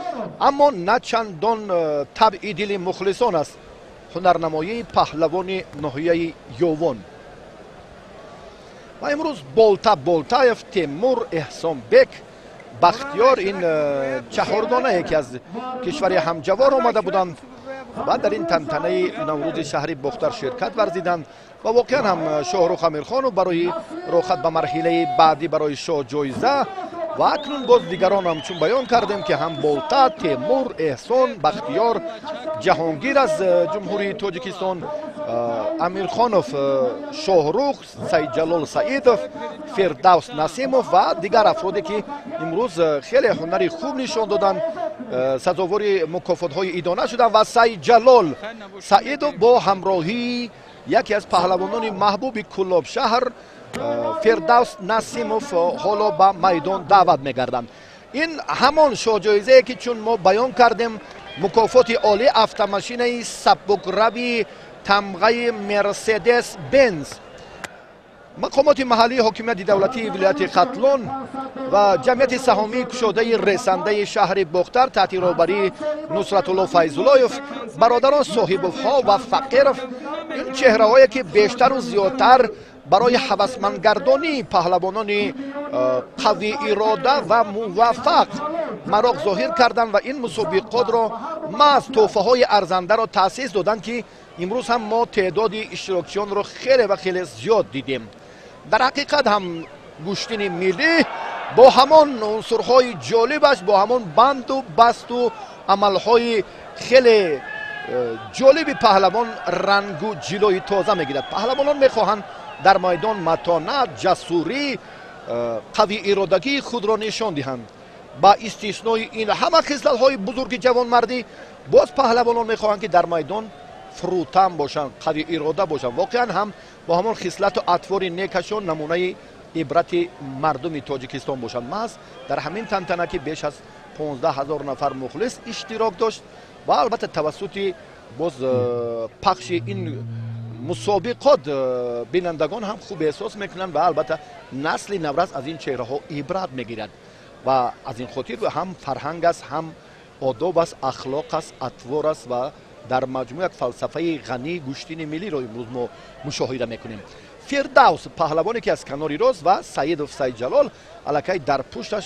аммо на чандон табъи дили мухлисон аст ҳунарнамоии паҳлавони ноҳияи Ёвон. Ва имрӯз Болта Болтаев, Темур, Эҳсонбек, Бахтиёр, ин чаҳордонае ки аз кишвари ҳамҷавор омада буданд, ва дар ин тантанаи Наврӯзи шаҳри Бохтар ширкат варзиданд ва воқеан ҳам Шоҳрух Амирхонов барои роҳхат ба марҳилаи баъдӣ барои шоҳ-ҷоиза ва акнун боз дигарон ҳам чун баён кардем ки ҳам Болта, Темур, Эҳсон, Бахтиёр, Ҷаҳонгир аз Ҷумҳурии Тоҷикистон, Амирхонов Шоҳрух, Саидҷалол Саидов, Фирдавс Насимов ва дигар афроде ки имрӯз хеле ҳунари хуб нишон доданд, сазовори мукофотҳои идона шуданд ва Саидҷалол Саидов бо ҳамроҳии яке аз паҳлавонони маҳбуби Кӯлобшаҳр Фирдавс Насимов ҳоло ба майдон даъват мегарданд. Ин ҳамон шоҳҷоизае ки чун мо баён кардем, мукофоти олӣ автомашинаи сабукрави тамғаи Мерседес Бенз. Мақомоти маҳаллии ҳокимияти давлатии вилояти Хатлон ва ҷамъияти саҳомии кушодаи ресандаи шаҳри Бохтар таҳти роҳбарии Нусратулло Файзуллоев, бародарон Соҳибовҳо ва Фақиров, ин чеҳраҳое ки бештару зиёдтар барои ҳавасмандгардонии паҳлавонони қавиирода ва муваффақ мароқ зоҳир карданд ва ин мусобиқотро маҳз тӯҳфаҳои арзандаро таъсис доданд ки имрӯз ҳам мо теъдоди иштирокчиёнро хеле ва хеле зиёд дидем. Дар ҳақиқат ҳам гӯштини миллӣ бо ҳамон унсурҳои ҷолибаш, бо ҳамон банду басту амалҳои хеле ҷолиби паҳлавон рангу ҷилои тоза мегирад. Паҳлавонон мехоҳанд дар майдон матонат, ҷасурӣ, қавииродагии худро нишон диҳанд. Ба истиснои ин ҳама хислатҳои бузурги ҷавонмардӣ, боз паҳлавонон мехоҳанд ки дар майдон фурӯтан бошанд, қавиирода бошанд. Воқеан ҳам бо ҳамон хислату атвори некашон намунаи ибрати мардуми Тоҷикистон бошанд. Маҳз дар ҳамин тантана ки беш аз 15 ҳазор нафар мухлис иштирок дошт ва албатта тавассути боз пахши ин мусобиқот бинандагон ҳам хуб эҳсос мекунанд ва албатта насли наврас аз ин чеҳраҳо ибрат мегирад ва аз ин хотир ҳам фарҳанг аст, ҳам одоб аст, ахлоқ аст, атвор аст ва дар маҷмӯъ як фалсафаи ғании гӯштини миллиро имрӯз мо мушоҳида мекунем. Фирдавс паҳлавоне ки аз канори рост ва Саидов Саидҷалол аллакай дар пушташ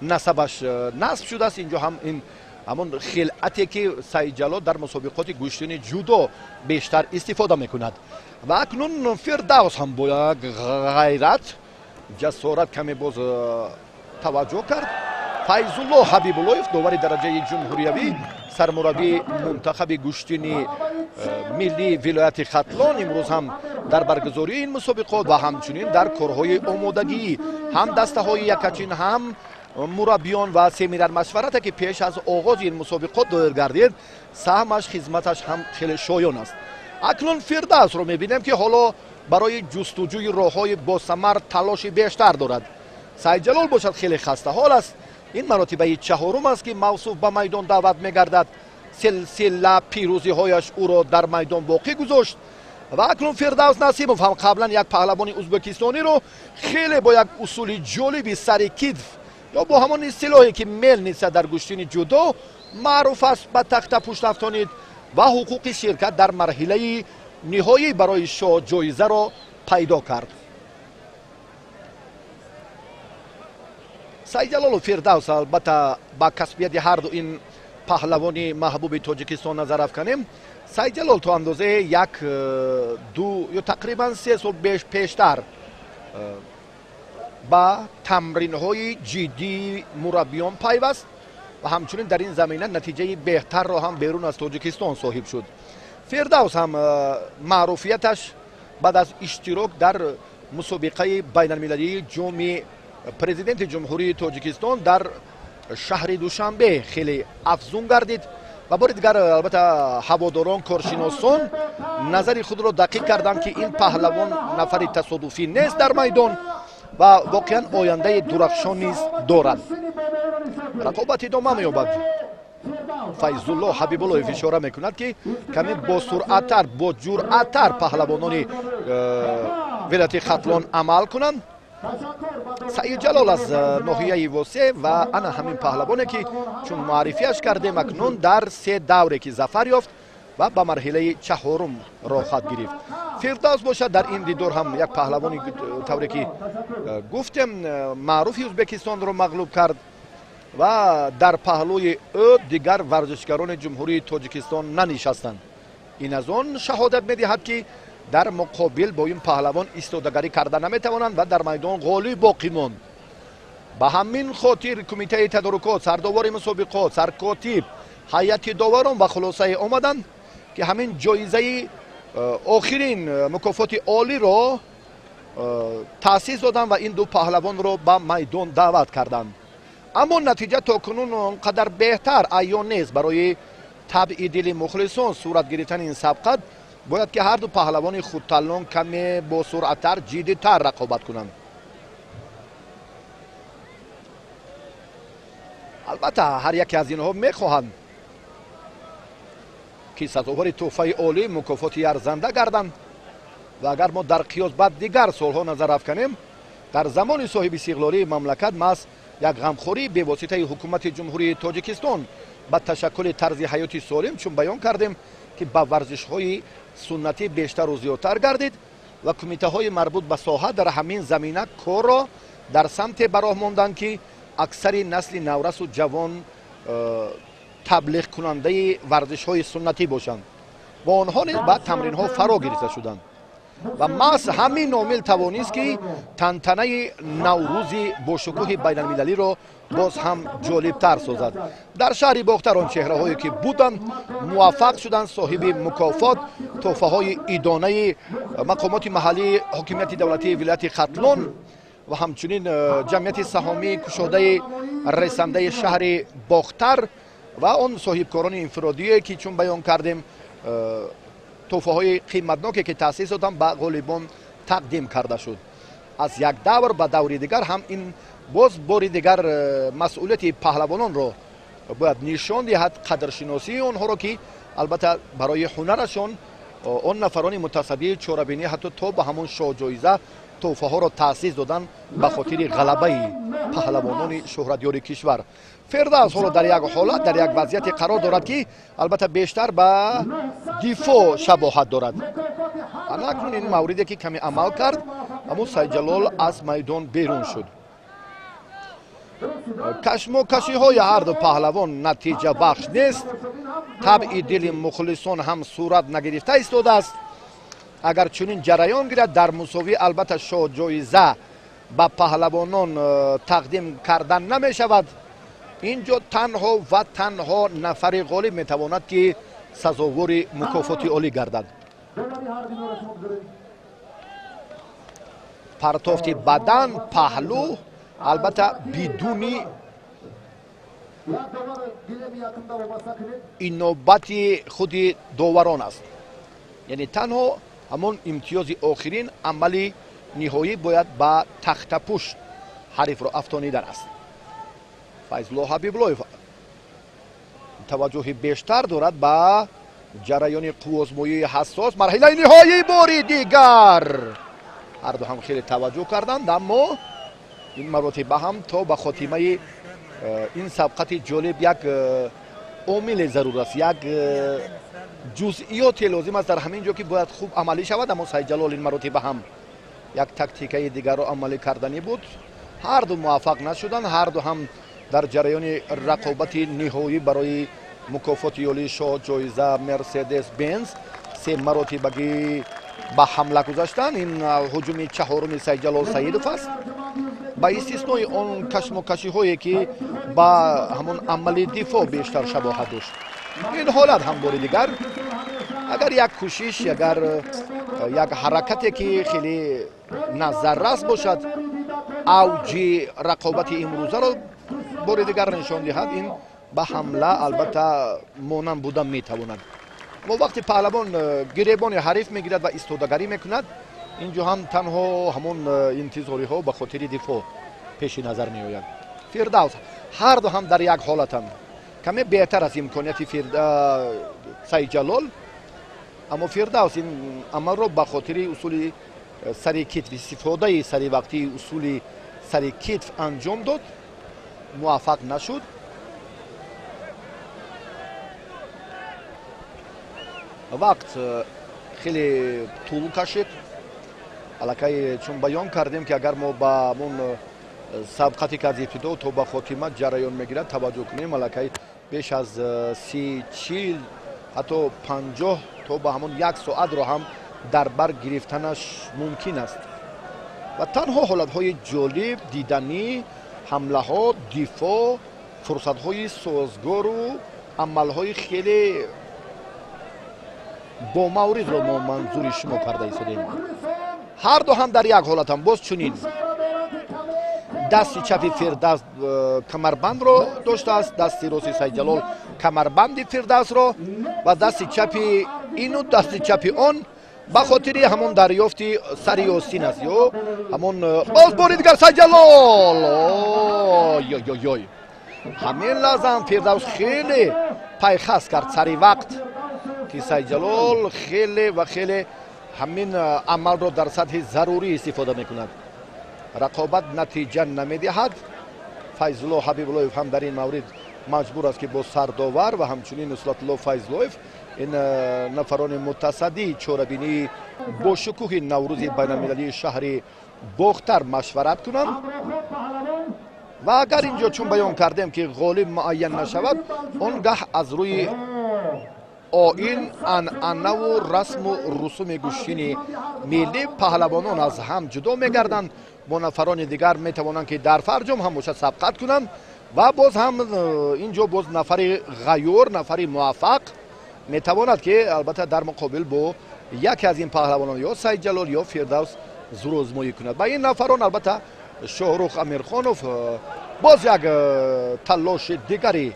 насабаш насб шудааст. Инҷо ҳам ин ҳамон хилъате ки Саидҷалол дар мусобиқоти гӯштини ҷудо бештар истифода мекунад. Ва акнун Фирдавс ҳам бо як ғайрат, ҷасорат каме боз таваҷҷӯҳ кард. Файзулло Ҳабибуллоев, довари дараҷаи ҷумҳуриявӣ, сармураббии мунтахаби гӯштини миллии вилояти Хатлон, имрӯз ҳам дар баргузории ин мусобиқот ва ҳамчунин дар корҳои омодагӣ ҳам дастаҳои якачин, ҳам мураббиён ва семинар машварате ки пеш аз оғози ин мусобиқот доир гардид, саҳмаш, хизматаш ҳам хеле шоён аст. Акнун Фирдавсро мебинем ки ҳоло барои ҷустуҷӯи роҳҳои босамар талоши бештар дорад. Саидҷалол бошад хеле хастаҳол аст. Ин маротибаи чаҳорум аст ки мавсуф ба майдон даъват мегардад. Силсила пирӯзиҳояш ӯро дар майдон боқӣ гузошт ва акнун Фирдавс Насимов ҳам қаблан як паҳлавони ӯзбекистониро хеле бо як усули ҷолиби сари китф ё бо ҳамон истилоҳе ки мелница дар гӯштини ҷудо маъруф аст ба тахта пушт афтонид ва ҳуқуқи ширкат дар марҳилаи ниҳоӣ барои шоҳ-ҷоизаро пайдо кард. Саидҷалолу Фирдавс албатта ба касбияти ҳарду ин паҳлавони маҳбуби Тоҷикистон назар афканем. Саидҷалол то андозаи як, ду ё тақрибан 3 сол пештар ба тамринҳои ҷиддии мураббиён пайваст ва ҳамчунин дар ин замина натиҷаи беҳтарро ҳам берун аз Тоҷикистон соҳиб шуд. Фирдавс ҳам маъруфияташ баъд аз иштирок дар мусобиқаи байналмилалии ҷоми президенти Ҷумҳурии Тоҷикистон дар шаҳри Душанбе хеле афзун гардид ва бори дигар албатта ҳаводорон, коршиносон назари худро дақиқ карданд ки ин паҳлавон нафари тасодуфӣ нест дар майдон ва воқеан ояндаи дурахшон низ дорад. Рақобат идома меёбад. Файзулло Ҳабибуллоев ишора мекунад ки каме босуръаттар, боҷуръаттар паҳлавонони вилояти Хатлон амал кунанд. Саидҷалол аз ноҳияи Восе ва ана ҳамин паҳлавоне ки чун муаррифиаш кардем, акнун дар 3 давре ки зафар ёфт ва ба марҳилаи чаҳорум роҳхат гирифт. Фирдавс бошад дар ин дидор ҳам як паҳлавони тавре ки гуфтем маъруфи Ӯзбекистонро мағлуб кард. ва дар паҳлӯи ӯ дигар варзишгарони Ҷумҳурии Тоҷикистон нанишастанд. Ин аз он шаҳодат медиҳад, ки дар муқобил бо ин паҳлавон истодагарӣ карда наметавонанд ва дар майдон ғолиб боқӣ монд. Ба ҳамин хотир кумитаи тадорукот, сардовари мусобиқот, саркотиб, ҳайати доварон ба хулосае омаданд, ки ҳамин ҷоизаи охирин мукофоти олиро таъсис доданд ва ин ду паҳлавонро ба майдон даъват карданд. Аммо натиҷа то кунун он қадар беҳтар аён нест. Барои табъи дили мухлисон сурат гирифтани ин сабқат бояд ки ҳар ду паҳлавони худталлон каме босуръаттар, ҷиддитар рақобат кунанд. Албатта ҳар яке аз инҳо мехоҳанд, ки сазовори тӯҳфаи олӣ, мукофоти арзанда гарданд. Ва агар мо дар қиёс ба дигар солҳо назар афканем, дар замони соҳиби истиқлолии мамлакат маҳз як ғамхории бевоситаи ҳукумати Ҷумҳурии Тоҷикистон ба ташаккули тарзи ҳаёти солим, чун баён кардем, ки ба варзишҳои суннатӣ бештару зиёдтар гардид ва кумитаҳои марбут ба соҳа дар ҳамин замина корро дар самте ба роҳ монданд, ки аксари насли наврасу ҷавон таблиғкунандаи варзишҳои суннатӣ бошанд ва онҳо низ ба тамринҳо фаро гирифта шуданд. Ва маҳз ҳамин омил тавонист, ки тантанаи наврӯзи бошукӯҳи байналмилалиро боз ҳам ҷолибтар созад. Дар шаҳри Бохтар он чеҳраҳое ки буданд муваффақ шуданд, соҳиби мукофот, тӯҳфаҳои идонаи мақомоти маҳаллии ҳокимияти давлатии вилояти Хатлон ва ҳамчунин ҷамъияти саҳомии кушодаи ресандаи шаҳри Бохтар ва он соҳибкорони инфиродие, ки чун баён кардем, тӯҳфаҳои қиматноке ки таъсис доданд ба ғолибон тақдим карда шуд. Аз як давр ба даври дигар ҳам ин боз бори дигар масъулияти паҳлавононро бояд нишон диҳад, қадршиносии онҳоро, ки албатта барои ҳунарашон он нафарони мутасаддии чорабинӣ ҳатто то ба ҳамон шоҳҷоиза тӯҳфаҳоро таъсис доданд ба хотири ғалабаи паҳлавонони шӯҳратёри кишвар. Фирдавс ҳоло дар як ҳолат, дар як вазъияте қарор дорад, ки албатта бештар ба дифоъ шабоҳат дорад. Акнун ин мавриде ки каме амал кард, аммо Сайдҷалол аз майдон берун шуд. Кашмокашиҳои ҳар ду паҳлавон натиҷабахш нест. Табъи дили мухлисон ҳам сурат нагирифта истодааст. Агар чунин ҷараён гирад, дар мусовӣ албатта шоҳҷоиза ба паҳлавонон тақдим кардан намешавад. Инҷо танҳо ва танҳо нафари ғолиб метавонад, ки сазовори мукофоти олӣ гардад. Партофти бадан, паҳлӯ, албатта бидуни инобати худи доварон аст. Яъне танҳо ҳамон имтиёзи охирин, амали ниҳоӣ бояд ба тахтапушт ҳарифро афтонидан аст. Файзулло Ҳабибуллоев таваҷҷӯҳи бештар дорад ба ҷараёни қуввозмоии ҳассос. Марҳилаи ниҳоӣ бори дигар ҳар ду ҳам хеле таваҷҷӯҳ карданд, аммо ин маротиба ҳам то ба хотимаи ин сабқати ҷолиб як омиле зарур аст, як ҷузъиёте лозим аст дар ҳамин ҷо, ки бояд хуб амалӣ шавад. Аммо Сайдҷалол ин маротиба ҳам як тактикаи дигарро амалӣ карданӣ буд. Ҳар ду муваффақ нашуданд. Ҳар ду ҳам дар ҷараёни рақобати ниҳоӣ барои мукофоти олии шоҳ ҷоиза Мерседес Бенз се маротибагӣ ба ҳамла гузаштанд. Ин ҳуҷуми чаҳоруми Сайдҷалол Саидов аст. Ба истиснои он кашмокашиҳое, ки ба ҳамон амали дифоъ бештар шабоҳат дошт. Ин ҳолат ҳам бори дигар агар як кӯшиш, агар як ҳаракате, ки хеле назаррас бошад, авҷи рақобати имрӯзаро бори дигар нишон диҳад, ин ба ҳамла албатта монанд буда метавонад. Аммо вақте паҳлавон гиребони ҳариф мегирад ва истодагарӣ мекунад, инҷо ҳам танҳо ҳамон интизориҳо ба хотири дифоъ пеши назар меояд. Фирдавс, ҳар ду ҳам дар як ҳолатанд. Каме беҳтар аст имконияти Сайдҷалол, аммо Фирдавс ин амалро ба хотири усули сари китф, истифодаи саривақтии усули сари китф анҷом дод, муваффақ нашуд. Вақт хеле тӯл кашид. Аллакай чун баён кардем, ки агар мо ба ҳамон сабқате ки аз ибтидо то ба хотима ҷараён мегирад таваҷҷӯҳ кунем, аллакай беш аз 30, 40, ҳатто 50 то ба ҳамон як соатро ҳам дар бар гирифтанаш мумкин аст. Ва танҳо ҳолатҳои ҷолиб, диданӣ, ҳамлаҳо, дифоъ, фурсатҳои созгору амалҳои хеле бомавридро мо манзури шумо карда истодем. Ҳар ду ҳам дар як ҳолатам боз чунин дасти чапи Фирдавс камарбандро доштааст, дасти рости Сайидҷалол камарбанди Фирдавсро ва дасти чапи ину дасти чапи он ба хотири ҳамон дарёфти сари остин аст ё ҳамон. Боз бори дигар Сайидҷалол, ёй, ҳамин лаҳзаам Фирдавс хеле пайхас кард сари вақт, ки Сайидҷалол хеле ва хеле ҳамин амалро дар сатҳи зарурӣ истифода мекунад. Рақобат натиҷа намедиҳад. Файзулло Ҳабибуллоев ҳам дар ин маврид маҷбур аст, ки бо сардовар ва ҳамчунин Нусратулло Файзуллоев, ин нафарони мутасаддии чорабинии бошукӯҳи Наврӯзи байналмилалии шаҳри Бохтар машварат кунанд. Ва агар инҷо, чун баён кардем, ки ғолиб муайян нашавад, он гаҳ аз рӯи оин, анъанаву расму русуми гӯштини миллӣ паҳлавонон аз ҳам ҷудо мегарданд, бо нафарони дигар метавонанд, ки дар фарҷом ҳам бошад, сабқат кунанд. Ва боз ҳам ин ҷо боз нафари ғайюр, нафари муваффақ метавонад, ки албатта дар муқобил бо яке аз ин паҳлавонон, ё Сайидҷалол, ё Фирдавс, зурозмоӣ кунад. Ба ин нафарон албатта Шоҳрух Амирхонов. Боз як талоши дигари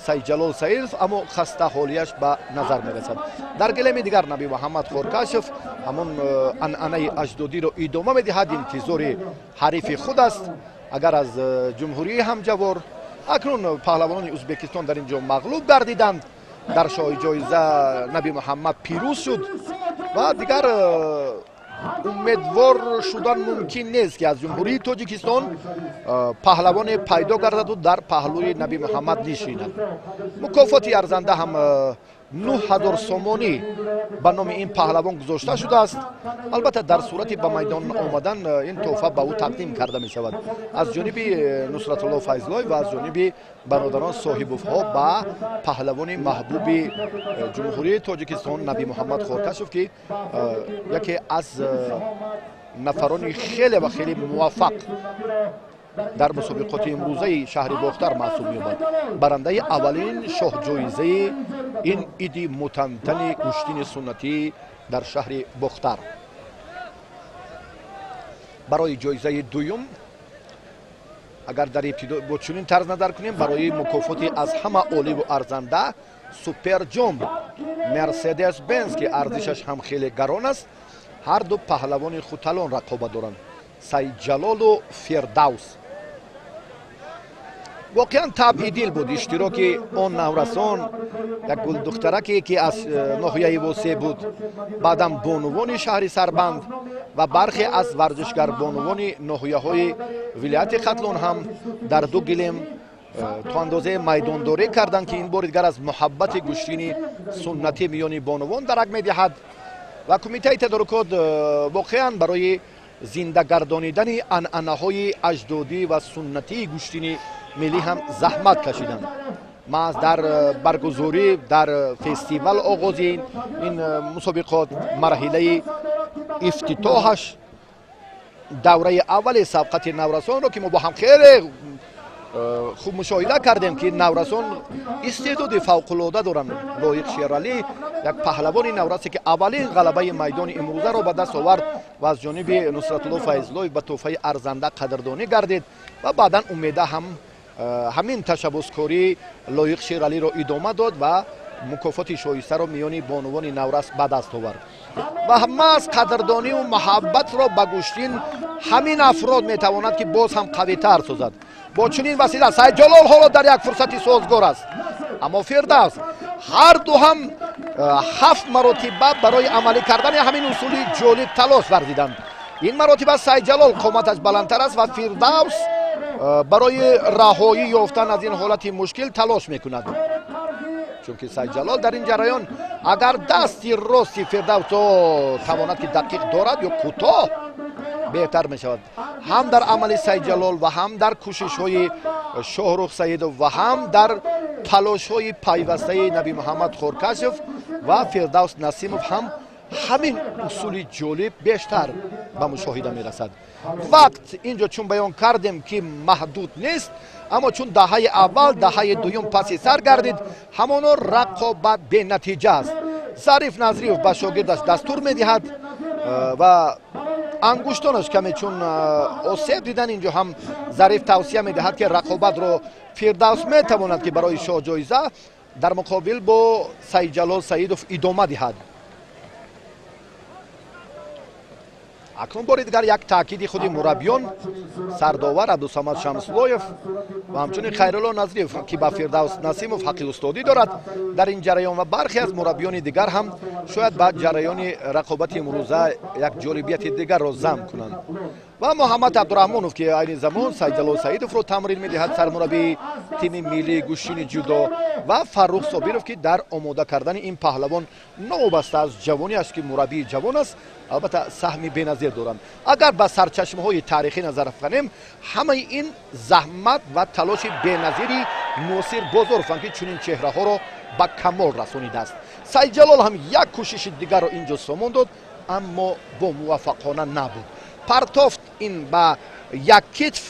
Сайидҷалол Саидов, аммо хастаҳолияш ба назар мерасад. Дар гилеми дигар Наби Муҳаммад Хоркашев ҳамон анъанаи аҷдодиро идома медиҳад, интизори ҳарифи худ аст, агар аз ҷумҳурии ҳамҷавор. Акнун паҳлавонони Ӯзбекистон дар ин ҷо мағлуб гардиданд. Дар шоҳи ҷоиза Наби Муҳаммад пирӯз шуд ва дигар умедвор шудан мумкин нест, ки аз Ҷумҳурии Тоҷикистон паҳлавоне пайдо гардаду дар паҳлӯи Наби Муҳаммад нишинад. Мукофоти арзанда ҳам 9000 сомонӣ ба номи ин паҳлавон гузошта шудааст. Албатта, дар сурати ба майдон омадан ин тӯҳфа ба ӯ тақдим карда мешавад аз ҷониби Нусратулло Файзлоев ва аз ҷониби бародарон Соҳибовҳо ба паҳлавони маҳбуби Ҷумҳурии Тоҷикистон Наби Муҳаммад Хоркашов, ки яке аз нафарони хеле ва хеле муваффақ дар мусобиқоти имрӯзаи шаҳри Бохтар маҳсуб меёбад, барандаи аввалин шоҳҷоизаи ин иди мутантани гӯштини суннатӣ дар шаҳри Бохтар. Барои ҷоизаи дуюм, агар дар ибтидо бо чунин тарз назар кунем, барои мукофоти аз ҳама оливу арзанда, суперҷом Мерседес Бенз, ки арзишаш ҳам хеле гарон аст, ҳар ду паҳлавони хуталон рақобат доранд, Сайидҷалолу Фирдавс. Воқеан табъи дил буд иштироки он наврасон, як гулдухтараке, ки аз ноҳияи Восеъ буд, баъдан бонувони шаҳри Сарбанд ва бархе аз варзишгарбонувони ноҳияҳои вилояти Хатлон ҳам дар ду гилем то андозаи майдондорӣ карданд, ки ин бори дигар аз муҳаббати гӯштини суннатӣ миёни бонувон дарак медиҳад. Ва кумитаи тадорукот воқеан барои зиндагардонидани анъанаҳои аҷдодӣ ва суннатии гӯштини миллӣ ҳам заҳмат кашиданд. Маҳз дар баргузорӣ дар фестивал оғози ин мусобиқот, марҳилаи ифтитоҳаш, давраи аввали сабқати наврасонро, ки мо бо ҳам хеле хуб мушоҳида кардем, ки наврасон истеъдоди фавқулода доранд. Лоиқ Шералӣ, як паҳлавони наврасе, ки аввалин ғалабаи майдони имрӯзаро ба даст овард ва аз ҷониби Нусратулло Файзуллоев ба тӯҳфаи арзанда қадрдонӣ гардид. Ва баъдан Умеда ҳам ҳамин ташаббускории Лоиқ Шералиро идома дод ва мукофоти шоистаро миёни бонувони наврас ба даст овард. Ва маҳз қадрдониву муҳаббатро ба гӯштин ҳамин афрод метавонад, ки боз ҳам қавитар созад. Бо чунин васила Сайидҷалол ҳоло дар як фурсати созгор аст, аммо Фирдавс, ҳар ду ҳам ҳафт маротиба барои амалӣ кардани ҳамин усули ҷолиб талош варзиданд. Ин маротиба Сайидҷалол қоматаш баландтар аст ва Фирдавс барои раҳоӣ ёфтан аз ин ҳолати мушкил талош мекунад, чунки Сайидҷалол дар ин ҷараён агар дасти рости Фирдавсо тавонад, ки дақиқ дорад ё кӯтоҳ, беҳтар мешавад. Ҳам дар амали Сайидҷалол ва ҳам дар кӯшишҳои Шоҳрух Саидов ва ҳам дар талошҳои пайвастаи Наби Муҳаммад Хоркашев ва Фирдавс Насимов ҳам ҳамин усули ҷолиб бештар ба мушоҳида мерасад. Вақт инҷо чун баён кардем, ки маҳдуд нест, аммо чун даҳаи аввал, даҳаи дуюм паси сар гардид, ҳамоно рақобат бенатиҷа аст. Зариф Назриев ба шогирдаш дастур медиҳад ва ангуштонаш каме чун осеб дидан, инҷо ҳам Зариф тавсия медиҳад, ки рақобатро Фирдавс метавонад, ки барои шоҳҷоиза дар муқобил бо Сайидҷалол Саидов идома диҳад. Акнун бори дигар як таъкиди худи мураббиён, сардовар Абдусамад Шамсулоев ва ҳамчунин Хайрулло Назриев, ки ба Фирдавс Насимов ҳаққи устодӣ дорад дар ин ҷараён, ва бархе аз мураббиёни дигар ҳам шояд ба ҷараёни рақобати имрӯза як ҷолибияти дигарро зам кунанд. Ва Муҳаммад Абдураҳмонов, ки айни замон Сайидҷалол Саидовро тамрин медиҳад, сармураббии тими миллии гӯштини ҷудо, ва Фаррух Собиров, ки дар омода кардани ин паҳлавон новобаста аз ҷавониаш, ки мураббии ҷавон аст, албатта саҳми беназир доранд. Агар ба сарчашмаҳои таърихӣ назар афканем, ҳамаи ин заҳмат ва талоши беназири Носир Бозорованд, ки чунин чеҳраҳоро ба камол расонидааст. Сайидҷалол ҳам як кӯшиши дигарро инҷо сомон дод, аммо бо муваффақона набуд. Партофт ин ба як китф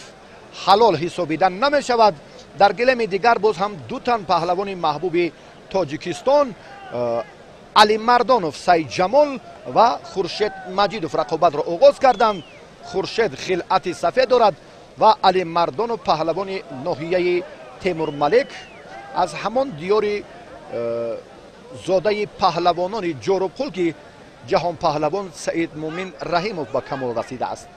ҳалол ҳисобида намешавад. Дар гилеми дигар боз ҳам ду тан паҳлавони маҳбуби Тоҷикистон, Алимардонов Сайидҷамол ва Хуршед Маҷидов рақобатро оғоз карданд. Хуршед хилъати сафед дорад ва Алимардонов паҳлавони ноҳияи Темурмалик аз ҳамон диёри зодаи паҳлавонони Ҷорубқул, ки ҷаҳонпаҳлавон Саид Мумин Раҳимов ба камол расидааст.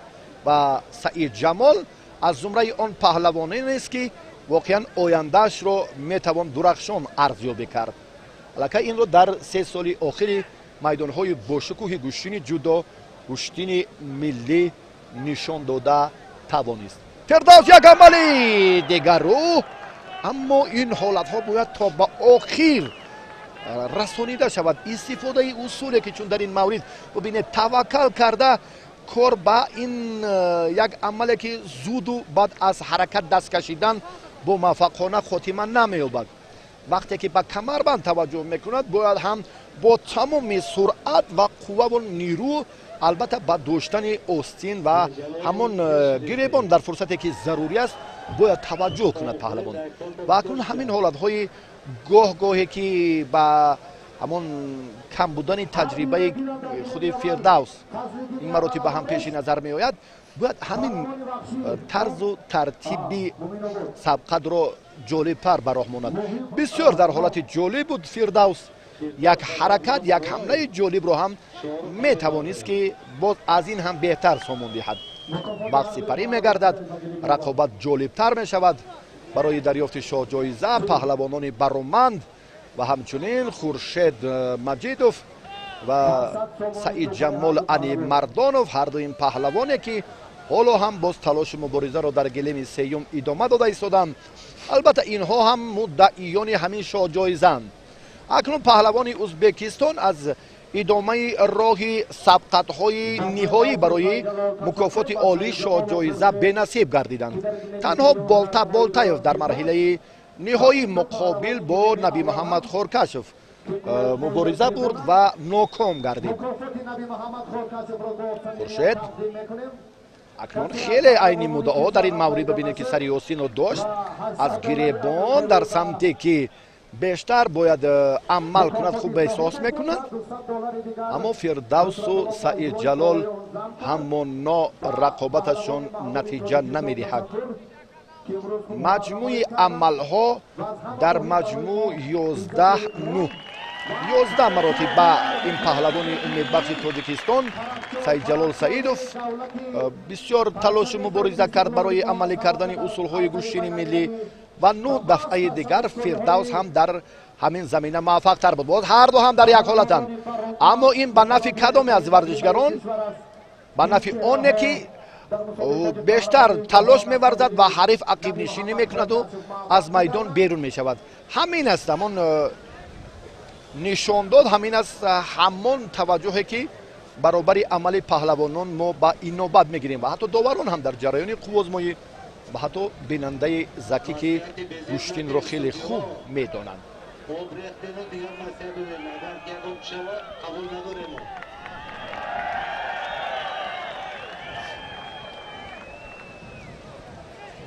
Ва Саидҷамол аз зумраи он паҳлавонест, ки воқеан ояндаашро метавон дурахшон арзёбӣ кард. Аллакай инро дар 3 соли охири майдонҳои бошукӯҳи гӯштини ҷудо, гӯштини миллӣ нишон дода тавонист. Фирдавс як амали дигару, аммо ин ҳолатҳо бояд то ба охир расонида шавад. Истифодаи усуле, ки чун дар ин маврид бубинед, таваккал карда кор ба ин як амале, ки зуду баъд аз ҳаракат даст кашидан бо муваффақона хотима намеёбад. Вақте ки ба камарбанд таваҷҷӯҳ мекунад, бояд ҳам бо тамоми суръат ва қувваву нирӯ, албатта ба доштани остин ва ҳамон гиребон дар фурсате, ки зарурӣ аст, бояд таваҷҷӯҳ кунад паҳлавон. Ва акнун ҳамин ҳолатҳои гоҳ-гоҳе, ки ба ҳамон кам будани таҷрибаи худи Фирдавс ин маротиба ҳам пеши назар меояд, бояд ҳамин тарзу тартиби сабқатро ҷолибтар ба роҳ монад. Бисёр дар ҳолати ҷолиб буд Фирдавс, як ҳаракат, як ҳамлаи ҷолибро ҳам метавонист, ки боз аз ин ҳам беҳтар сомон диҳад. Вақт сипарӣ мегардад, рақобат ҷолибтар мешавад. Барои дарёфти шоҳҷоиза паҳлавонони бароманд ва ҳамчунин Хуршед Маҷидов ва Саидҷамол Алимардонов, ҳарду ин паҳлавоне, ки ҳоло ҳам боз талошу муборизаро дар гилеми сеюм идома дода истоданд. Албатта инҳо ҳам муддаиёни ҳамин шоҳҷоизаанд. Акнун паҳлавони Узбекистон аз идомаи роҳи сабқатҳои ниҳоӣ барои мукофоти олии шоҳҷоиза бенасиб гардиданд. Танҳо Болта Болтаев дар марҳилаи ниҳоӣ муқобил бо Наби Муҳаммад Хоркашев мубориза бурд ва ноком гардид. Хуршед акнун хеле айни муддао дар ин маврид, бибинед, ки сари осинро дошт аз гиребон дар самте, ки бештар бояд амал кунад, хуб эҳсос мекунад, аммо Фирдавсу Саидҷалол ҳамоно рақобаташон натиҷа намедиҳад. Маҷмӯи амалҳо дар маҷмӯъ 11-9, 11 маротиба ин паҳлавони умедбахши Тоҷикистон Сайидҷалол Саидов бисёр талошу мубориза кард барои амалӣ кардани усулҳои гӯштини миллӣ ва 9 дафъаи дигар Фирдавс ҳам дар ҳамин замина муваффақтар буд. Боз ҳарду ҳам дар як ҳолатанд, аммо ин ба нафъи кадоме аз варзишгарон? Ба нафъи оне, ки бештар талош меварзад ва ҳариф ақибнишинӣ мекунаду аз майдон берун мешавад. Ҳамин аст ҳамон нишондод, ҳамин аст ҳамон таваҷҷӯҳе, ки Баробари амали паҳлавонон мо ба инобат мегирем ва ҳатто доварон ҳам дар ҷараёни қуввозмоӣ ва ҳатто бинандаи закӣ, ки гӯштинро хеле хуб медонанд.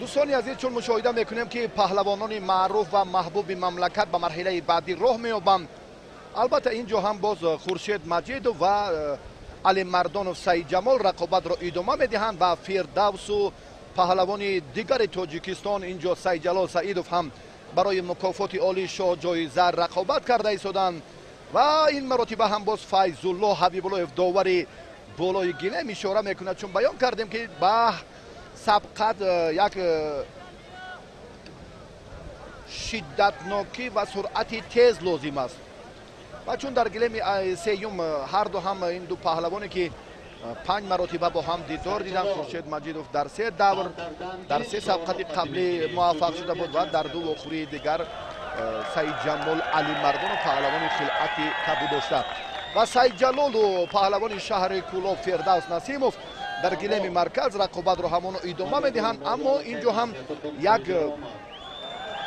Дӯстони азиз, чун мушоҳида мекунем, ки паҳлавонони маъруф ва маҳбуби мамлакат ба марҳилаи баъдӣ роҳ меёбанд. Албатта, ин ҷо ҳам боз Хуршед Маҷидов ва Алимардонов Саидҷамол рақобатро идома медиҳанд ва Фирдавсу паҳлавони дигари Тоҷикистон ин ҷо Саидҷалол Саидов ҳам барои мукофоти олии шоҳҷоиза рақобат карда истоданд. Ва ин маротиба ҳам боз Файзулло Ҳабибуллоев, довари болои гилем, ишора мекунад, чун баён кардем, ки ба сабқат як шиддатнокӣ ва суръати тез лозим аст. Ва чун дар гилеми сеюм ҳарду ҳам ин ду паҳлавоне, ки 5 маротиба бо ҳам дидор диданд, Хуршед Маҷидов дар се давр, дар се сабқати қаблӣ муваффақ шуда буд ва дар ду вохӯрии дигар Саидҷамол Алимардонов, паҳлавони хилъати кабуд дошта, ва Саидҷалолу паҳлавони шаҳри Кӯлоб Фирдавс Насимов дар гилеми марказ рақобатро ҳамоно идома медиҳанд. Аммо ин ҷо ҳам як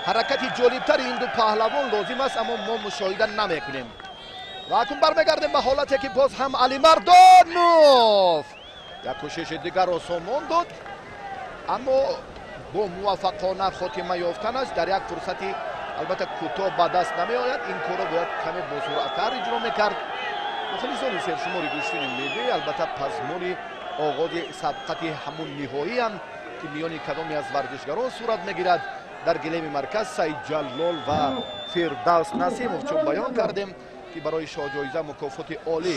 ҳаракати ҷолибтари ин ду паҳлавон лозим аст, аммо мо мушоҳида намекунем. Ва акнун бармегардем ба ҳолате, ки боз ҳам Алимардонов як кӯшиши дигарро сомон дод, аммо бо муваффақона хотима ёфтанаш дар як фурсати албатта кӯтоҳ ба даст намеояд. Ин корро бояд каме босуръаттар иҷро мекард. Мухлисони сершумори гӯштини миллӣ албатта пазмони оғози сабқати ҳамун ниҳоиянд, ки миёни кадоме аз варзишгарон сурат мегирад. Дар гилеми марказ Саидҷалол ва Фирдавс Насимов, чун баён кардем, ки барои шоҳҷоиза мукофоти олӣ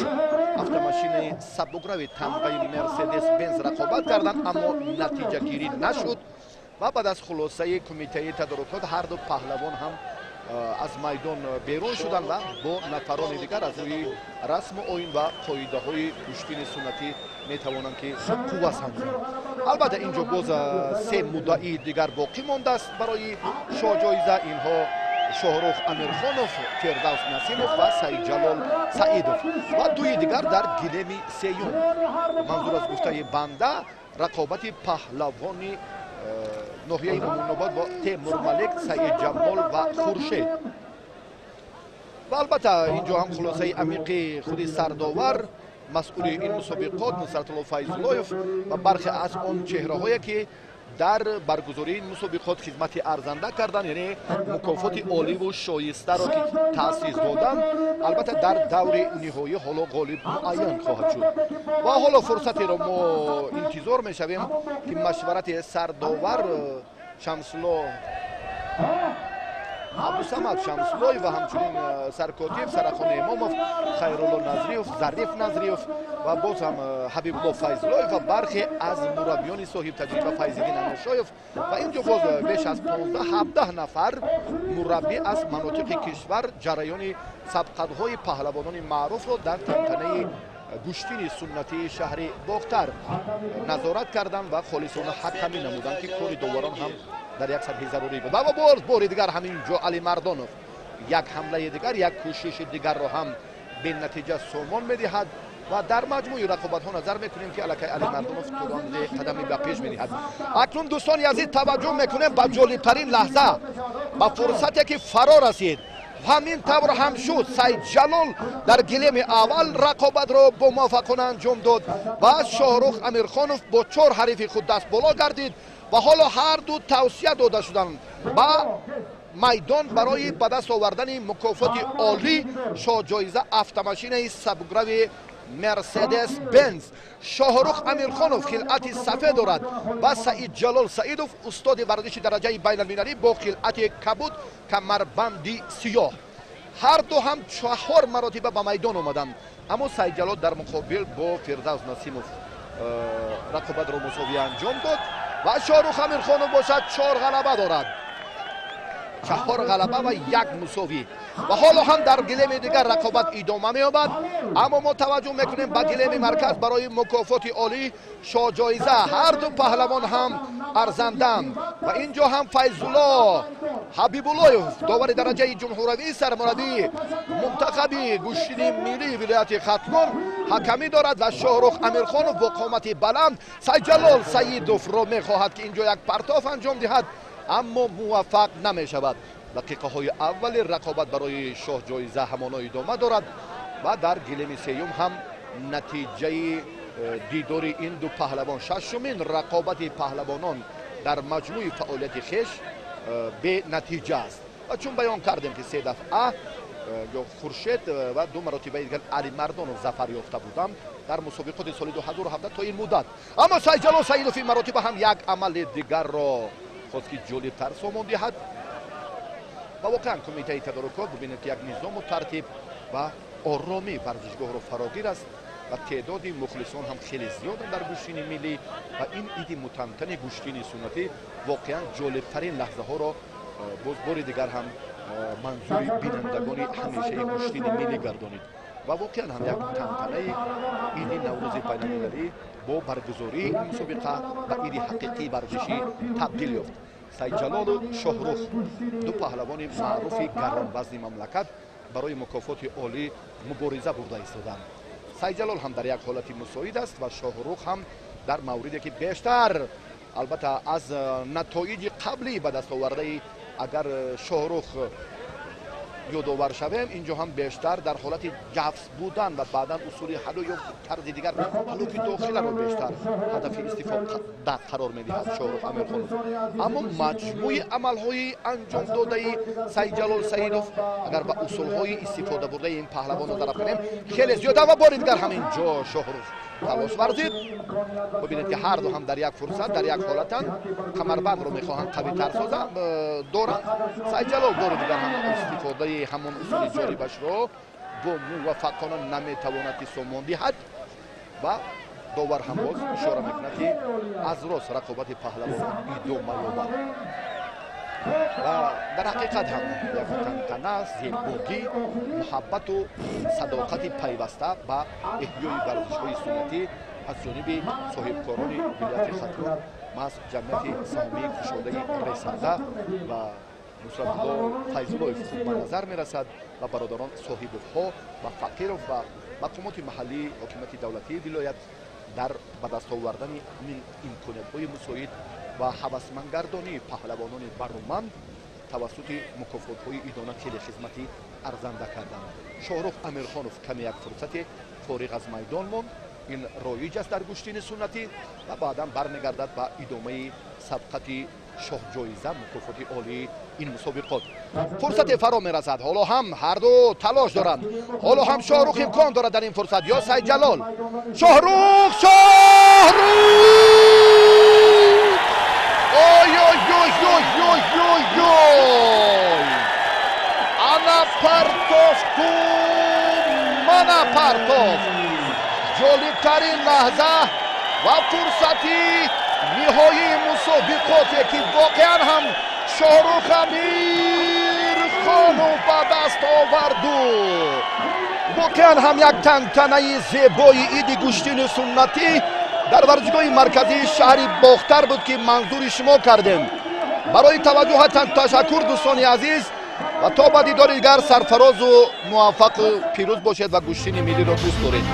автомошинаи сабукрави тамғаи Мерседес Бенз рақобат карданд, аммо натиҷагирӣ нашуд ва баъд аз хулосаи кумитаи тадорукот ҳарду паҳлавон ҳам аз майдон берун шуданд ва бо нафарони дигар аз рӯи расму оин ва қоидаҳои гӯштини суннатӣ метавонанд, ки қувва санҷанд. Албатта, ин ҷо боз се муддаии дигар боқӣ мондааст барои шоҳҷоиза. Инҳо Шоҳрух Амирхонов, Фирдавс Насимов ва Саидҷалол Саидов ва дуи дигар дар гилеми сеюм. Манзур аз гуфтаи банда рақобати паҳлавони ноҳияи Муминобод бо Темурмалик, Саидҷамол ва Хуршед. Ва албатта, ин ҷо ҳам хулосаи амиқи худи сардовар, масъули ин мусобиқот Нусратулло Файзуллоев ва бархе аз он чеҳраҳое, ки дар баргузории ин мусобиқот хизмати арзанда карданд, яъне мукофоти оливу шоистаро ки таъсис доданд, албатта дар даври ниҳоӣ ҳоло ғолиб муайян хоҳад шуд. Ва ҳоло фурсатеро мо интизор мешавем, ки машварати сардовар Шамсулло Абдусамад Шамсуллоев ва ҳамчунин саркотиб Сарахон Имомов, Хайрулло Назриев, Зариф Назриев ва боз ҳам Ҳабибулло Файзуллоев ва бархе аз мураббиёни соҳибтаҷриба Файзиддин Амиршоев ва ин ҷо боз беш аз 15-17 нафар мураббӣ аз манотиқи кишвар ҷараёни сабқатҳои паҳлавонони маъруфро дар тантанаи гӯштини суннатии шаҳри Бохтар назорат карданд ва холисона ҳакамӣ намуданд, ки кори доварон ҳам дар як сатҳи зарурӣ буд. Ва боз бори дигар ҳамин ҷо Алимардонов як ҳамлаи дигар, як кӯшиши дигарро ҳам бенатиҷа сомон медиҳад ва дар маҷмӯи рақобатҳо назар мекунем, ки аллакай Алимардонов то қадаме ба пеш медиҳад. Акнун, дӯстони азиз, таваҷҷӯҳ мекунем ба ҷолибтарин лаҳза, ба фурсате, ки фаро расид. Ҳамин тавр ҳам шуд. Саидҷалол дар гилеми аввал рақобатро бо муваффақона анҷом дод ва Шоҳрух Амирхонов бо чор ҳарифи худ даст боло гардид ва ҳоло ҳарду тавсия дода шуданд ба майдон барои ба даст овардани мукофоти олӣ шоҳҷоиза автомошинаи сабукрави Мерседес Бенз. Шоҳрух Амирхонов хилъати сафед дорад ва Саидҷалол Саидов, устоди варзиши дараҷаи байналмилалӣ, бо хилъати кабуд, камарбанди сиёҳ. Ҳарду ҳам чаҳор маротиба ба майдон омаданд, аммо Саидҷалол дар муқобил бо Фирдавс Насимов рақобатро мусовия анҷом дод ва Шоҳрух Амирхонов бошад чор ғалаба дорад, чаҳор ғалаба ва як мусовӣ. Ва ҳоло ҳам дар гилеми дигар рақобат идома меёбад, аммо мо таваҷҷӯҳ мекунем ба гилеми марказ барои мукофоти олӣ шоҳҷоиза. Ҳарду паҳлавон ҳам арзанданд ва ин ҷо ҳам Файзулло Ҳабибуллоев, довари дараҷаи ҷумҳуравӣ, сармураббии мунтахаби гӯштини миллии вилояти Хатлон ҳакамӣ дорад ва Шоҳрух Амирхонов бо қомати баланд Сайдҷалол Саидовро мехоҳад, ки инҷо як партоф анҷом диҳад, аммо муваффақ намешавад. Дақиқаҳои аввали рақобат барои шоҳҷоиза ҳамоно идома дорад ва дар гилеми сеюм ҳам натиҷаи дидори ин ду паҳлавон, шашумин рақобати паҳлавонон дар маҷмӯи фаъолияти хеш бенатиҷа аст. Ва чун баён кардем, ки се дафъа Хуршед ва ду маротибаи дигар Алимардонов зафар ёфта буданд дар мусобиқоти соли 2017 то ин муддат. Аммо Сайдҷалол Саидов ин маротиба ҳам як амали дигарро хост, ки ҷолибтар сомон диҳад. Ва воқеан кумитаи тадорукот, бубинед, ки як низому тартиб ва оромӣ варзишгоҳро фарогир аст ва теъдоди мухлисон ҳам хеле зиёданд дар гӯштини миллӣ ва ин иди мутантани гӯштини суннатӣ воқеан ҷолибтарин лаҳзаҳоро боз бори дигар ҳам манзури бинандагони ҳамешаи гӯштини миллӣ гардонид. Ва воқеан ҳам як тантанаи иди Наврӯзи байналмилалӣ бо баргузории ин мусобиқа ба иди ҳақиқии варзишӣ табдил ёфт. Сайдҷалолу Шоҳрух, ду паҳлавони маъруфи гаронвазни мамлакат, барои мукофоти олӣ мубориза бурда истоданд. Сайдҷалол ҳам дар як ҳолати мусоид аст ва Шоҳрух ҳам дар мавриде, ки бештар албатта аз натоиҷи қаблӣ ба даст овардаи агар Шоҳрух ёдовар шавем, инҷо ҳам бештар дар ҳолати ҷафс будан ва баъдан усули ҳаллу ё тарзи дигар ҳаллуки дохиларо бештар ҳадафи истифода қарор медиҳад Шоҳрух Амирхонов. Аммо маҷмӯи амалҳои анҷом додаи Сайдҷалол Саидов, агар ба усулҳои истифода бурдаи ин паҳлавон назар афканем, хеле зиёда. Ва бори дигар ҳам инҷо Шоҳрух талош варзид. Бубинед, ки ҳарду ҳам дар як фурсат, дар як ҳолатанд, камарбандро мехоҳанд қавитар созанд доранд. Сайдҷалол бори дигар ҳам истифодаи ҳамон усули ҷолибашро бо муваффақона наметавонад, ки сомон диҳад ва довар ҳам боз ишора мекунад, ки аз рост рақобати паҳлавонон идома ёбад. Ва дар ҳақиқат ҳам як тантана, зебогӣ, муҳаббату садоқати пайваста ба эҳёи варзишҳои суннатӣ аз ҷониби соҳибкорони вилояти Хатлон, маҳз ҷамъияти саҳомии кушодаи Ресанда ва Нусратулло Файзуллоев хуб ба назар мерасад ва бародарон Соҳибовҳо ва Фақиров ва мақомоти маҳаллии ҳокимияти давлатии вилоят дар ба даст овардани ҳамин имкониятҳои мусоид ва ҳавасмандгардонии паҳлавонони бароманд тавассути мукофотҳои идона хеле хизмати арзанда карданд. Шоҳрух Амирхонов каме як фурсате фориғ аз майдон монд. Ин роиҷ аст дар гӯштини суннатӣ ва баъдан бармегардад ба идомаи сабқати шоҳҷоиза, мукофоти олии ин мусобиқот. Фурсате фаро мерасад. Ҳоло ҳам ҳарду талош доранд. Ҳоло ҳам Шоҳрух имкон дорад дар ин фурсат ё Сайдҷалол. Шоҳрух, Шоҳрух! Ой ой ой ой ой ой ой! Ана партофту мана партофт! Ҷолибтарин лаҳза ва фурсати ниҳоии мусобиқоте, ки воқеан ҳам Шоҳрух Амирхонов ба даст оварду. Воқеан ҳам як тантанаи зебои иди гӯштини суннатӣ дар варзишгоҳи марказии шаҳри Бохтар буд, ки манзури шумо кардем. Барои таваҷҷӯҳатан ташаккур, дӯстони азиз, ва то ба дидори дигар сарфарозу муваффақу пирӯз бошед ва гӯштини миллиро дӯст доред.